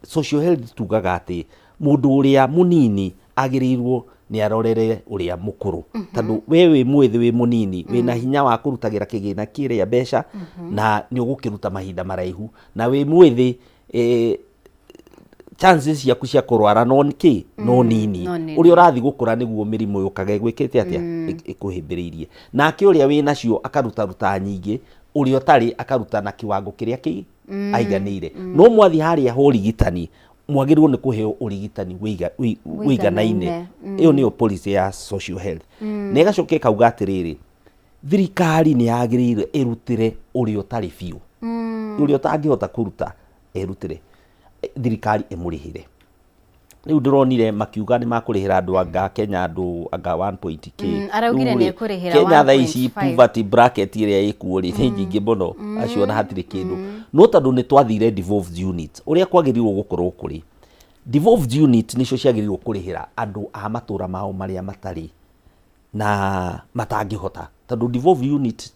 social health tugaga atĩ mũndũ ũrĩa mũnini agĩrĩirwo nĩ arorere ũrĩa mũkũrũ, tondũ we wĩ mwĩthĩ, wĩ mũnini, wĩna hinya wa kũrutagĩra kĩgĩna kĩrĩa mbeca na nĩ ũgũkĩruta mahinda maraihu, na wĩ mwĩthĩ, chances ciaku cia kũrwara no kĩ no nini. No nini. Ũrĩa ũrathiĩ gũkũra nĩguo mĩrimũ yũkaga ĩgwĩkĩte atĩa, ĩkũhĩmbĩrĩirie. Nake ũrĩa wĩ nacio akarutaruta nyingĩ, ũrĩa ũtarĩ akaruta na kiwango kĩrĩa kĩ aiganĩire. No mwathiĩ harĩa ha ũrigitani, mwagĩrĩirwo nĩ kũheo ũrigitani wĩiganaine. Ĩyo nĩyo policy ya social health. Na ĩgacoka ĩkauga atĩrĩrĩ, thirikari nĩ yagĩrĩire ĩrutĩre ũrĩa ũtarĩ biũ, ũrĩa ũtangĩhota kũruta erutĩre, thirikari ĩmũrĩhĩre. Rĩu ndĩronire makiuga nĩ makũrĩhĩra andũ anga Kenya andũ anga 1 point k. Araugire Rĩu rĩ, nĩekũrĩhĩra Kenya thaa ici 1.5. poverty bracket ĩrĩa ĩkuo rĩ nĩ nyingĩ mũno, acio ona hatirĩ kĩndũ. No tondũ nĩ twathire devolved unit, ũrĩa kwagĩrĩirwo gũkorwo kũrĩ devolved unit nĩcio ciagĩrĩirwo kũrĩhĩra andũ a matũra mao marĩa matarĩ na matangĩhota, tondũ devolved unit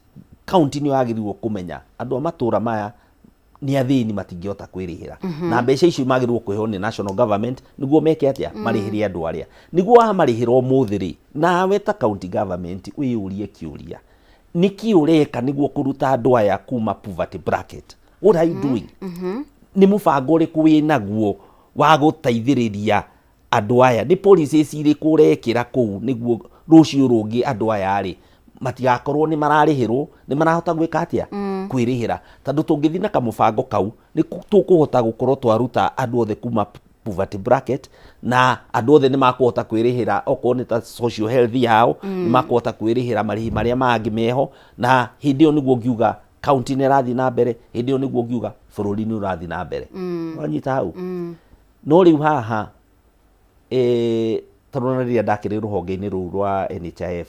county nĩyo yagĩrĩirwo kũmenya andũ a matũra maya nĩ athĩni matingĩhota kwĩrĩhĩra, na mbeca icio magĩrĩirwo kũheo nĩ national government nĩguo meke atĩa? Marĩhĩre andũ arĩa. Nĩguo wamarĩhĩra ũmũthĩ rĩ, nawe ta county government wĩyũrie kĩũria, nĩkĩ ũreka nĩguo kũruta andũ aya kuma poverty bracket? What are you doing? Nĩ mũbango ũrĩkũ wĩ naguo wa gũteithĩrĩria andũ aya? Nĩ policies irĩkũ ũrekĩra kũu nĩguo rũciũ rũngĩ andũ aya rĩ matigakorwo nĩ mararĩhĩrwo, nĩ marahota gwĩka atĩa? Kwĩrĩhĩra. Tondũ tũngĩthiĩ na kamũbango kau nĩ tũkũhota gũkorwo twaruta andũ othe kuma poverty bracket, na andũ othe nĩ makũhota kwĩrĩhĩra okorwo nĩ ta social health yao, nĩ makũhota kwĩrĩhĩra marĩhi marĩa mangĩ meho, na hĩndĩ ĩyo nĩguo ngiuga county nĩ ĩrathiĩ na mbere, hĩndĩ ĩyo nĩguo ngiuga bũrũri nĩ ũrathiĩ na mbere. Wanyita hau? No rĩu haha tondũ ona rĩrĩa ndakĩrĩ rũhonge-inĩ rũu rwa NHIF,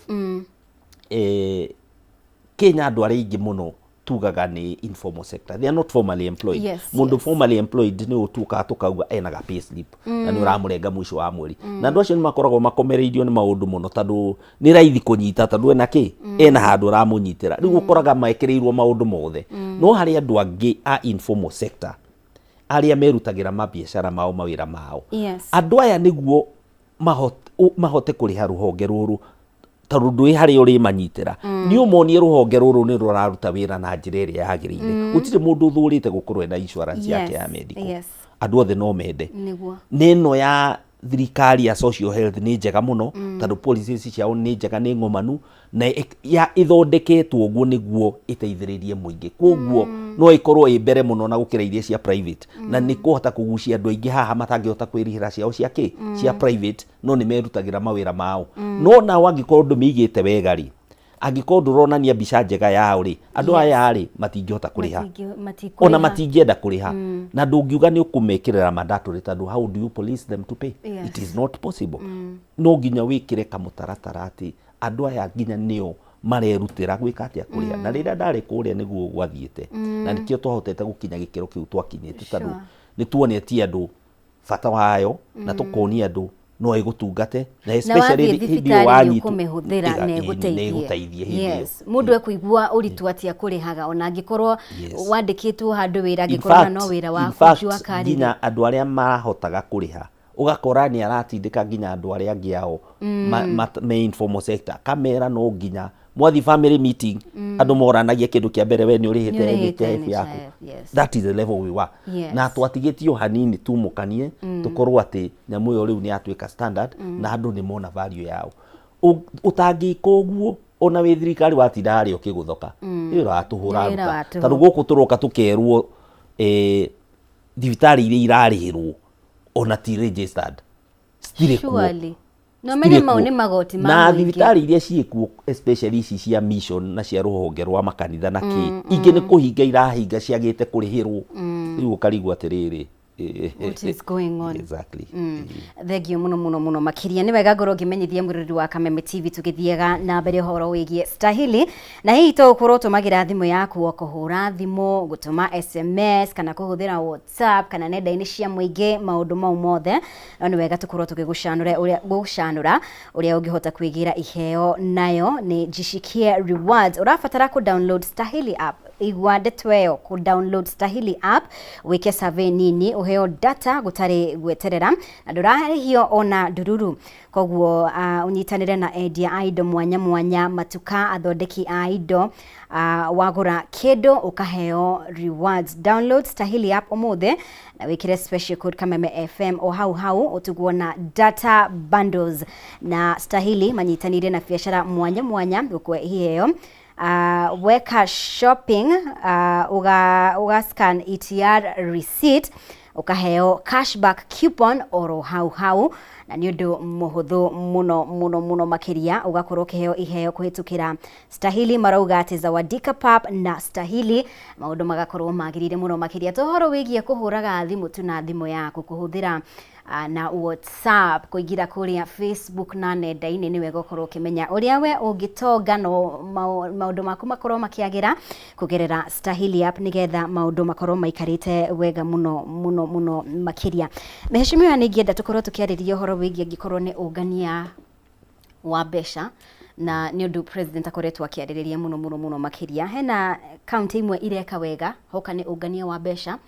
Kenya andũ arĩa aingĩ mũno tugaga nĩ informal sector, they are not formally employed. Mũndũ formally employed nĩ ũtuĩkaga tũkauga ena ga pay slip na nĩ ũramũrenga mũico wa mweri, na andũ acio nĩ makoragwo makomereirio nĩ maũndũ mũno tondũ nĩ raithi kũnyita, tondũ ena kĩ, ena handũ ũramũnyitĩra. Rĩu ũkoraga mekĩrĩirwo maũndũ mothe. No harĩ andũ angĩ a informal sector arĩa merutagĩra mabiacara mao, mawĩra mao. Andũ aya nĩguo mahote kũrĩha rũhonge rũrũ, tondũ ndũĩ harĩa ũrĩmanyitĩra, nĩ ũmonie rũhonge rũrũ nĩ rũraruta wĩra na njĩra ĩrĩa yagĩrĩire. Gũtirĩ mũndũ ũthũrĩte gũkorwo ena insurance yake ya medical. Andũ othe no mende. Nĩ ĩno ya thirikari ya social health nĩ njega mũno, tondũ policies ciao nĩ njega, nĩ ng'omanu na ya ĩthondeketwo ũguo nĩguo ĩteithĩrĩrie mũingĩ. Koguo no ĩkorwo ĩ mbere mũno na gũkĩra iria cia private, na nĩ kũhota kũgucia andũ aingĩ haha matangĩhota kwĩrĩhĩra ciao cia kĩ, cia private, no nĩ merutagĩra mawĩra mao. No nao angĩkorwo ndũmĩigĩte wega rĩ, angĩkorwo ndũronania mbica njega yao rĩ, andũ aya rĩ matingĩhota kũrĩha. Matikũrĩha. Ona matingĩenda kũrĩha, na ndũngiuga nĩ ũkũmekĩrĩra mandatory, tondũ how do you police them to pay? It is not possible. No nginya wĩkĩre kamũtaratara atĩ andũ aya nginya nĩo marerutĩra gwĩka atĩa? Kũrĩha. Na rĩrĩa ndarĩ kũrĩa nĩguo gwathiĩte, na nĩkĩo twahotete gũkinya gĩkĩro kĩu twakinyĩte, tondũ nĩ tuonetie andũ bata wayo na tũkonia andũ no ĩgũtungate na Na especially wathiĩ hĩndĩ ĩyo thibitarĩ nĩ wanyitwo ũkũmĩhũthĩra na nĩ ĩgũteithie. Ĩgũteithie hĩndĩ ĩyo. Yes, mũndũ ekũigua ũritũ atĩa kũrĩhaga ona angĩkorwo wandĩkĩtwo handũ wĩra, In angĩkorwo ona fact, no wĩra in wa fact, jua kali. Nginya andũ arĩa marahotaga kũrĩha ũgakora nĩ aratindĩka nginya andũ arĩa angĩ ao me informal sector, kamera no nginya mwathi family meeting andũ moranagia kĩndũ kĩa mbere, we nĩ ũrĩhĩte Nĩ ũrĩhĩte NHIF yaku? NHIF, yes. That is the level we were. Na twatigĩtio hanini tumũkanie tũkorwo atĩ nyamũ ĩyo rĩu nĩ yatuĩka standard na andũ nĩ mona value yao. Ũtangĩka ũguo, ona wĩ thirikari watinda harĩa ũkĩgũthoka, nĩ wĩra wa tũhũ Nĩ wĩra ũraruta. wa tũhũ. Tondũ gũkũ tũroka tũkerwo thibitarĩ iria irarĩhĩrwo ona ti registered, citirĩ kuo. Surely. No menye Citirĩ mau kuo. nĩ magoti ma Na mũingĩ. thibitarĩ iria ciĩkuo, especially ici cia mission na cia rũhonge rwa makanitha na kĩ, ingĩ nĩ kũhinga irahinga ciagĩte kũrĩhĩrwo. Rĩu ũkarigwo atĩrĩrĩ, What is going on? Exactly. Thengio muno muno muno makiria. Nĩ wega ngorwo ngĩmenyithia mwĩrori wa Kameme TV tũgĩthiaga na mbere ũhoro wĩgiĩ Stahili, na hihi to ũkorwo ũtũmagĩra thimũ yaku o kũhũra thimũ, gũtũma SMS kana kũhũthĩra WhatsApp kana nenda-inĩ cia mũingĩ, maũndũ mau mothe, no nĩ wega tũkorwo tũgĩgũcanũra ũrĩa gũcanũra ũrĩa ũngĩhota kwĩgĩra iheo, nayo nĩ Jishikie Rewards. Ũrabatara kũ download Stahili app. Igua ndeto ĩyo, kũ download Stahili app, wĩke survey nini, ũheo data gũtarĩ gweterera na ndũrarĩhio ona ndururu. Koguo ũnyitanĩre na endia a indo mwanya mwanya, matuka, athondeki a indo, wagũra kĩndũ ũkaheo rewards. Download Stahili app ũmũthĩ na wĩkĩre special code Kameme FM, o hau hau ũtugwo na data bundles. Na Stahili manyitanĩire na biacara mwanya mwanya gũkũhe iheo. Weka shopping, uga scan ETR receipt. Ũkaheo cashback coupon oro hau hau, na nĩ ũndũ mũhũthũ mũno mũno mũno makĩria. Ũgakorwo ũkĩheo iheo kũhĩtũkĩra Stahili, marauga atĩ Zawadika Pap na Stahili, maũndũ magakorwo magĩrĩire mũno makĩria. To ũhoro wĩgiĩ kũhũraga thimũ tu na thimũ yaku, kũhũthĩra na WhatsApp, kũingĩra kũrĩa Facebook na nenda-inĩ, nĩ wega ũkorwo ũkĩmenya ũrĩa we ũngĩtonga no maũndũ maku makorwo makĩagĩra kũgerera Stahili app, nĩgetha maũndũ makorwo maikarĩte wega mũno mũno mũno makĩria. Mheshimiwa, nĩ ingĩenda tũkorwo tũkĩarĩria ũhoro wĩgiĩ angĩkorwo nĩ ũngania wa mbeca, na nĩ ũndũ president akoretwo akĩarĩrĩria mũno mũno mũno makĩria. Hena kaunti imwe ireka wega hoka nĩ ũngania wa mbeca,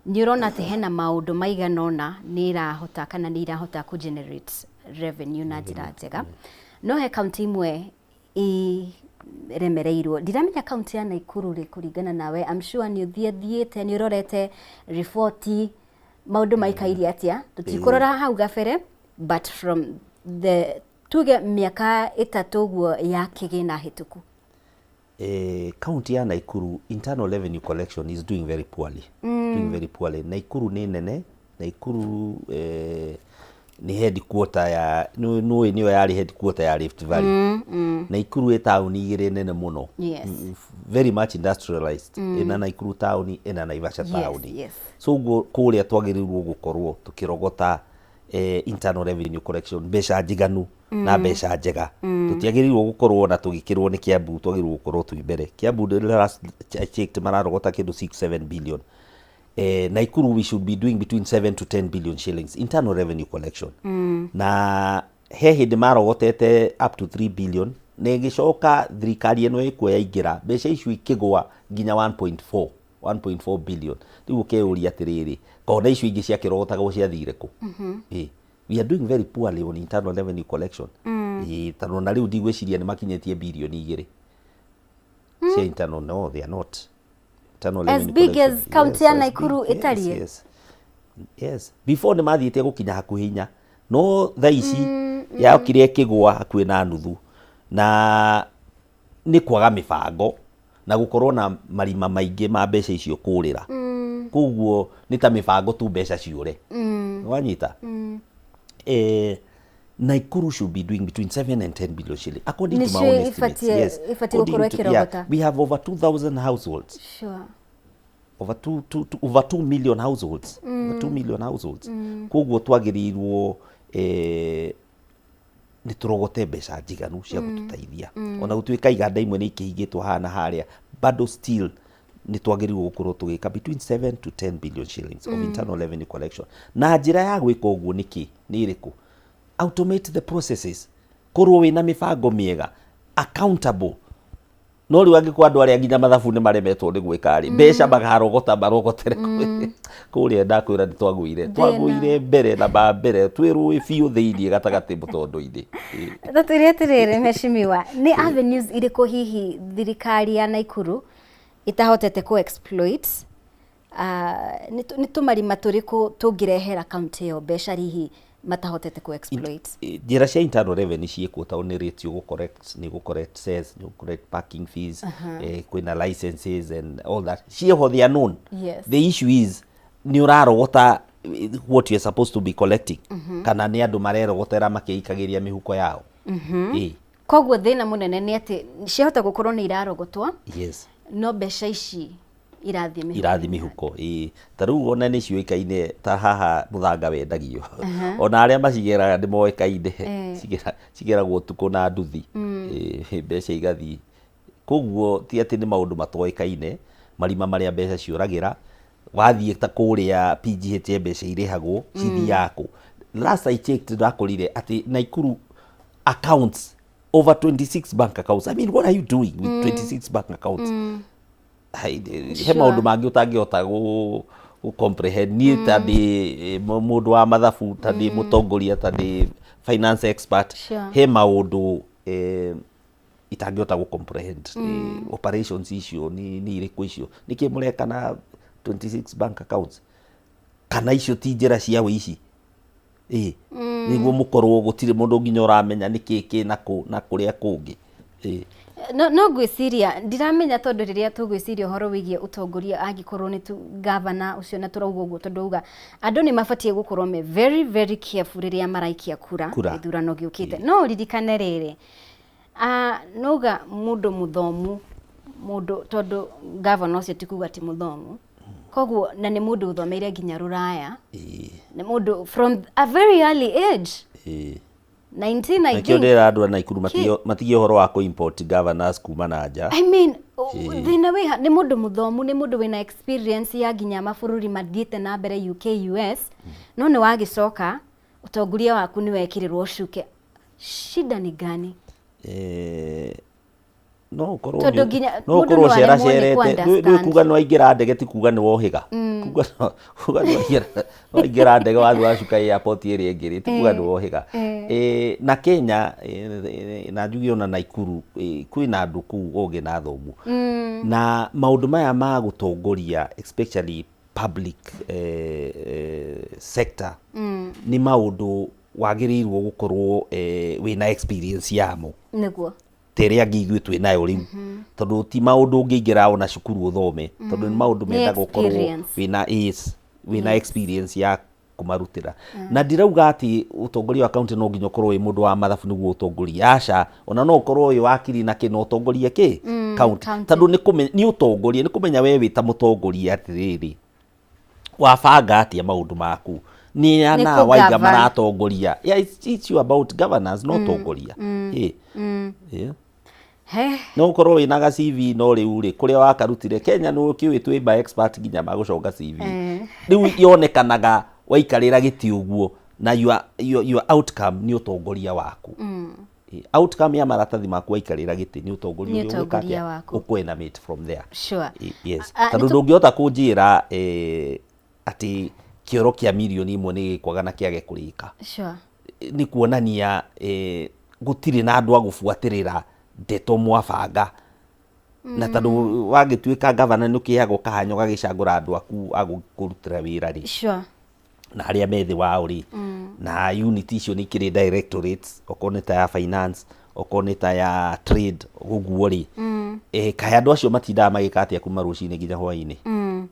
nĩ ũrona atĩ hena maũndũ maigana ũna nĩ ĩrahota kana nĩ irahota kũ generate revenue na njĩra njega, no he kaunti imwe iremereirwo. Ndiramenya kaunti ya Naikuru rĩ, kũringana nawe, I'm sure nĩ ũthiĩthiĩte, nĩ ũrorete riboti, maũndũ maikaire atĩa? Tũtikũrora hau gabere, but from the tuge mĩaka 3 ũguo ya kĩgĩna hĩtũku. Kaunti ya Naikuru internal revenue collection is doing very poorly. Doing very poorly. Naikuru nĩ nene, Naikuru nĩ headquarter ya nũĩ nĩyo yarĩ headquarter ya Rift Valley. Naikuru ĩ taũni igĩrĩ nene mũno. Very much industrialized. Ĩna Naikuru taũni, ĩna Naivasha taũni. So ũguo kũrĩa twagĩrĩirwo gũkorwo tũkĩrogota internal revenue collection mbeca njiganu na mbeca njega. Tũtiagĩrĩirwo gũkorwo na tũgĩkĩrwo nĩ Kiambu, twagĩrĩirwo gũkorwo twĩ mbere. Kiambu the last I checked mararogota kĩndũ 6 7 billion. Naikuru we should be doing between 7 to 10 billion shillings internal revenue collection. Na he hĩndĩ marogotete up to 3 billion, na ĩgĩcoka thirikari ĩno ĩkuo yaingĩra, mbeca icio ikĩgũa nginya 1.4 1.4 billion. Rĩu ũkeyũria atĩrĩrĩ, kona icio ingĩ ciakĩrogotagwo ciathire kũ? We are doing very poorly on internal revenue collection. Tondũ na rĩu ndigwĩciria nĩ makinyĩtie birioni 2 cia internal. No, they are not. Internal As revenue big collection. as county ya As Nakuru big. Yes, ĩtariĩ? Yes. Before nĩ mathiĩte gũkinya hakuhĩ 4, no thaa ici yokire ĩkĩgũa hakuhĩ na nuthu, na nĩ kwaga mĩbango na gũkorwo na marima maingĩ ma mbeca icio kũrĩra. Koguo nĩ ta mĩbango tu mbeca ciũre. Wanyita? Naikuru should be doing between 7 and 10 billion shillings according to my Nĩcio own estimates. Yes. Ibatiĩ gũkorwo According to, yeah, ĩkĩrogota. we have over 2000 households. Over 2 million households. Over 2 million households. Koguo twagĩrĩirwo nĩ tũrogote mbeca njiganu cia gũtũteithia. Ona gũtuĩka iganda imwe nĩ ikĩhingĩtwo haha na harĩa, bado still nĩ twagĩrĩirwo gũkorwo tũgĩka between 7 to 10 billion shillings of internal revenue collection. Na njĩra ya gwĩka ũguo nĩ kĩ? Nĩ ĩrĩkũ? Automate the processes. Korwo wĩna mĩbango mĩega, accountable. No rĩu angĩkorwo andũ arĩa nginya mathabu nĩ maremetwo nĩ gwĩka rĩ, mbeca makarogota marogotere kũrĩa, ndakwĩra nĩ twagũire twagũire mbere na ma mbere, twĩ rũĩ biũ thĩiniĩ gatagatĩ mũtondo-inĩ. Tatwĩre atĩrĩrĩ, mheshimiwa, nĩ avenues irĩkũ hihi thirikari ya Naikuru ĩtahotete kũ exploit? Nĩ tũmarima tũrĩkũ tũngĩrehera kaunti ĩyo mbeca hihi matahotete kũ exploit? Njĩra cia internal revenue ciĩkuo, tondũ nĩ rates ũgũ collect, nĩ ũgũ collect cess, nĩ ũgũ collect parking fees, kwĩna licenses and all that ciĩho, they are known. The issue is nĩ ũrarogota what you are supposed to be collecting, kana nĩ andũ marerogotera makĩikagĩria mĩhuko yao? Koguo thĩna mũnene nĩ atĩ ciahota gũkorwo nĩ irarogotwo, no mbeca ici irathiĩ mĩhuko. Irathi mĩhuko, ĩĩ. Ta rĩu ona nĩ ciũĩkaine, ta haha mũthanga wendagio, ona arĩa macigĩraga nĩ moĩkaine. Cigĩragwo ũtukũ na nduthi. Ĩĩ, mbeca igathiĩ. Koguo ti atĩ nĩ maũndũ matoĩkaine, marima marĩa mbeca ciũragĩra. Wathiĩ ta kũrĩa PGH, mbeca irĩhagwo cithiaga kũ? Last I checked, ndakorire atĩ Naikuru accounts over 26 bank accounts. I mean, what are you doing with 26 bank accounts? Hai, he maũndũ mangĩ ũtangĩhota gũ comprehend. Niĩ ta ndĩ mũndũ wa mathabu, ta ndĩ mũtongoria, ta ndĩ finance expert, he maũndũ itangĩhota gũ comprehend. Operations icio nĩ irĩkũ icio? Nĩkĩ mũreka na 26 bank accounts? Kana icio ti njĩra cia wĩici? Ĩ nĩguo mũkorwo gũtirĩ mũndũ nginya ũramenya nĩkĩ kĩ na kũ na kũrĩa kũngĩ. Ĩĩ. No no ngwĩciria ndiramenya tondũ rĩrĩa tũgwĩciria ũhoro wĩgiĩ ũtongoria angĩkorwo nĩ tu gavana ũcio na tũrauga ũguo tondũ auga andũ nĩ mabatiĩ gũkorwo me very very careful rĩrĩa maraikia kura Kura. gĩthurano gĩũkĩte no ũririkane rĩrĩ ah, nauga mũndũ mũthomu mũndũ tondũ gavana ũcio ti kuga ti mũthomu koguo na nĩ mũndũ ũthomeire nginya rũraya Ĩĩ. nĩ mũndũ from a very early age Ĩĩ. 19 I Nakĩo think ndĩra andũ a Naikuru matige matige ũhoro wa kũ import governors kuma na nja. I mean, thĩna wĩ ha nĩ mũndũ mũthomu nĩ mũndũ wĩna experience ya nginya mabũrũri mathiĩte na mbere UK US no nĩ wagĩcoka ũtongoria waku nĩ wekĩrĩrwo cuke shida ni gani Eh, no ũkorwo Tondũ nĩ- nginya no mũndũ ũkorwo no aremwo nĩ ũceracerete kũ-understand. ndũĩ kuga nĩ waingĩra ndege ti kuga nĩ wohĩga Kuga no- kuga nĩ waingĩra- waingĩra ndege wathiĩ wacuka airport ĩrĩa ĩngĩ rĩ ti kuga nĩ wohĩga Eh, na Kenya eh, eh, na njuge ona Naikuru eh, kwĩna andũ kũu ogĩ na athomu na maũndũ maya ma gũtongoria especially public eh, eh, sector nĩ maũndũ wagĩrĩirwo gũkorwo eh, wĩna experience yamo nĩguo ta ĩrĩa angĩ ithuĩ twĩ nayo rĩu tondũ ti maũndũ ũngĩingĩra ona cukuru ũthome tondũ nĩ maũndũ Nĩ mendaga ũkorwo experience. wĩna yes, wĩna experience ya kũmarutĩra na ndirauga atĩ ũtongoria wa kaunti no nginya ũkorwo wĩ mũndũ wa mathabu nĩguo ũtongorie aca ona no ũkorwo wĩ wakiri na kĩ na ũtongorie kĩ kaunti county. tondũ nĩ kũme- nĩ ũtongoria nĩ kũmenya we wĩ ta mũtongoria atĩrĩrĩ wabanga atia maũndũ maku nĩ Nĩ ana kũ-govern. waiga maratongoria yeah, it's, it's you about governance no tongoria mm. Yeah. He, no ũkorwo wĩna ga CV no rĩu rĩ kũrĩa wakarutire Kenya nĩ ũkĩũĩ twĩ ma expert nginya ma gũconga CV rĩu yonekanaga waikarĩra gĩtĩ ũguo na your, your, your outcome nĩ ũtongoria waku outcome ya maratathi maku waikarĩra gĩtĩ nĩ ũtongoria Nĩ ũrĩa ũgwĩka ũtongoria atĩa? waku. Ũkũ-emanate from there sure. yes Ah, tondũ nĩtũ- ndũngĩhota kũnjĩra eh, atĩ kĩoro kĩa mirioni ĩmwe nĩ gĩkwaga na kĩage kũrĩka Sure. nĩ kuonania eh, gũtirĩ na andũ a gũbuatĩrĩra ndeto mwabanga na tondũ wagĩtuĩka gavana nĩ ũkĩheagwo kahanyo gagĩcagũra andũ aku a gũkũrutĩra wĩra rĩ Sure. na arĩa me thĩ wao rĩ na unit icio nĩ ikĩrĩ directorates okorwo nĩ ta ya finance okorwo nĩ ta ya trade ũguo rĩ eh, kaĩ andũ acio matindaga magĩka atĩa kuma rũcinĩ nginya hwainĩ mm.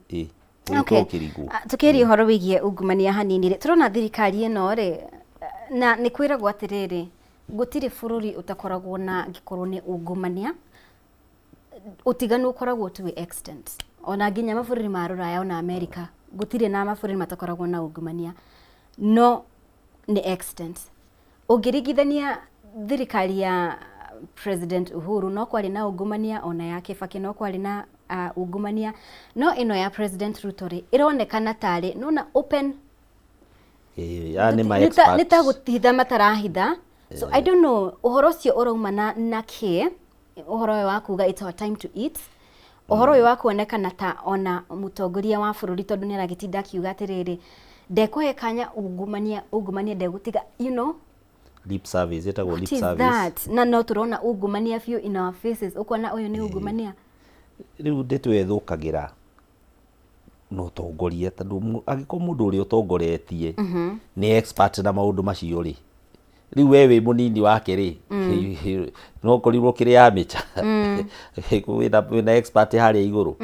Okay. ũkĩrigwo Ah, Tũkĩaria ũhoro wĩgiĩ ungumania hanini rĩ tũrona thirikari ĩno rĩ na nĩ kwĩragwo atĩrĩrĩ gũtirĩ bũrũri ũtakoragwo na angĩkorwo nĩ ungumania ũtiganu ũkoragwo to a extent ona nginya mabũrũri ma rũraya ona Amerika gũtirĩ na mabũrũri matakoragwo na ungumania no nĩ extent ũngĩringithania thirikari ya President Uhuru no kwarĩ na ungumania ona ya Kibaki no kwarĩ na uh, ungumania no ĩno ya President Ruto rĩ ĩronekana tarĩ nona open Eh, aya nĩ ma nĩ ta- nĩ ta experts. gũtitha matarahitha so I don't know ũhoro ũcio ũrauma na na kĩ ũhoro ũyũ wa kuga it's our time to eat ũhoro ũyũ wa kuonekana ta ona mũtongoria wa bũrũri tondũ nĩ aragĩtinda akiuga atĩrĩrĩ ndekũhe kanya ungumania ungumania ndegũtiga you know lip service ĩtagwo what lip is service that na no tũrona ungumania biũ in our faces ũkona ũyũ nĩ ungumania rĩu ndeto ĩyo ĩthũkagĩra na ũtongoria tondũ angĩkorwo mũndũ ũrĩa ũtongoretie nĩ expert na maũndũ macio rĩ rĩu we wĩ mũnini wake rĩ no ũkorirwo ũkĩrĩ amateur wĩna wĩna expert harĩa igũrũ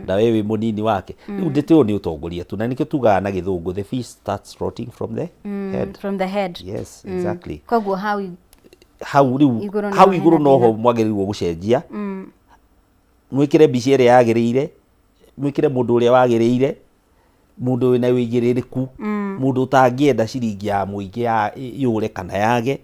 na we wĩ mũnini wake rĩu ndeto ĩyo nĩ ũtongoria tu na nĩkĩo tugaga na gĩthũngũ the fish starts rotting from the head from the head yes exactly koguo hau hau rĩu Igũrũ hau nĩho igũrũ hena noho thĩna. mwagĩrĩirwo gũcenjia mwĩkĩre mbica ĩrĩa yagĩrĩire mwĩkĩre mũndũ ũrĩa wagĩrĩire mũndũ wĩna wĩigĩrĩrĩku mũndũ ũtangĩenda ciringi ya mũingĩ ya yũre kana yage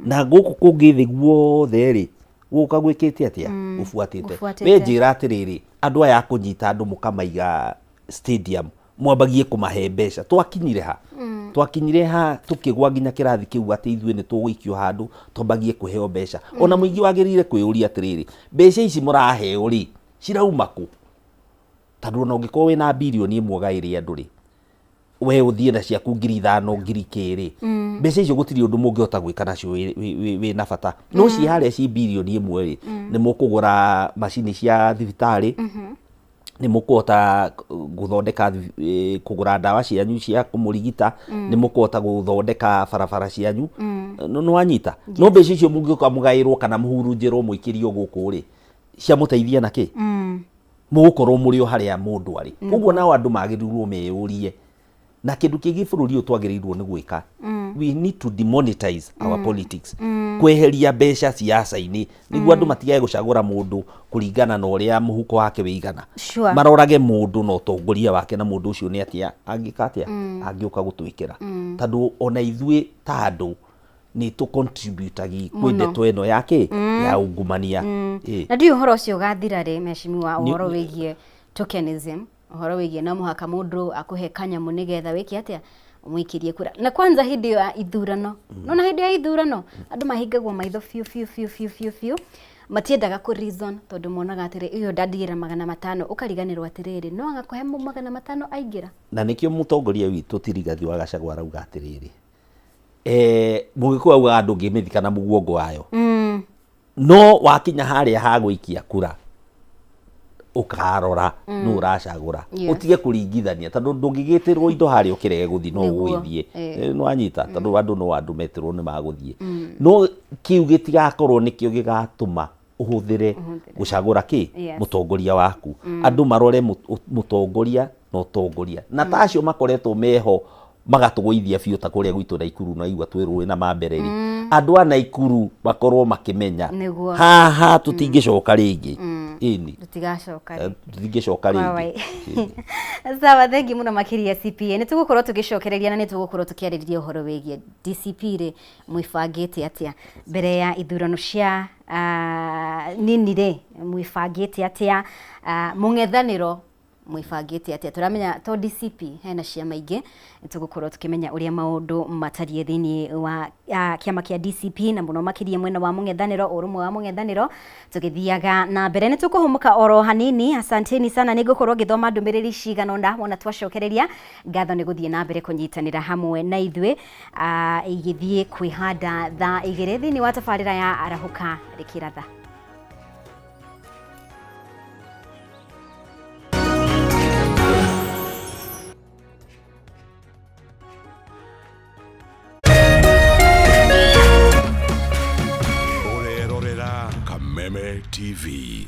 na gũkũ kũngĩ thĩ guothe rĩ gũka gwĩkĩte atĩa gũbuatĩte Gũbuatĩte. we njĩra atĩrĩrĩ andũ aya a kũnyita andũ mũkamaiga stadium mwambagie kũmahe mbeca twakinyire ha twakinyire ha tũkĩgwa nginya kĩrathi kĩu atĩ ithuĩ nĩ tũgũikio handũ twambagie kũheo mbeca ona mũingĩ wagĩrĩire kwĩyũria atĩrĩrĩ mbeca ici mũraheo rĩ cirauma kũ tondũ ona ũngĩkorwo wĩna birioni ĩmwe ũgaĩre andũ rĩ we ũthiĩ na ciaku 5,000 ngiri kĩrĩ mbeca icio gũtirĩ ũndũ mũngĩhota gwĩka nacio wĩ na bata no ciĩ harĩa ci birioni ĩmwe rĩ nĩ mũkũgũra macini cia thibitarĩ. Nĩ mũkũhota gũthondeka kũgũra ndawa cianyu cia kũmũrigita, nĩ mũkũhota gũthondeka barabara cianyu. Nĩ wanyita? No mbeca icio mũngĩũka mũgaĩrwo kana mũhurunjĩrwo mũikĩrio gũkũ rĩ, ciamũteithia na kĩ? Mũgũkorwo mũrĩ o harĩa mũndũ arĩ. Koguo nao andũ magĩrĩirwo meyũrie, na kĩndũ kĩngĩ bũrũri ũyũ twagĩrĩirwo nĩ gwĩka, we need to demonetize our politics, kweheria mbeca siasa-inĩ nĩguo andũ matigage gũcagũra mũndũ kũringana na ũrĩa mũhuko wake wĩigana. Marorage mũndũ na ũtongoria wake, na mũndũ ũcio nĩ atĩa angĩka, atĩa angĩũka gũtwĩkĩra, tondũ ona ithuĩ ta andũ nĩ tũ contributagi kwĩ ndeto ĩno ya kĩ ya ungumania. Ĩ. Na ndiũĩ ũhoro ũcio ũgathira rĩ, mheshimiwa, ũhoro wĩgiĩ tokenism, ũhoro wĩgiĩ no mũhaka mũndũ akũhe kanyamũ nĩgetha wĩke atĩa, ũmũikĩrie kura. Na kwanza hĩndĩ ya ithurano, nona hĩndĩ ya ithurano andũ mahingagwo maitho biũ biũ biũ biũ biũ biũ, matiendaga kũ reason tondũ monaga atĩrĩ, ũyũ ndandigĩra 500, ũkariganĩrwo atĩrĩrĩ, no agakũhe 500 aingĩra. Na nĩkĩo mũtongoria witũ ti Rigathi wa Gachagua arauga atĩrĩrĩ, mũgĩkũyũ augaga ndũngĩmĩthika na mũguongo wayo, no wakinya harĩa ha gũikia kura ũkarora nũ ũracagũra. Ũtige kũringithania, tondũ ndũngĩgĩtĩrwo indo harĩa ũkĩrege gũthiĩ no ũgũgĩthiĩ. Nĩwanyita? Tondũ andũ no andũ metĩrwo nĩ magũthiĩ, no kĩu gĩtigakorwo nĩkĩo gĩgatũma ũhũthĩre gũcagũra kĩ mũtongoria waku. Andũ marore mũtongoria na ũtongoria, na ta acio makoretwo meho magatũgũithia biũ, ta kũrĩa gwitũ Naikuru, naigua twĩ rũĩ na Mambereri, andũ a Naikuru makorwo makĩmenya haha tũtingĩcoka rĩngĩ. Ĩni. Tũtigacoka. Tũtingĩcoka rĩngĩ. Sawa, thengi mũno makĩria CPA. Nĩ tũgũkorwo tũgĩcokereria na nĩ tũgũkorwo tũkĩarĩrĩria ũhoro wĩgiĩ DCP rĩ, mwĩbangĩte atĩa mbere ya ithurano cia nini rĩ, mwĩbangĩte atĩa mũng'ethanĩro, mwĩbangĩte atĩa? Tũramenya to DCP, hena ciama ingĩ. Tũgũkorwo tũkĩmenya ũrĩa maũndũ matariĩ thĩinĩ wa kĩama kĩa DCP na mũno makĩria mwena wa mũng'ethanĩro, ũrũmwe wa mũng'ethanĩro tũgĩthiaga na mbere. Nĩ tũkũhũmũka oro hanini. Asanteni sana. Nĩ ngũkorwo ngĩthoma ndũmĩrĩri cigana ũna wona twacokereria. Ngatho nĩ gũthiĩ na mbere kũnyitanĩra hamwe na ithuĩ. Igĩthiĩ kwĩhanda thaa 2 thĩinĩ wa tabarĩra ya Arahũka Rĩkĩratha. Ũrerorera Kameme TV.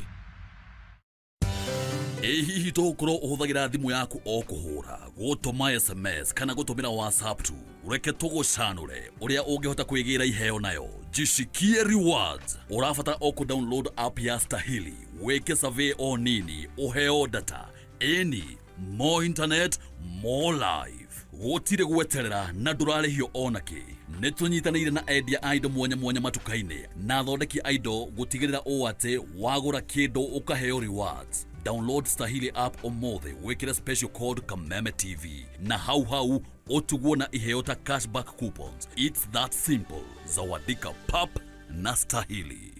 Ĩ hihi tũgũkorwo ũhũthagĩra thimũ yaku o kũhũra, gũtũma SMS kana gũtũmĩra WhatsApp tu? Reke tũgũcanũre ũrĩa ũngĩhota kwĩgĩra iheo nayo. Jishikie rewards. Ũrabatara o kũ-download app ya Stahili, wĩke survey o nini, ũheo data. Ĩni, more internet, more life. Gũtirĩ gweterera na ndũrarĩhio ona kĩ. Nĩ tũnyitanĩire na endia a indo mwanya mwanya matuka-inĩ na athondeki a indo gũtigĩrĩra ũũ atĩ wagũra kĩndũ ũkaheo rewards. Download Stahili app ũmũthĩ, wĩkĩre special code Kameme TV na hau hau ũtugwo na iheo ta cashback coupons. It's that simple. Zawadika pap na Stahili.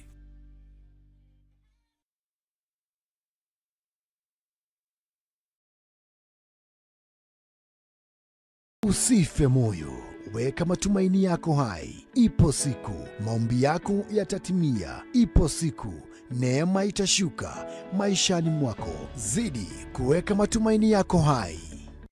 Usife moyo, weka matumaini yako hai. Ipo siku maombi yako yatatimia. Ipo siku neema itashuka maishani mwako. Zidi kuweka matumaini yako hai.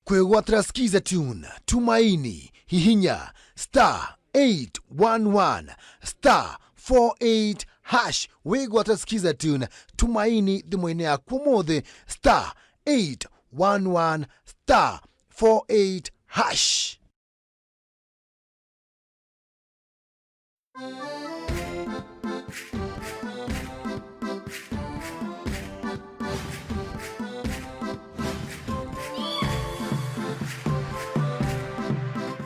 Kwĩgwatĩra Skiza Tune Tumaini, hihinya star 811 star 48 hash. Wĩgwatĩra Skiza Tune Tumaini thimũ-inĩ yaku ũmũthĩ, star 811 star 48 hash.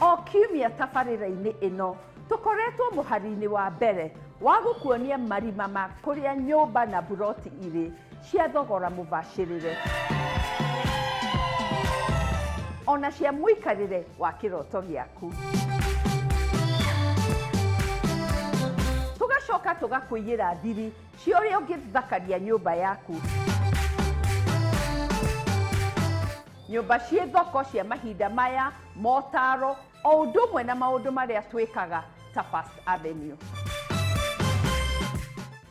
O kiumia tabarĩra-inĩ ĩno tũkoretwo mũhari-inĩ wa mbere wa gũkuonia marima ma kũrĩa nyũmba na buroti irĩ cia thogora mũbacĩrĩre ona cia mũikarĩre wa kĩroto gĩaku. Tũgacoka tũgakũiyĩra thiri cia ũrĩa ũngĩthakaria nyũmba yaku. Nyũmba ciĩ thoko cia mahinda maya, motaro, o ũndũ ũmwe na maũndũ marĩa twĩkaga ta First Avenue.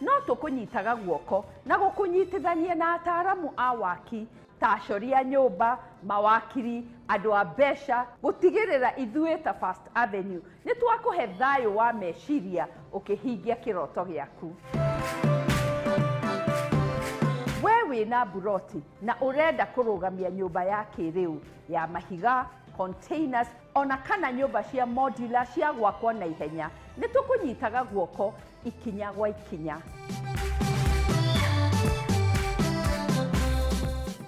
No tũkũnyitaga guoko na gũkũnyitithania na ataaramu a waki. ta acori a nyũmba, mawakiri, andũ a mbeca, gũtigĩrĩra ithuĩ ta First Avenue nĩ twakũhe thayũ wa meciria ũkĩhingia kĩroto gĩaku. We wĩna mburoti na ũrenda kũrũgamia nyũmba ya kĩrĩu ya mahiga, containers, ona kana nyũmba cia modular cia gwakwo na ihenya, nĩ tũkũnyitaga guoko ikinya gwa ikinya.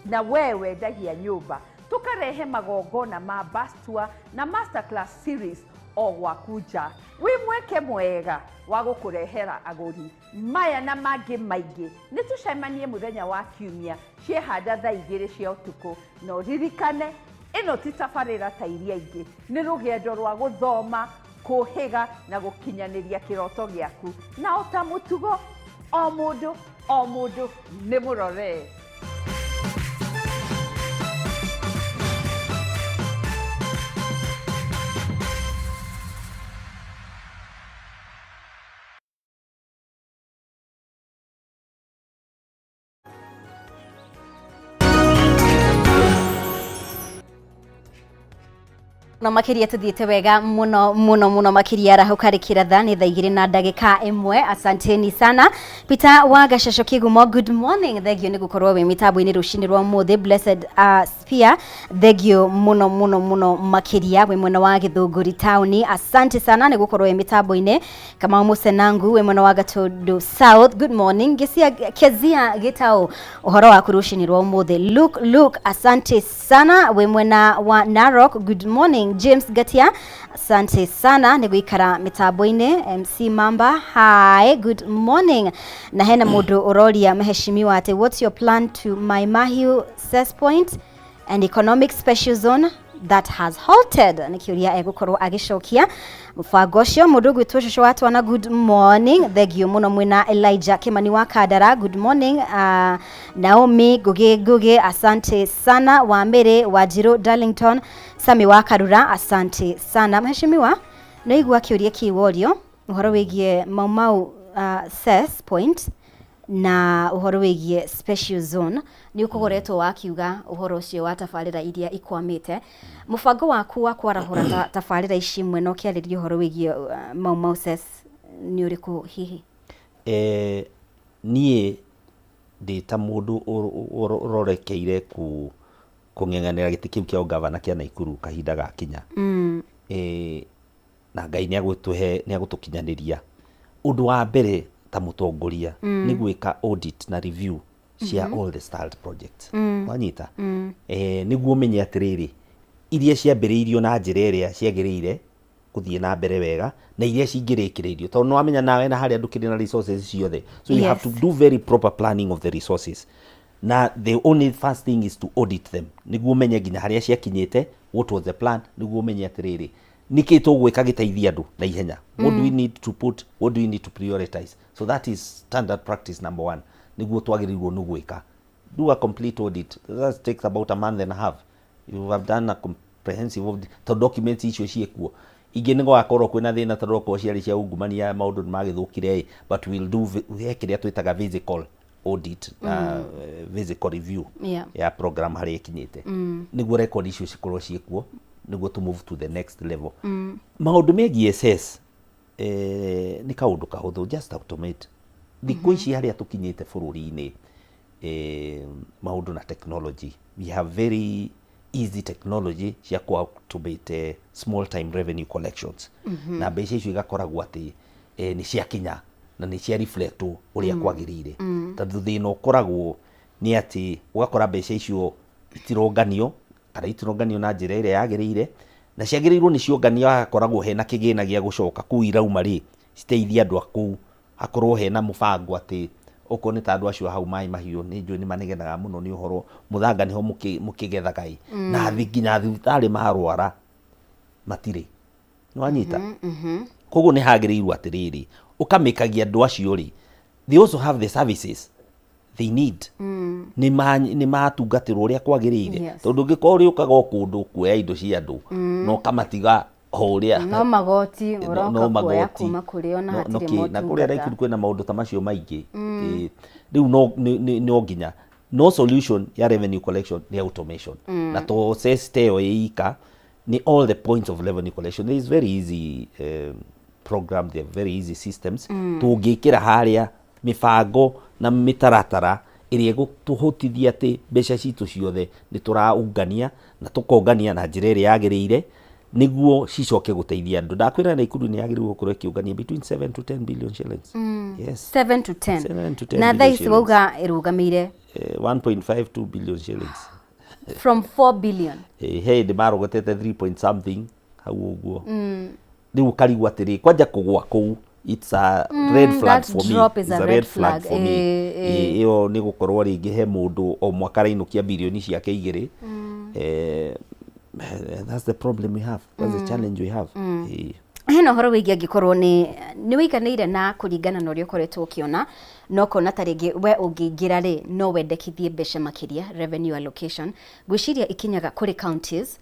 Na we wendagia nyũmba, tũkarehe magongona ma bus tour na masterclass series o gwaku nja. Wĩ mweke mwega wa gũkũrehera agũri. Maya na mangĩ maingĩ nĩ tũcemanie mũthenya wa Kiumia ciehanda thaa 2 cia ũtukũ. Na ũririkane, ĩno ti tabarĩra ta iria ingĩ, nĩ rũgendo rwa gũthoma, kũhĩga na gũkinyanĩria kĩroto gĩaku. Na o ta mũtugo, o mũndũ o mũndũ nĩ mũrore. No makiria tuthiĩte wega muno muno muno makiria arahũka rĩkĩra thaa nĩ thaa 2 na ndagĩka 1. Asanteni sana Peter wa Gashasho Kigumo, good morning. Thengio nĩ gũkorwo wĩ mĩtambo-inĩ rũcinĩ rwa ũmũthĩ. Blessed Spear, thengio muno muno muno makiria wĩ mwena wa Gĩthũngũri taũni. Asante sana nĩ gũkorwo wĩ mĩtambo-inĩ. Kamau Musenangu wĩ mwena wa Gatundu South, good morning. Gĩcia Kezia Gĩtaũ, ũhoro waku rũcinĩ rwa ũmũthĩ. Luke Luke, asante sana wĩ mwena wa Narok, good morning. James Gatia, asante sana nĩ gũikara mĩtambo-inĩ. MC Mamba, hi, good morning. Na hena mũndũ ũroria mheshimiwa atĩ what's your plan to Mai Mahiu cess point and economic special zone that has halted? Nĩ kĩũria egũkorwo agĩcokia mũbango ũcio. Mũndũ ũgwĩtwo cũcũ wa twana, good morning, thengio mũno. Mwĩna Elijah Kimani wa Kandara, good morning. Naomi Ngugi Ngugi, asante sana. Wa Mĩrĩ Wanjirũ Darlington, Sami wa Karura, asante sana. Mheshimiwa, nĩ igua kĩũria kĩu worio ũhoro wĩgiĩ Mau Mau cess point na ũhoro wĩgiĩ special zone. Nĩ ũkoretwo wakiuga ũhoro ũcio wa tabarĩra iria ikwamĩte, mũbango waku wa kwarahũra tabarĩra ici imwe na ũkĩarĩria ũhoro wĩgiĩ Mau Mau cess nĩ ũrĩkũ hihi? Niĩ ndĩ ta mũndũ ũrorekeire kũng'eng'anĩra gĩtĩ kĩu kĩa ũgavana kĩa Naikuru kahinda gakinya, na Ngai nĩ agũtũhe, nĩ agũtũkinyanĩria, ũndũ wa mbere ta mũtongoria nĩ gwĩka audit na review cia all the stalled projects. Wanyita? Nĩguo ũmenye atĩrĩrĩ, iria ciambĩrĩirio na njĩra ĩrĩa ciagĩrĩire gũthiĩ na mbere wega na iria cingĩrĩkĩrĩirio, tondũ nĩ wamenya nawe na harĩa ndũkĩrĩ na resources ciothe, so you have to do very proper planning of the resources, na the only first thing is to audit them nĩguo ũmenye nginya harĩa ciakinyĩte, what was the plan, nĩguo ũmenye atĩrĩrĩ, nĩkĩ tũgwĩka gĩteithie andũ na ihenya, what do we need to put, what do we need to prioritize. So that is standard practice number one nĩguo twagĩrĩirwo nĩ gwĩka, do a complete audit. That takes about a month and a half, you have done a comprehensive audit, tondũ documents icio ciĩkuo. Ingĩ nĩ gũgakorwo kwĩna thĩna tondũ okorwo ciarĩ cia ungumania, maũndũ nĩ magĩthũkire ĩ, but we'll do he kĩrĩa twĩtaga physical audit na physical review ya program harĩa ĩkinyĩte, nĩguo record icio cikorwo ciĩkuo, nĩguo to move to the next level. Maũndũ megiĩ SS, nĩ kaũndũ kahũthũ, just automate. Thikũ ici harĩa tũkinyĩte bũrũri-inĩ, maũndũ na technology, we have very easy technology cia ku automate small time revenue collections, na mbeca icio igakoragwo atĩ nĩ ciakinya na nĩ cia reflect ũrĩa kwagĩrĩire, tondũ thĩna ũkoragwo nĩ atĩ ũgakora mbeca icio itironganio kana itironganio na njĩra ĩrĩa yagĩrĩire, na ciagĩrĩirwo nĩ cionganio hagakoragwo hena kĩgĩna gĩa gũcoka kũu irauma rĩ, citeithie andũ a kũu, hakorwo hena mũbango atĩ okorwo nĩ ta andũ acio hau Maĩ Mahiũ, nĩ njũĩ nĩ manegenaga mũno nĩ ũhoro mũthanga, nĩho mũkĩgethaga ĩ, na nginya thibitarĩ marwara matirĩ. Nĩwanyita? Koguo nĩ hagĩrĩirwo atĩrĩrĩ, ũkamĩkagia andũ acio rĩ, they also have the services they need, nĩ matungatĩrwo ũrĩa kwagĩrĩire, tondũ ũngĩkorwo ũrĩũkaga o kũndũ kuoya indo cia andũ na ũkamatiga o ũrĩa no magoti ũroka no kuoya magoti kuma kũrĩ ona no hatirĩ kĩ, na kũrĩa motungata. Naikuru kwĩna maũndũ ta macio maingĩ. Ĩ, rĩu no nginya No solution ya revenue collection nĩ automation. Na to cess ta ĩyo ĩ ika, nĩ all the points of revenue collection. There is very easy program, there are very easy systems. Tũngĩkĩra harĩa mĩbango na mĩtaratara ĩrĩa ĩgũtũhotithia atĩ mbeca citũ ciothe nĩ tũraungania na tũkongania na njĩra ĩrĩa yagĩrĩire nĩguo cicoke gũteithia andũ. Ndakwĩra Naikuru nĩ yagĩrĩirwo gũkorwo ĩkĩũngania between 7 to 10 billion shillings. Yes. 7 to 10. 7 to 10 Na thaa billion ici shillings. wauga ĩrũgamĩire? 1.52 billion shillings. From 4 billion. He hĩndĩ marogotete 3 point something hau ũguo. Rĩu ũkarigwo atĩrĩ, kwanja kũgwa kũu, it's a red flag That for me. drop is It's a red flag. for me. Ĩyo nĩ gũkorwo rĩngĩ he mũndũ o mwaka arainũkia birioni ciake igĩrĩ. That's the problem we have, that's the challenge we have. Hena ũhoro wĩgiĩ angĩkorwo nĩ wĩiganĩire na kũringana na ũrĩa ũkoretwo ũkĩona, na ũkona ta rĩngĩ we ũngĩingĩra rĩ, no wendekithie mbeca makĩria. Revenue allocation ngwĩciria ikinyaga kũrĩ counties,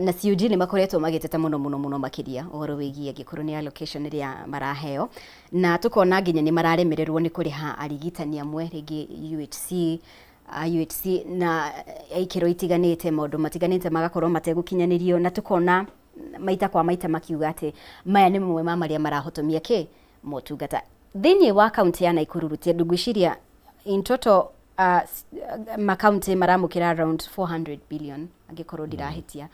na CUG nĩ makoretwo magĩteta mũno mũno mũno makĩria ũhoro wĩgiĩ angĩkorwo nĩ allocation ĩrĩa maraheo, na tũkona nginya nĩ mararemererwo nĩ kũrĩha arigitani amwe rĩngĩ UHC, UHC na ikĩro itiganĩte, maũndũ matiganĩte magakorwo mategũkinyanĩrio, na tũkona maita kwa maita makiuga atĩ maya nĩ mamwe ma marĩa marahotomia kĩ motungata thĩinĩ wa kaunti ya Naikuru. Rutendo, ngwĩciria in total makaunti maramũkĩra around 400 billion angĩkorwo ndirahĩtia.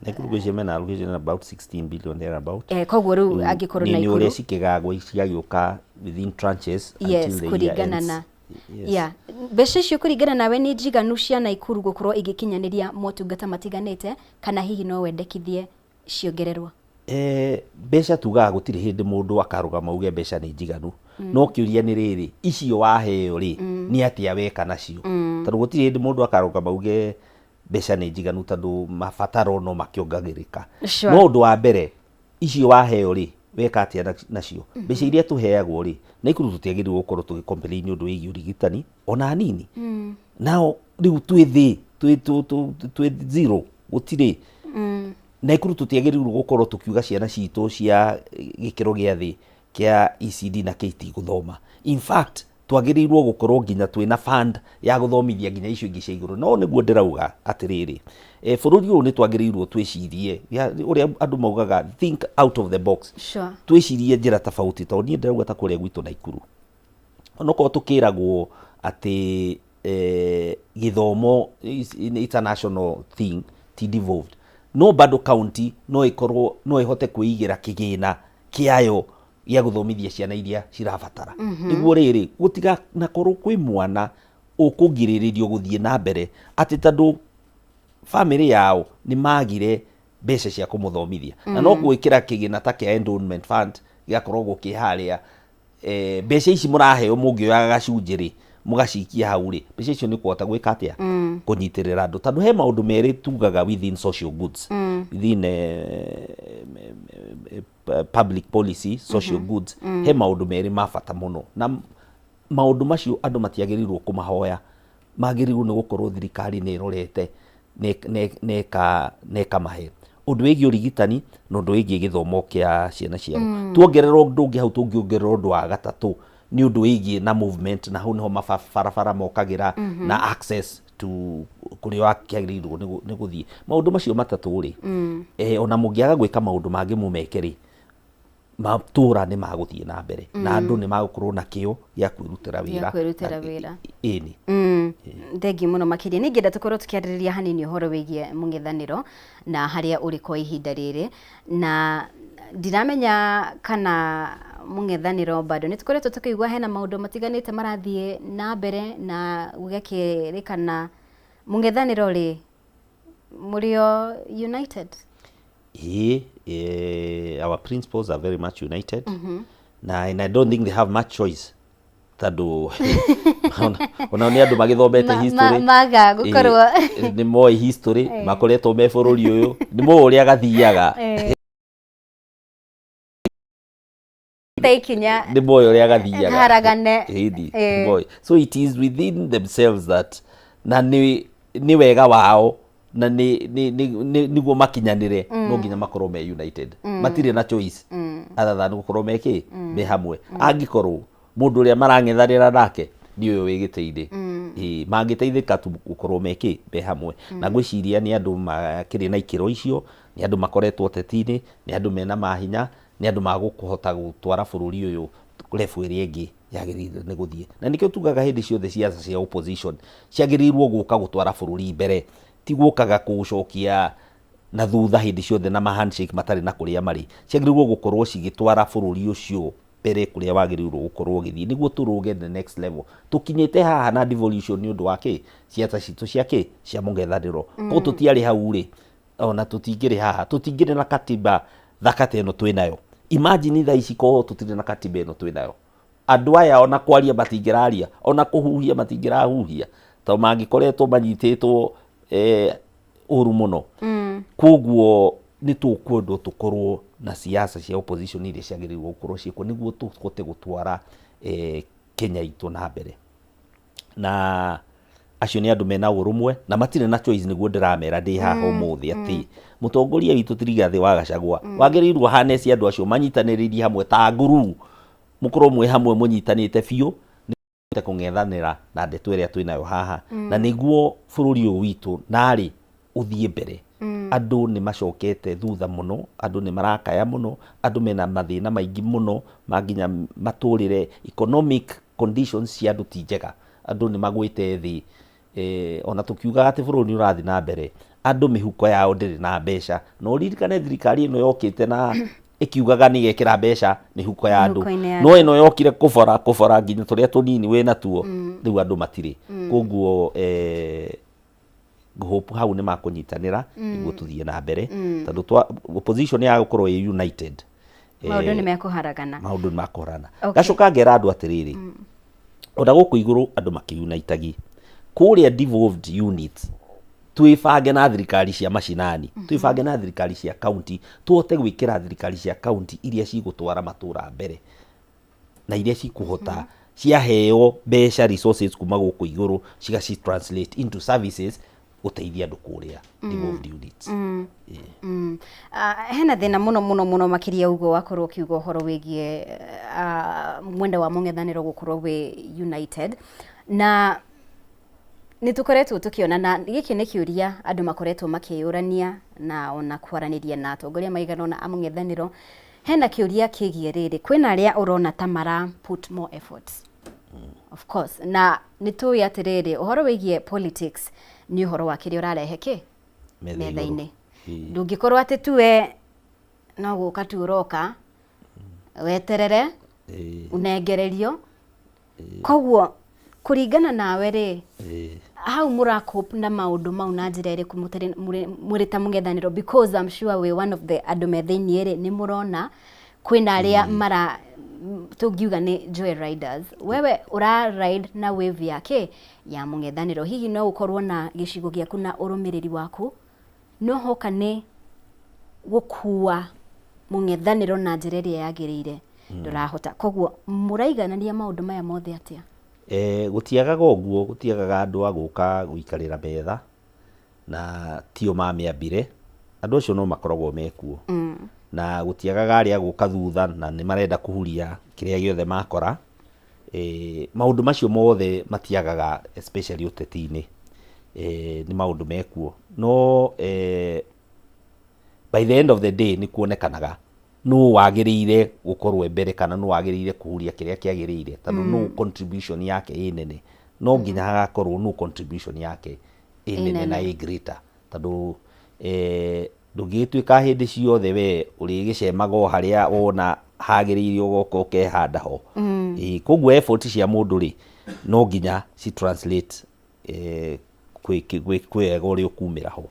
Naikuru gwĩciria mena allocation about 16 billion there about. Koguo rĩu angĩkorwo Nĩ Naikuru ũrĩa cikĩgagwo cigagĩũka within tranches yes until the year kũringana ends. Na Yes. Yeah, mbeca icio kũringana nawe nĩ njiganu cia Naikuru gũkorwo igĩkinyanĩria motungata matiganĩte, kana hihi no wendekithie ciongererwo? Mbeca tugaga gũtirĩ hĩndĩ mũndũ akarũgama uge mbeca nĩ njiganu. No kĩũria nĩ rĩrĩ, icio waheo rĩ, nĩ atĩa weka nacio? Tondũ gũtirĩ hĩndĩ mũndũ akarũgama uge mbeca nĩ njiganu, tondũ mabataro no makĩongagĩrĩka. No ũndũ wa mbere, icio waheo rĩ, weka atĩa nacio? Mbeca iria tũheagwo rĩ, Naikuru tũtiagĩrĩirwo gũkorwo tũgĩ complain ũndũ wĩgiĩ ũrigitani ona hanini. Nao rĩu twĩ thĩ, twĩ zero, gũtirĩ. Naikuru tũtiagĩrĩirwo gũkorwo tũkiuga ciana citũ cia gĩkĩro gĩa thĩ kĩa ECD na KT gũthoma. In fact, twagĩrĩirwo gũkorwo nginya twĩna fund ya gũthomithia nginya icio ingĩ cia igũrũ. No nĩguo ndĩrauga atĩrĩrĩ, bũrũri ũyũ nĩ twagĩrĩirwo twĩcirie ũrĩa andũ maugaga, think out of the box. Twĩcirie njĩra tofauti, tondũ niĩ ndĩrauga ta kũrĩa gwitũ Naikuru, onokorwo tũkĩragwo atĩ gĩthomo is it's a national thing, ti devolved, no bado county no ĩkorwo no ĩhote kwĩigĩra kĩgĩna kĩayo gĩa gũthomithia ciana iria cirabatara, nĩguo rĩrĩ gũtiganakorwo kwĩ mwana ũkũgirĩrĩrio gũthiĩ na mbere atĩ tondũ family yao nĩ magire mbeca cia kũmũthomithia. Na no gwĩkĩra kĩgĩna ta kĩa endowment fund gĩgakorwo kĩ harĩa, mbeca ici mũraheo mũngĩoyaga gacunjĩ rĩ, mũgacikia hau rĩ, mbeca icio nĩ kũhota gwĩka atĩa? Kũnyitĩrĩra andũ, tondũ he maũndũ merĩ tugaga within social goods, within public policy social goods, he maũndũ merĩ ma bata mũno, na maũndũ macio andũ matiagĩrĩirwo kũmahoya, magĩrĩirwo nĩ gũkorwo thirikari nĩ ĩrorete na ĩkamahe. Ũndũ wĩgiĩ ũrigitani na ũndũ wĩgiĩ gĩthomo kĩa ciana ciao. Tuongerera ũndũ ũngĩ hau, tũngĩongerera ũndũ wa gatatũ, nĩ ũndũ wĩgiĩ na movement, na hau nĩho mabarabara mokagĩra na access to kũrĩa wakĩagĩrĩirwo nĩ gũthiĩ. Maũndũ macio matatũ rĩ, ona mũngĩaga gwĩka maũndũ mangĩ mũmeke rĩ, matũra nĩ magũthiĩ na mbere na andũ nĩ magũkorwo na kĩo gĩa kwĩrutĩra wĩra. Gĩa kwĩrutĩra wĩra. Ĩni. Thengiũ mũno makĩria. Nĩ ingĩenda tũkorwo tũkĩarĩrĩria hanini ũhoro wĩgiĩ mũng'ethanĩro na harĩa ũrĩ kwa ihinda rĩrĩ, na ndiramenya kana mũng'ethanĩro bado nĩ tũkoretwo tũkĩigua hena maũndũ matiganĩte marathiĩ na mbere na gũgakĩrĩkana mũng'ethanĩro rĩ, mũrĩ o united? Ĩĩ, our principles are very much united. Na and I don't think they have much choice, tondũ onao nĩ andũ magĩthomete history. Maga gũkorwo Nĩ moĩ history, makoretwo me bũrũri ũyũ, nĩ moĩ ũrĩa gathiaga. Ta ikinya Nĩ moĩ ũrĩa gathiaga. Haragane. Ĩni, nĩ moĩ. So it is within themselves that na nĩ wega wao na nĩ nĩguo makinyanĩre, no nginya makorwo me united. Matirĩ na choice other than gũkorwo me kĩ me hamwe, angĩkorwo mũndũ ũrĩa marang'ethanĩra nake nĩ ũyũ wĩ gĩtĩ-inĩ. Ĩĩ, mangĩteithĩka tu gũkorwo me kĩ me hamwe. Na ngwĩciria nĩ andũ makĩrĩ na ikĩro icio, nĩ andũ makoretwo ũteti-inĩ, nĩ andũ mena mahinya, nĩ andũ magũkũhota gũtwara bũrũri ũyũ level ĩrĩa ĩngĩ yagĩrĩire nĩ gũthiĩ. Na nĩkĩo tugaga hĩndĩ ciothe ciaca cia opposition ciagĩrĩirwo gũka gũtwara bũrũri mbere, ti gũkaga kũũcokia na thutha hĩndĩ ciothe na ma handshake matarĩ na kũrĩa marĩ. Ciagĩrĩirwo gũkorwo cigĩtwara bũrũri ũcio mbere kũrĩa wagĩrĩirwo gũkorwo ũgĩthiĩ nĩguo tũrũge the next level. Tũkinyĩte haha na devolution nĩ ũndũ wa kĩ? Ciaca citũ cia kĩ? Cia mũng'ethanĩro. Korwo tũtiarĩ hau rĩ, ona tũtingĩrĩ haha, tũtingĩrĩ na katiba thaka ta ĩno twĩnayo. Imagine thaa ici korwo tũtirĩ na katiba ĩno twĩnayo. Andũ aya ona kwaria matingĩraria, ona kũhuhia matingĩrahuhia, tondũ mangĩkoretwo manyitĩtwo eh, ũru mũno. Koguo nĩ tũkwendwo tũkorwo na siasa cia opposition iria ciagĩrĩirwo gũkorwo ciĩkuo nĩguo tũhote gũtwara eh, Kenya itũ na mbere. Na acio nĩ andũ mena ũrũmwe na matirĩ na choice, nĩguo ndĩramera ndĩ haha ũmũthĩ atĩ mũtongoria witũ ti Rigathĩ wa Gachagua, wagĩrĩirwo haneci andũ acio manyitanĩrĩrie hamwe ta nguru, mũkorwo mwĩ hamwe mũnyitanĩte biũ nĩguo kũng'ethanĩra na ndeto ĩrĩa twĩnayo haha, na nĩguo bũrũri ũyũ witũ narĩ ũthiĩ mbere. Andũ nĩ macokete thutha mũno, andũ nĩ marakaya mũno, andũ mena mathĩna maingĩ mũno ma nginya matũrĩre, economic conditions cia andũ ti njega, andũ nĩ magwĩte thĩ. Ona tũkiugaga atĩ bũrũri nĩ ũrathiĩ na mbere, andũ mĩhuko yao ndĩrĩ na mbeca. Na ũririkane thirikari ĩno yokĩte na ĩkiugaga nĩ ĩgekĩra mbeca mĩhuko ya andũ, Mĩhuko-inĩ ya no ĩno yokire kũbora kũbora nginya tũrĩa tũnini wĩ natuo, rĩu andũ matirĩ. Koguo hope hau nĩ makũnyitanĩra nĩguo tũthiĩ na mbere, tondũ opposition ya gũkorwo ĩ united, maũndũ nĩ mekũharagana. Maũndũ nĩ makũharana. Ngacoka ngera andũ atĩrĩrĩ, ona gũkũ igũrũ andũ makĩunitagi kũrĩa devolved units, twĩbange na thirikari cia macinani, twĩbange na thirikari cia county, tũhote gwĩkĩra thirikari cia county iria cigũtwara matũra mbere na iria cikũhota ciaheo mbeca, resources kuma gũkũ igũrũ, cigaci translate into services gũteithia andũ kũrĩa devolved units. Ah, hena thĩna mũno mũno mũno makĩria ũguo wakorwo ũkiuga ũhoro wĩgiĩ mwena wa mũng'ethanĩro gũkorwo wĩ united, na nĩ tũkoretwo tũkĩona, na gĩkĩ nĩ kĩũria andũ makoretwo makĩyũrania na ona kwaranĩria na atongoria maigana ũna a mũng'ethanĩro. Hena kĩũria kĩgiĩ rĩrĩ, kwĩna arĩa ũrona ta mara put more efforts, of course, na nĩ tũĩ atĩrĩrĩ, ũhoro wĩgiĩ politics nĩ ũhoro wa kĩrĩa ũrarehe kĩ metha igũrũ. Metha-inĩ. Ndũngĩkorwo atĩ tuwe no gũka tu ũroka weterere ũnengererio. Koguo kũringana nawe rĩ, hau mũracope na maũndũ mau na njĩra ĩrĩkũ mũrĩ ta mũng'ethanĩro? Because I'm sure wĩ one of the andũ me thĩiniĩ rĩ, nĩ mũrona kwĩna arĩa mara tũngiuga nĩ joy riders, wewe ũra ride na wave ya kĩ ya mũng'ethanĩro. Hihi no ũkorwo na gĩcigo gĩaku na ũrũmĩrĩri waku, no hoka nĩ gũkua mũng'ethanĩro na njĩra ĩrĩa yagĩrĩire ndũrahota. Koguo mũraiganania maũndũ maya mothe atĩa? Gũtiagaga ũguo, gũtiagaga andũ a gũka gũikarĩra metha na tio mamĩambire, andũ acio no makoragwo mekuo. Na gũtiagaga arĩa a gũka thutha na nĩ marenda kũhuria kĩrĩa gĩothe makora. Maũndũ macio mothe matiagaga, especially ũteti-inĩ. Nĩ maũndũ mekuo. No by the end of the day nĩ kuonekanaga nũ wagĩrĩire gũkorwo e mbere kana nũ wagĩrĩire kũhuria kĩrĩa kĩagĩrĩire, tondũ nũ contribution yake ĩ nene. No nginya hagakorwo nũ contribution yake ĩ nene na ĩ greater, tondũ ndũngĩgĩtuĩka hĩndĩ ciothe we ũrĩgĩcemaga o harĩa wona hagĩrĩire ũgoka ũkehanda ho. Koguo effort cia mũndũ rĩ, no nginya ci translate kwĩ wega ũrĩa ũkumĩra ho.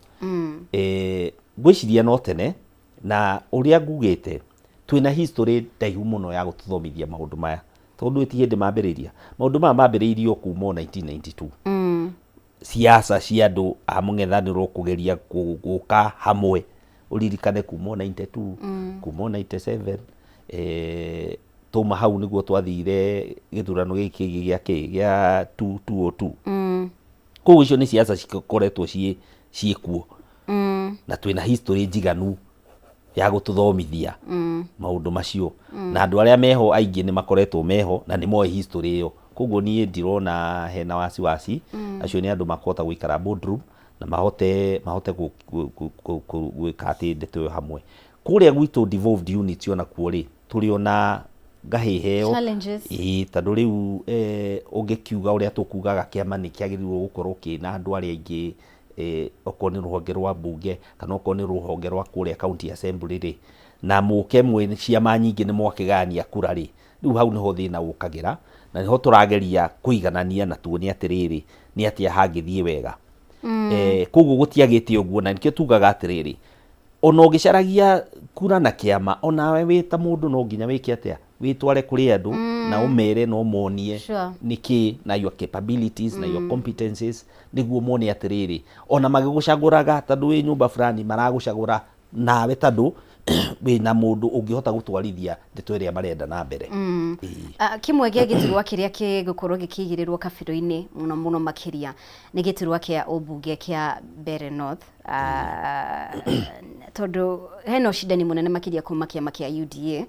Ngwĩciria no tene na ũrĩa ngugĩte, twĩna history ndaihu mũno ya gũtũthomithia maũndũ maya, tondũ ti hĩndĩ mambĩrĩria. Maũndũ maya mambĩrĩirio kuma o 1992, siasa cia andũ a mũng'ethanĩro kũgeria gũka hamwe. Ũririkane kuma o 92, kuma o 97, twauma hau nĩguo twathire gĩthurano gĩkĩ kĩngĩ gĩa kĩ gĩa 2002. Koguo icio nĩ siasa cikoretwo ciĩkuo, na twĩna history njiganu ya gũtũthomithia maũndũ macio, na andũ arĩa meho aingĩ nĩ makoretwo meho na nĩ moĩ history ĩyo. Koguo niĩ ndirona hena wasiwasi. Acio nĩ andũ makũhota gũikara boardroom na mahote gwĩka atĩ ndeto ĩyo hamwe. Kũrĩa gwitũ devolved units onakuo rĩ, tũrĩ ona ngahĩha ĩyo. Challenges. Ĩĩ, tondũ rĩu ũngĩkiuga ũrĩa tũkugaga kĩama nĩ kĩagĩrĩirwo gũkorwo kĩna andũ arĩa aingĩ, okorwo nĩ rũhonge rwa mbunge kana okorwo nĩ rũhonge rwa kũrĩa county assembly rĩ, na mũke mwĩ ciama nyingĩ nĩ mwakĩgayania kura rĩ, rĩu hau nĩho thĩna ũkagĩra, na nĩho tũrageria kũiganania na tuone atĩrĩrĩ, nĩ atĩa hangĩthiĩ wega. Koguo gũtiagĩte ũguo, na nĩkĩo tugaga atĩrĩrĩ, ona ũgĩcaragia kura na kĩama, onawe wĩ ta mũndũ no nginya wĩke atĩa, wĩtware kũrĩ andũ na ũmere na ũmonie nĩkĩ na your capabilities na your competencies, nĩguo mone atĩrĩrĩ, ona magĩgũcagũraga tondũ wĩ nyũmba fulani maragũcagũra nawe tondũ wĩna mũndũ ũngĩhota gũtwarithia ndeto ĩrĩa marenda na mbere. Kĩmwe gĩa gĩturwa kĩrĩa gĩgũkorwo gĩkĩigĩrĩrwo kabirũ-inĩ mũno mũno makĩria nĩ gĩturwa kĩa ũmbunge kĩa Mbeere North, tondũ hena ũcindani mũnene makĩria kuma kĩama kĩa UDA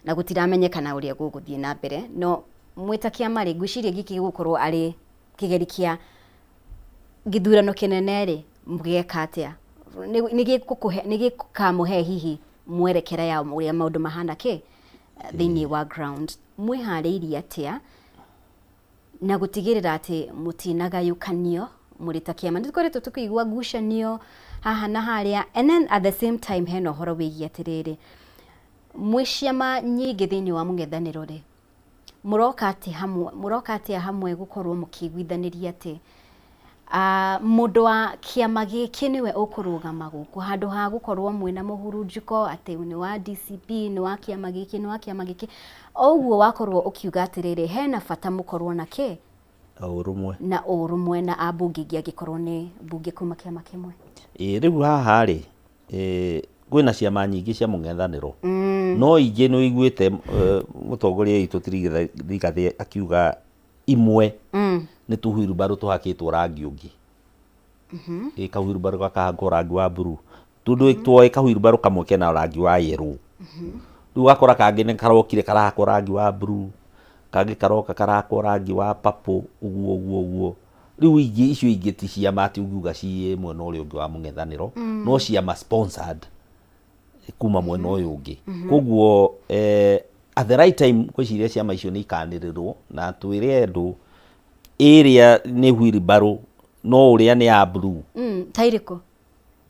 na gũtiramenyekana ũrĩa gũgũthiĩ na mbere, no mwĩ ta kĩama rĩ, ngwĩciria gĩkĩ gĩgũkorwo arĩ kĩgeri kĩa gĩthurano kĩnene rĩ, mũgeka atĩa? Nĩ gĩkamũhe hihi mwerekera ya ũrĩa maũndũ mahana kĩ thĩinĩ wa ground. Mwĩharĩirie atĩa na gũtigĩrĩra atĩ mũtinagayũkanio mũrĩ ta kĩama? Nĩ tũkoretwo tũkĩigua ngucanio haha na harĩa, and then at the same time hena ũhoro wĩgiĩ atĩrĩrĩ, mwĩ ciama nyingĩ thĩinĩ wa mũng'ethanĩro rĩ, mũroka atĩ hamwe, mũroka atĩa hamwe gũkorwo mũkĩiguithanĩria atĩ mũndũ wa kĩama gĩkĩ nĩwe ũkũrũgama gũkũ, handũ ha gũkorwo mwĩna mũhurunjũko atĩ nĩ wa DCP, nĩ wa kĩama gĩkĩ, nĩ wa kĩama gĩkĩ. O ũguo wakorwo ũkiuga atĩrĩrĩ, hena bata mũkorwo na kĩ? Ũrũmwe. Na ũrũmwe na ambunge aingĩ angĩkorwo nĩ mbunge kuma kĩama kĩmwe. Ĩĩ, rĩu haha rĩ, kwĩna ciama nyingĩ cia mũng'ethanĩro, no ingĩ nĩ ũiguĩte mũtongoria witũ ti Rigathĩ akiuga imwe nĩ tũhuirubarũ tũhakĩtwo rangi ũngĩ. Ĩ kahuirubarũ gakahakwo rangi wa blue, tondũ tuoĩ kahuirubarũ kamwe kena rangi wa yellow. Rĩu ũgakora kangĩ nĩ karokire karahakwo rangi wa blue, kangĩ karoka karahakwo rangi wa purple, ũguo ũguo ũguo. Rĩu ingĩ icio ingĩ ti ciama atĩ ũngiuga ciĩ mwena ũrĩa ũngĩ wa mũng'ethanĩro, no ciama sponsored kuma mwena ũyũ ũngĩ. Koguo at the right time ngwĩciria ciama icio nĩ ikanĩrĩrwo na twĩre andũ ĩrĩa nĩ wheelbarrow no ũrĩa nĩ ya blue. Ta irĩkũ?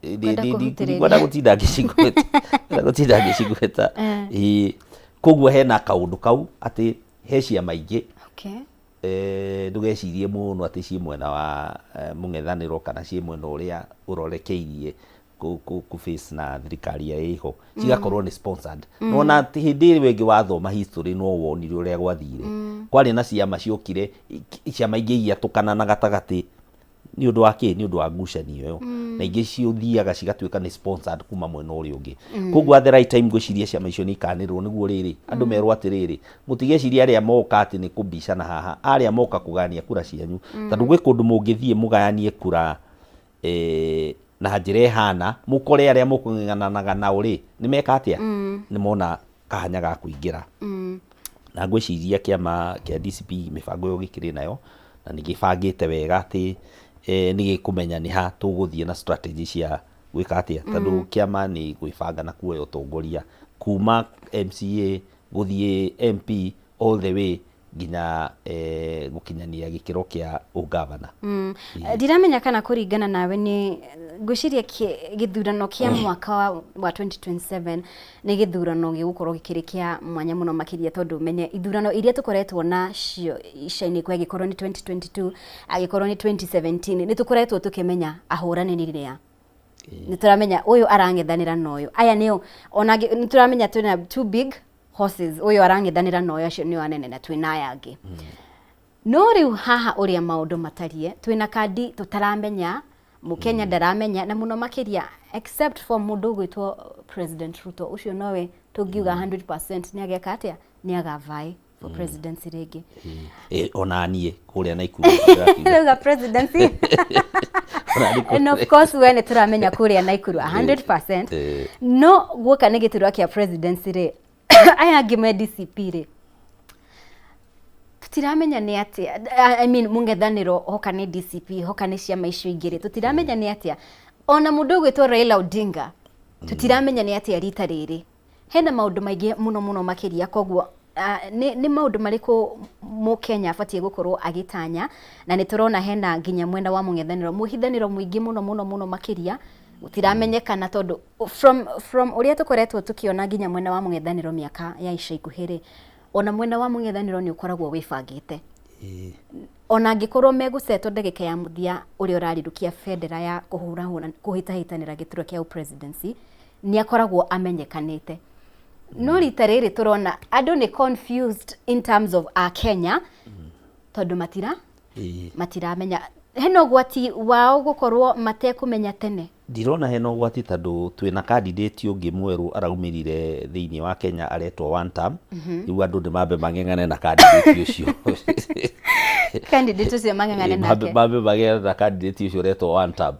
Kwenda kũhutĩrĩria. Ndikwenda gũtinda ngĩcigweta. Ndikwenda gũtinda ngĩcigweta. Ĩĩ. Koguo hena kaũndũ kau atĩ he ciama ingĩ. Ndũgecirie mũno atĩ ciĩ mwena wa mũng'ethanĩro kana ciĩ mwena ũrĩa ũrorekeirie kũ face na thirikari ĩrĩa ĩho, cigakorwo nĩ sponsored. No na hĩndĩ ĩyo ĩngĩ wathoma history no wonire ũrĩa gwathire. Kwarĩ na ciama ciokire, ciama ingĩ igĩatũkana na gatagatĩ nĩ ũndũ wa kĩ? Nĩ ũndũ wa ngucanio ĩyo. Na ingĩ ciũthiaga cigatuĩka nĩ sponsored kuma mwena ũrĩa ũngĩ. Koguo at the right time ngwĩciria ciama icio nĩ ikanĩrĩrwo nĩguo rĩrĩ, andũ merwo atĩrĩrĩ, mũtigecirie arĩa moka atĩ nĩ kũbicana haha, arĩa moka kũgayania kura cianyu. Tondũ gwĩ kũndũ mũngĩthiĩ mũgayanie kura na njĩra ĩhana, mũkore arĩa mũkũng'eng'ananaga nao rĩ, nĩ meka atĩa? Nĩ mona kahanya ga kũingĩra. Na ngwĩciria kĩama kĩa DCP mĩbango ĩyo gĩkĩrĩ nayo, na nĩ gĩbangĩte wega atĩ nĩ gĩkũmenya nĩ ha tũgũthiĩ na strategy cia gwĩka atĩa. Tondũ kĩama nĩ gwĩbanga na kuoya ũtongoria kuma MCA gũthiĩ MP all the way nginya gũkinyania gĩkĩro kĩa ũngavana. Ndiramenya kana kũringana nawe nĩ ngwĩciria gĩthurano kĩa mwaka wa 2027 nĩ gĩthurano gĩgũkorwo gĩkĩrĩ kĩa mwanya mũno makĩria, tondũ menye ithurano iria tũkoretwo nacio ica-inĩ kwa angĩkorwo nĩ 2022, angĩkorwo nĩ 2017, nĩ tũkoretwo tũkĩmenya ahũranĩri nĩa. Nĩ tũramenya ũyũ arang'ethanĩra na ũyũ, aya nĩo ona nĩ tũramenya twĩna two big horses, ũyũ arang'ethanĩra na ũyũ, acio nĩo anene na twĩna aya angĩ. No rĩu haha ũrĩa maũndũ matariĩ, twĩna kandi tũtaramenya, mũkenya ndaramenya, na mũno makĩria except for mũndũ ũgwĩtwo President Ruto, ũcio nowe tũngiuga 100% nĩ ageka atĩa, nĩ agavaĩ for presidency rĩngĩ. Ona niĩ kũrĩa Naikuru. Rauga presidency. And of course we nĩ tũramenya kũrĩa Naikuru 100%. No guoka nĩ gĩturwa kĩa presidency rĩ, aya angĩ me DCP rĩ, Tũtiramenya nĩ atĩa, I mean mũng'ethanĩro hoka nĩ DCP, hoka nĩ ciama icio ingĩ rĩ, tũtiramenya nĩ atĩa. Ona mũndũ ũgwĩtwo Raila Odinga, tũtiramenya nĩ atĩa rita rĩrĩ. Hena maũndũ maingĩ mũno mũno makĩria, koguo nĩ, nĩ maũndũ marĩkũ mũkenya abatiĩ gũkorwo agĩtanya, na nĩ tũrona hena nginya mwena wa mũng'ethanĩro, mũhithanĩro mũingĩ mũno mũno mũno makĩria, gũtiramenyekana tondũ from, from ũrĩa tũkoretwo tũkĩona nginya mwena wa mũng'ethanĩro mĩaka ya ica ikuhĩ rĩ, ona mwena wa mũng'ethanĩro nĩ ũkoragwo wĩbangĩte. Ona angĩkorwo megũcetwo ndagĩka ya mũthia ũrĩa ũrarirũkia bendera ya kũhũrahũra kũhĩtahĩtanĩra gĩturwa kĩa presidency nĩ akoragwo amenyekanĩte. No rita rĩrĩ tũrona andũ nĩ confused in terms of a Kenya tondũ matira matiramenya hena ũgwati wao gũkorwo matekũmenya tene. Ndirona hena ũgwati tondũ twĩna candidate ũngĩ mwerũ araumĩrire thĩinĩ wa Kenya aretwo one term. Rĩu andũ nĩ mambe mang'eng'ane na candidate ũcio. Candidate ũcio mang'eng'ane nake. Mambe mang'eng'ane na candidate ũcio ũretwo one term.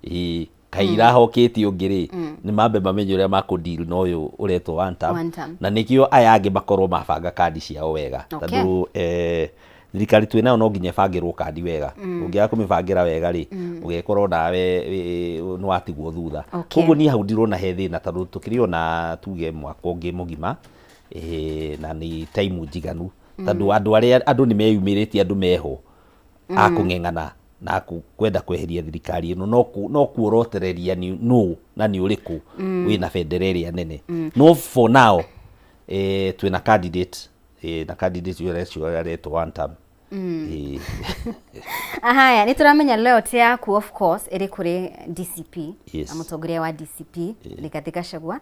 Ĩĩ kaira hokĩte ũngĩ rĩ, nĩ mambe mamenye ũrĩa makũ deal na ũyũ ũretwo one term. One term. Na nĩkĩo aya angĩ makorwo mabanga kandi ciao wega. Tondũ thirikari twĩ nayo no nginya ĩbangĩrwo kandi wega. Ũngĩaga kũmĩbangĩra wega rĩ, ũgekora onawe nĩ watigwo thutha. Koguo niĩ hau ndirona he thĩna tondũ tũkĩrĩ ona tuge mwaka ũngĩ mũgima, na nĩ time njiganu. Tondũ andũ arĩa andũ nĩ meyumĩrĩtie andũ meho a kũng'eng'ana na kwenda kweheria thirikari ĩno, no kuorotereria nĩ nũ na nĩ ũrĩkũ wĩna bendera ĩrĩa nene. No for now twĩna candidate, na candidate ũcio aretwo one term. Haya, nĩ tũramenya loyalty yaku of course ĩrĩ kũrĩ DCP, Yes. na mũtongoria wa DCP Rigathĩ Gachagua.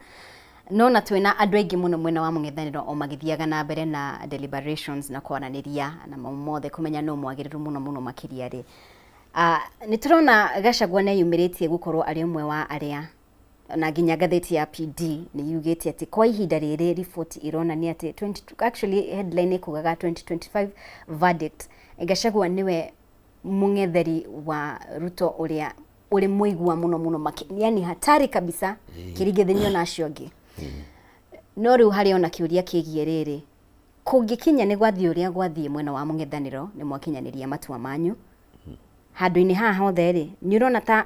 No na twĩna andũ aingĩ mũno mwena wa mũng'ethanĩro o magĩthiaga na mbere na deliberations na kwaranĩria na mau mothe kũmenya nũ mwagĩrĩru mũno mũno makĩria rĩ. Nĩ tũrona Gachagua nĩ eyumĩrĩtie gũkorwo arĩ ũmwe wa arĩa na nginya ngathĩti ya PD nĩ yugĩte atĩ kwa ihinda rĩrĩ riboti ironania atĩ 20, actually headline ĩkugaga 2025 verdict, Gachagua nĩwe mũng'etheri wa Ruto ũrĩa ũrĩ mũigua mũno mũno makĩria, yani hatari kabisa kĩringithanio na acio angĩ. No rĩu harĩ ona kĩũria kĩgiĩ rĩrĩ, kũngĩkinya nĩ gwathiĩ ũrĩa gwathiĩ mwena wa mũng'ethanĩro nĩ mwakinyanĩria matua manyu handũ-inĩ haha hothe rĩ, nĩ ũrona ta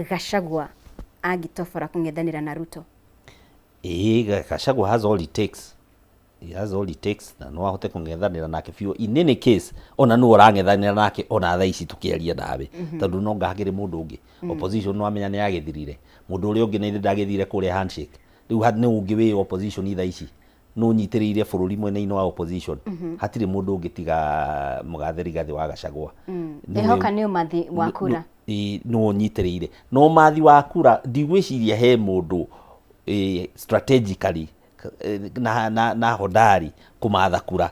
Gachagua angĩtobora kũng'ethanĩra na Ruto? Ĩĩ, Gachagua has all it takes. He has all it takes na no ahote kũng'ethanĩra nake biũ. In any case, ona nũ ũrang'ethanĩra nake ona thaa ici tũkĩaria nawe, tondũ no anga hakĩrĩ mũndũ ũngĩ. Opposition no amenya nĩ yagĩthirire. Mũndũ ũrĩa ũngĩ nĩ ndagĩthire kũrĩa handshake. Rĩu nĩ ũngĩ wĩ opposition thaa ici. Nũ ũnyitĩrĩire bũrũri mwena-inĩ wa opposition. Hatirĩ mũndũ ũngĩ tiga mũgathe Rigathĩ wa Gachagua. Ehoka nĩ ũmathi wa kura. Nũ ũnyitĩrĩire. No ũmathi wa kura ndigwĩciria he mũndũ strategically na hodari kũmatha kura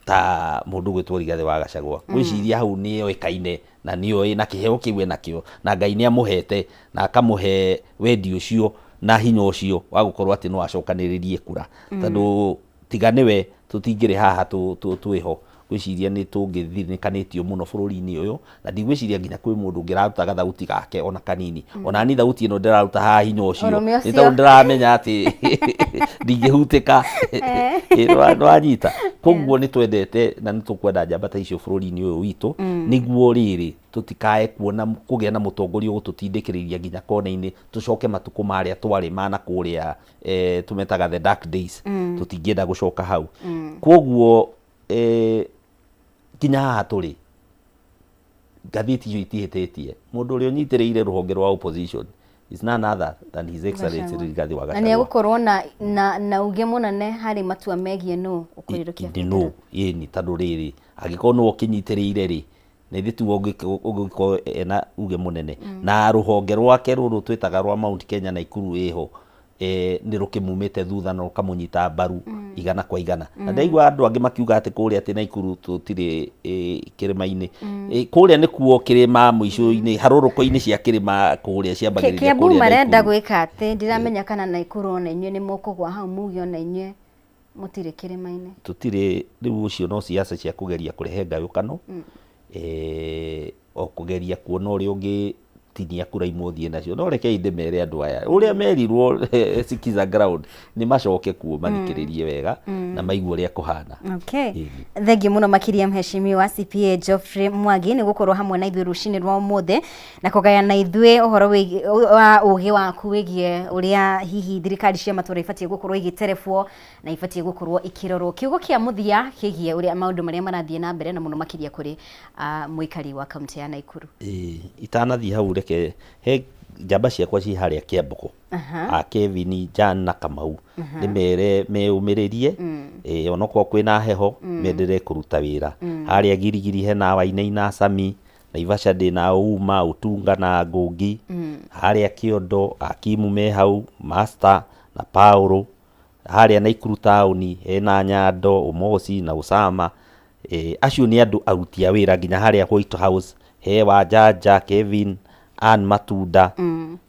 ta mũndũ gwĩtwo Rigathĩ wa Gachagua. Ngwĩciria hau nĩ oĩkaine na nĩ oĩ na kĩheo kĩu enakĩo na Ngai nĩ amũhete na akamũhe wendi ũcio na hinya ũcio wa gũkorwo atĩ no acokanĩrĩrie kura. Tondũ tiga nĩwe tũtingĩrĩ haha twĩho. Ngwĩciria nĩ tũngĩthinĩkanĩtio mũno bũrũri-inĩ ũyũ na ndigwĩciria nginya kwĩ mũndũ ũngĩraruta gathauti gake ona kanini. Ona ni thauti ĩno ndĩraruta haha hinya ũcio Ũrũme nĩ ũcio. tondũ ndĩramenya atĩ ndingĩhutĩka. Nĩwanyita. Koguo nĩ twendete na nĩ tũkwenda njamba ta icio bũrũri-inĩ ũyũ witũ, nĩguo rĩrĩ tũtikae kuona kũgĩa na mũtongoria ũgũtũtindĩkĩrĩria nginya kona-inĩ tũcoke matukũ marĩa twarĩ ma na kũrĩa tũmetaga the dark days. Tũtingĩenda gũcoka hau. Koguo nginya haha tũrĩ ngathĩti icio itihĩtĩtie. Mũndũ ũrĩa ũnyitĩrĩire rũhonge rwa opposition is none other than His Excellency Rigathi wa Na nĩ Gachagua. egũkorwo na uge mũnene harĩ matua megiĩ nũ ũkũrirũkia Nĩ nũ, ĩni, tondũ rĩrĩ angĩkorwo nĩwe ũkĩnyitĩrĩire rĩ, na ithuĩ tiwe ũngĩkorwo ena uge mũnene. Na rũhonge rwake rũrũ twĩtaga rwa Mount Kenya Naikuru ĩho, nĩ rũkĩmumĩte thutha na rũkamũnyita mbaru igana kwa igana. Na ndaigua andũ angĩ makiuga atĩ kũrĩa atĩ Naikuru tũtirĩ kĩrĩma-inĩ. Kũrĩa nĩkuo kĩrĩma mũico-inĩ, harũrũko-inĩ cia kĩrĩma kũrĩa ciambagĩrĩria Kiambu kũrĩa marenda Naikuru. gwĩka atĩ ndiramenya kana Naikuru ona inyuĩ nĩ mũkũgwa hau muge ona inyuĩ mũtirĩ kĩrĩma-inĩ. Tũtirĩ, rĩu ũcio no siasa cia kũgeria kũrehe ngayũkano, o kũgeria kuona ũrĩa ũngĩ Tinia kura imwe ũthiĩ nacio. No rekei ndĩmere andũ aya ũrĩa merirwo Sikiza ground nĩ macoke kuo mathikĩrĩrie wega na maigue ũrĩa kũhana. Okay. Ĩni. Thengiũ mũno makĩria mheshimiwa CPA Geoffrey Mwangi nĩ gũkorwo hamwe na ithuĩ rũcinĩ rwa ũmũthĩ na kũgayana ithuĩ ũhoro wĩgiĩ wa ũgĩ waku wĩgiĩ ũrĩa hihi thirikari cia matũũra ibatiĩ gũkorwo igĩterebwo na ibatiĩ gũkorwo ikĩrorwo. Kiugo kĩa mũthia kĩgiĩ ũrĩa maũndũ marĩa marathiĩ na mbere na mũno makĩria kũrĩ mũikari wa kaunti ya Naikuru. Ĩĩ, itanathiĩ hau reke he njamba ciakwa ciĩ harĩa Kĩambogo. A Kevin, Jan na Kamau ndĩmere meyũmĩrĩrie, onokorwo kwĩna heho menderee kũruta wĩra. Harĩa Girigiri hena Wainaina Sami, Naivasha ndĩna Ouma, Otunga na Ngũngi. Harĩa Kĩondo Akimu me hau, Master na Paũlũ. Harĩa Naikuru taũni hena Nyando, Ũmoci na Ũsama. Acio nĩ andũ aruti a wĩra nginya harĩa White House he Wanjanja, Kevin, Ann Matunda.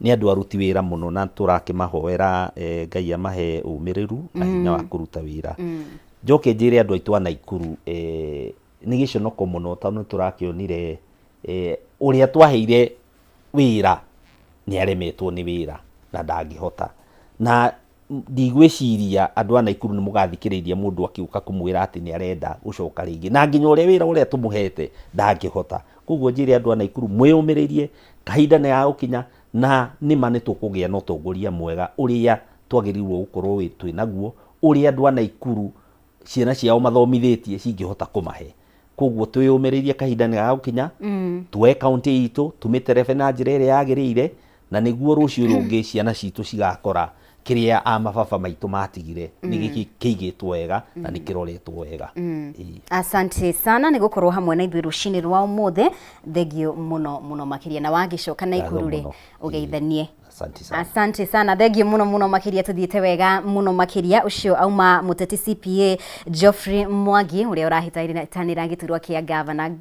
Nĩ andũ aruti wĩra mũno na tũrakĩmahoera Ngai amahe ũmĩrĩru na hinya wa kũruta wĩra. Njoke njĩre andũ aitũ a Naikuru, nĩ gĩconoko mũno tondũ nĩ tũrakĩonire ũrĩa twaheire wĩra nĩ aremetwo nĩ wĩra na ndangĩhota. Na ndigwĩciria andũ a Naikuru nĩ mũgathikĩrĩria mũndũ akĩũka kũmwĩra atĩ nĩ arenda gũcoka rĩngĩ, na nginya ũrĩa wĩra ũrĩa tũmũhete ndangĩhota. Koguo njĩre andũ a Naikuru mwĩyũmĩrĩrie, kahinda nĩ gagũkinya na nĩma nĩ tũkũgĩa na ũtongoria mwega ũrĩa twagĩrĩirwo gũkorwo twĩ naguo, ũrĩa andũ a Naikuru ciana ciao mathomithĩtie cingĩhota kũmahe. Koguo twĩyũmĩrĩrie, kahinda nĩ gagũkinya, tuoe kaũntĩ itũ tũmĩterebe na njĩra ĩrĩa yagĩrĩire, na nĩguo rũciũ rũngĩ ciana citũ cigakora kĩrĩa a mababa maitũ matigire nĩ gĩkĩ kĩigĩtwo wega na nĩ kĩroretwo wega. Ĩĩ. Asante sana nĩ gũkorwo hamwe na ithuĩ rũcinĩ rwa ũmũthĩ. Thengio mũno mũno makĩria, na wagĩcoka Naikuru rĩ, Ngatho mũno. ũgeithanie. Asante sana. Asante sana, thengio mũno mũno makĩria, tũthiĩte wega mũno makĩria. Ũcio auma mũteti CPA Geoffrey Mwangi ũrĩa ũrahĩtanĩra gĩturwa kĩa gavana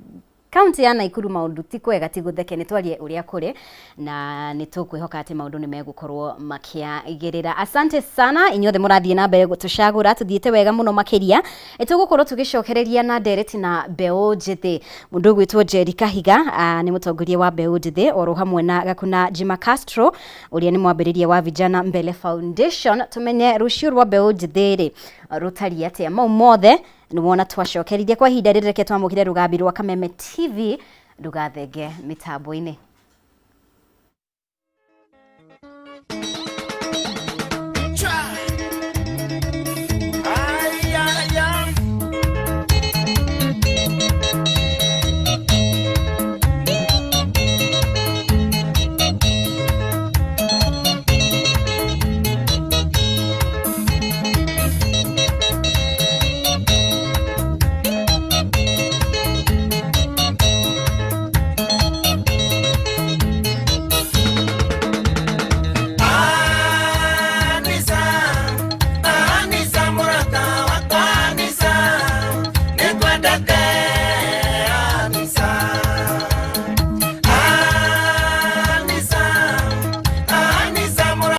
kaunti ya Naikuru. Maũndũ ti kwega, ti gũtheke, nĩ twarie ũrĩa kũrĩ na nĩ tũkwĩhoka atĩ maũndũ nĩ megũkorwo makĩagĩrĩra. Asante sana inyuothe mũrathiĩ na mbere gũtũcagũra, tũthiĩte wega mũno makĩria. Nĩ tũgũkorwo tũgĩcokereria na ndereti na mbeũ njĩthĩ. Mũndũ ũgwĩtwo Njeri Kahiga nĩ mũtongoria wa mbeũ njĩthĩ, oro hamwe na Gakuna Jima Castro ũrĩa nĩ mwambĩrĩria wa Vijana Mbele Foundation. Tũmenye rũciũ rwa mbeũ njĩthĩ rĩ rũtariĩ atĩa. Mau mothe nĩ wona twacokerithia kwa ihinda rĩrĩ. Reke twamũkĩre rũgambi rwa Kameme TV, ndũgathenge mĩtambo-inĩ.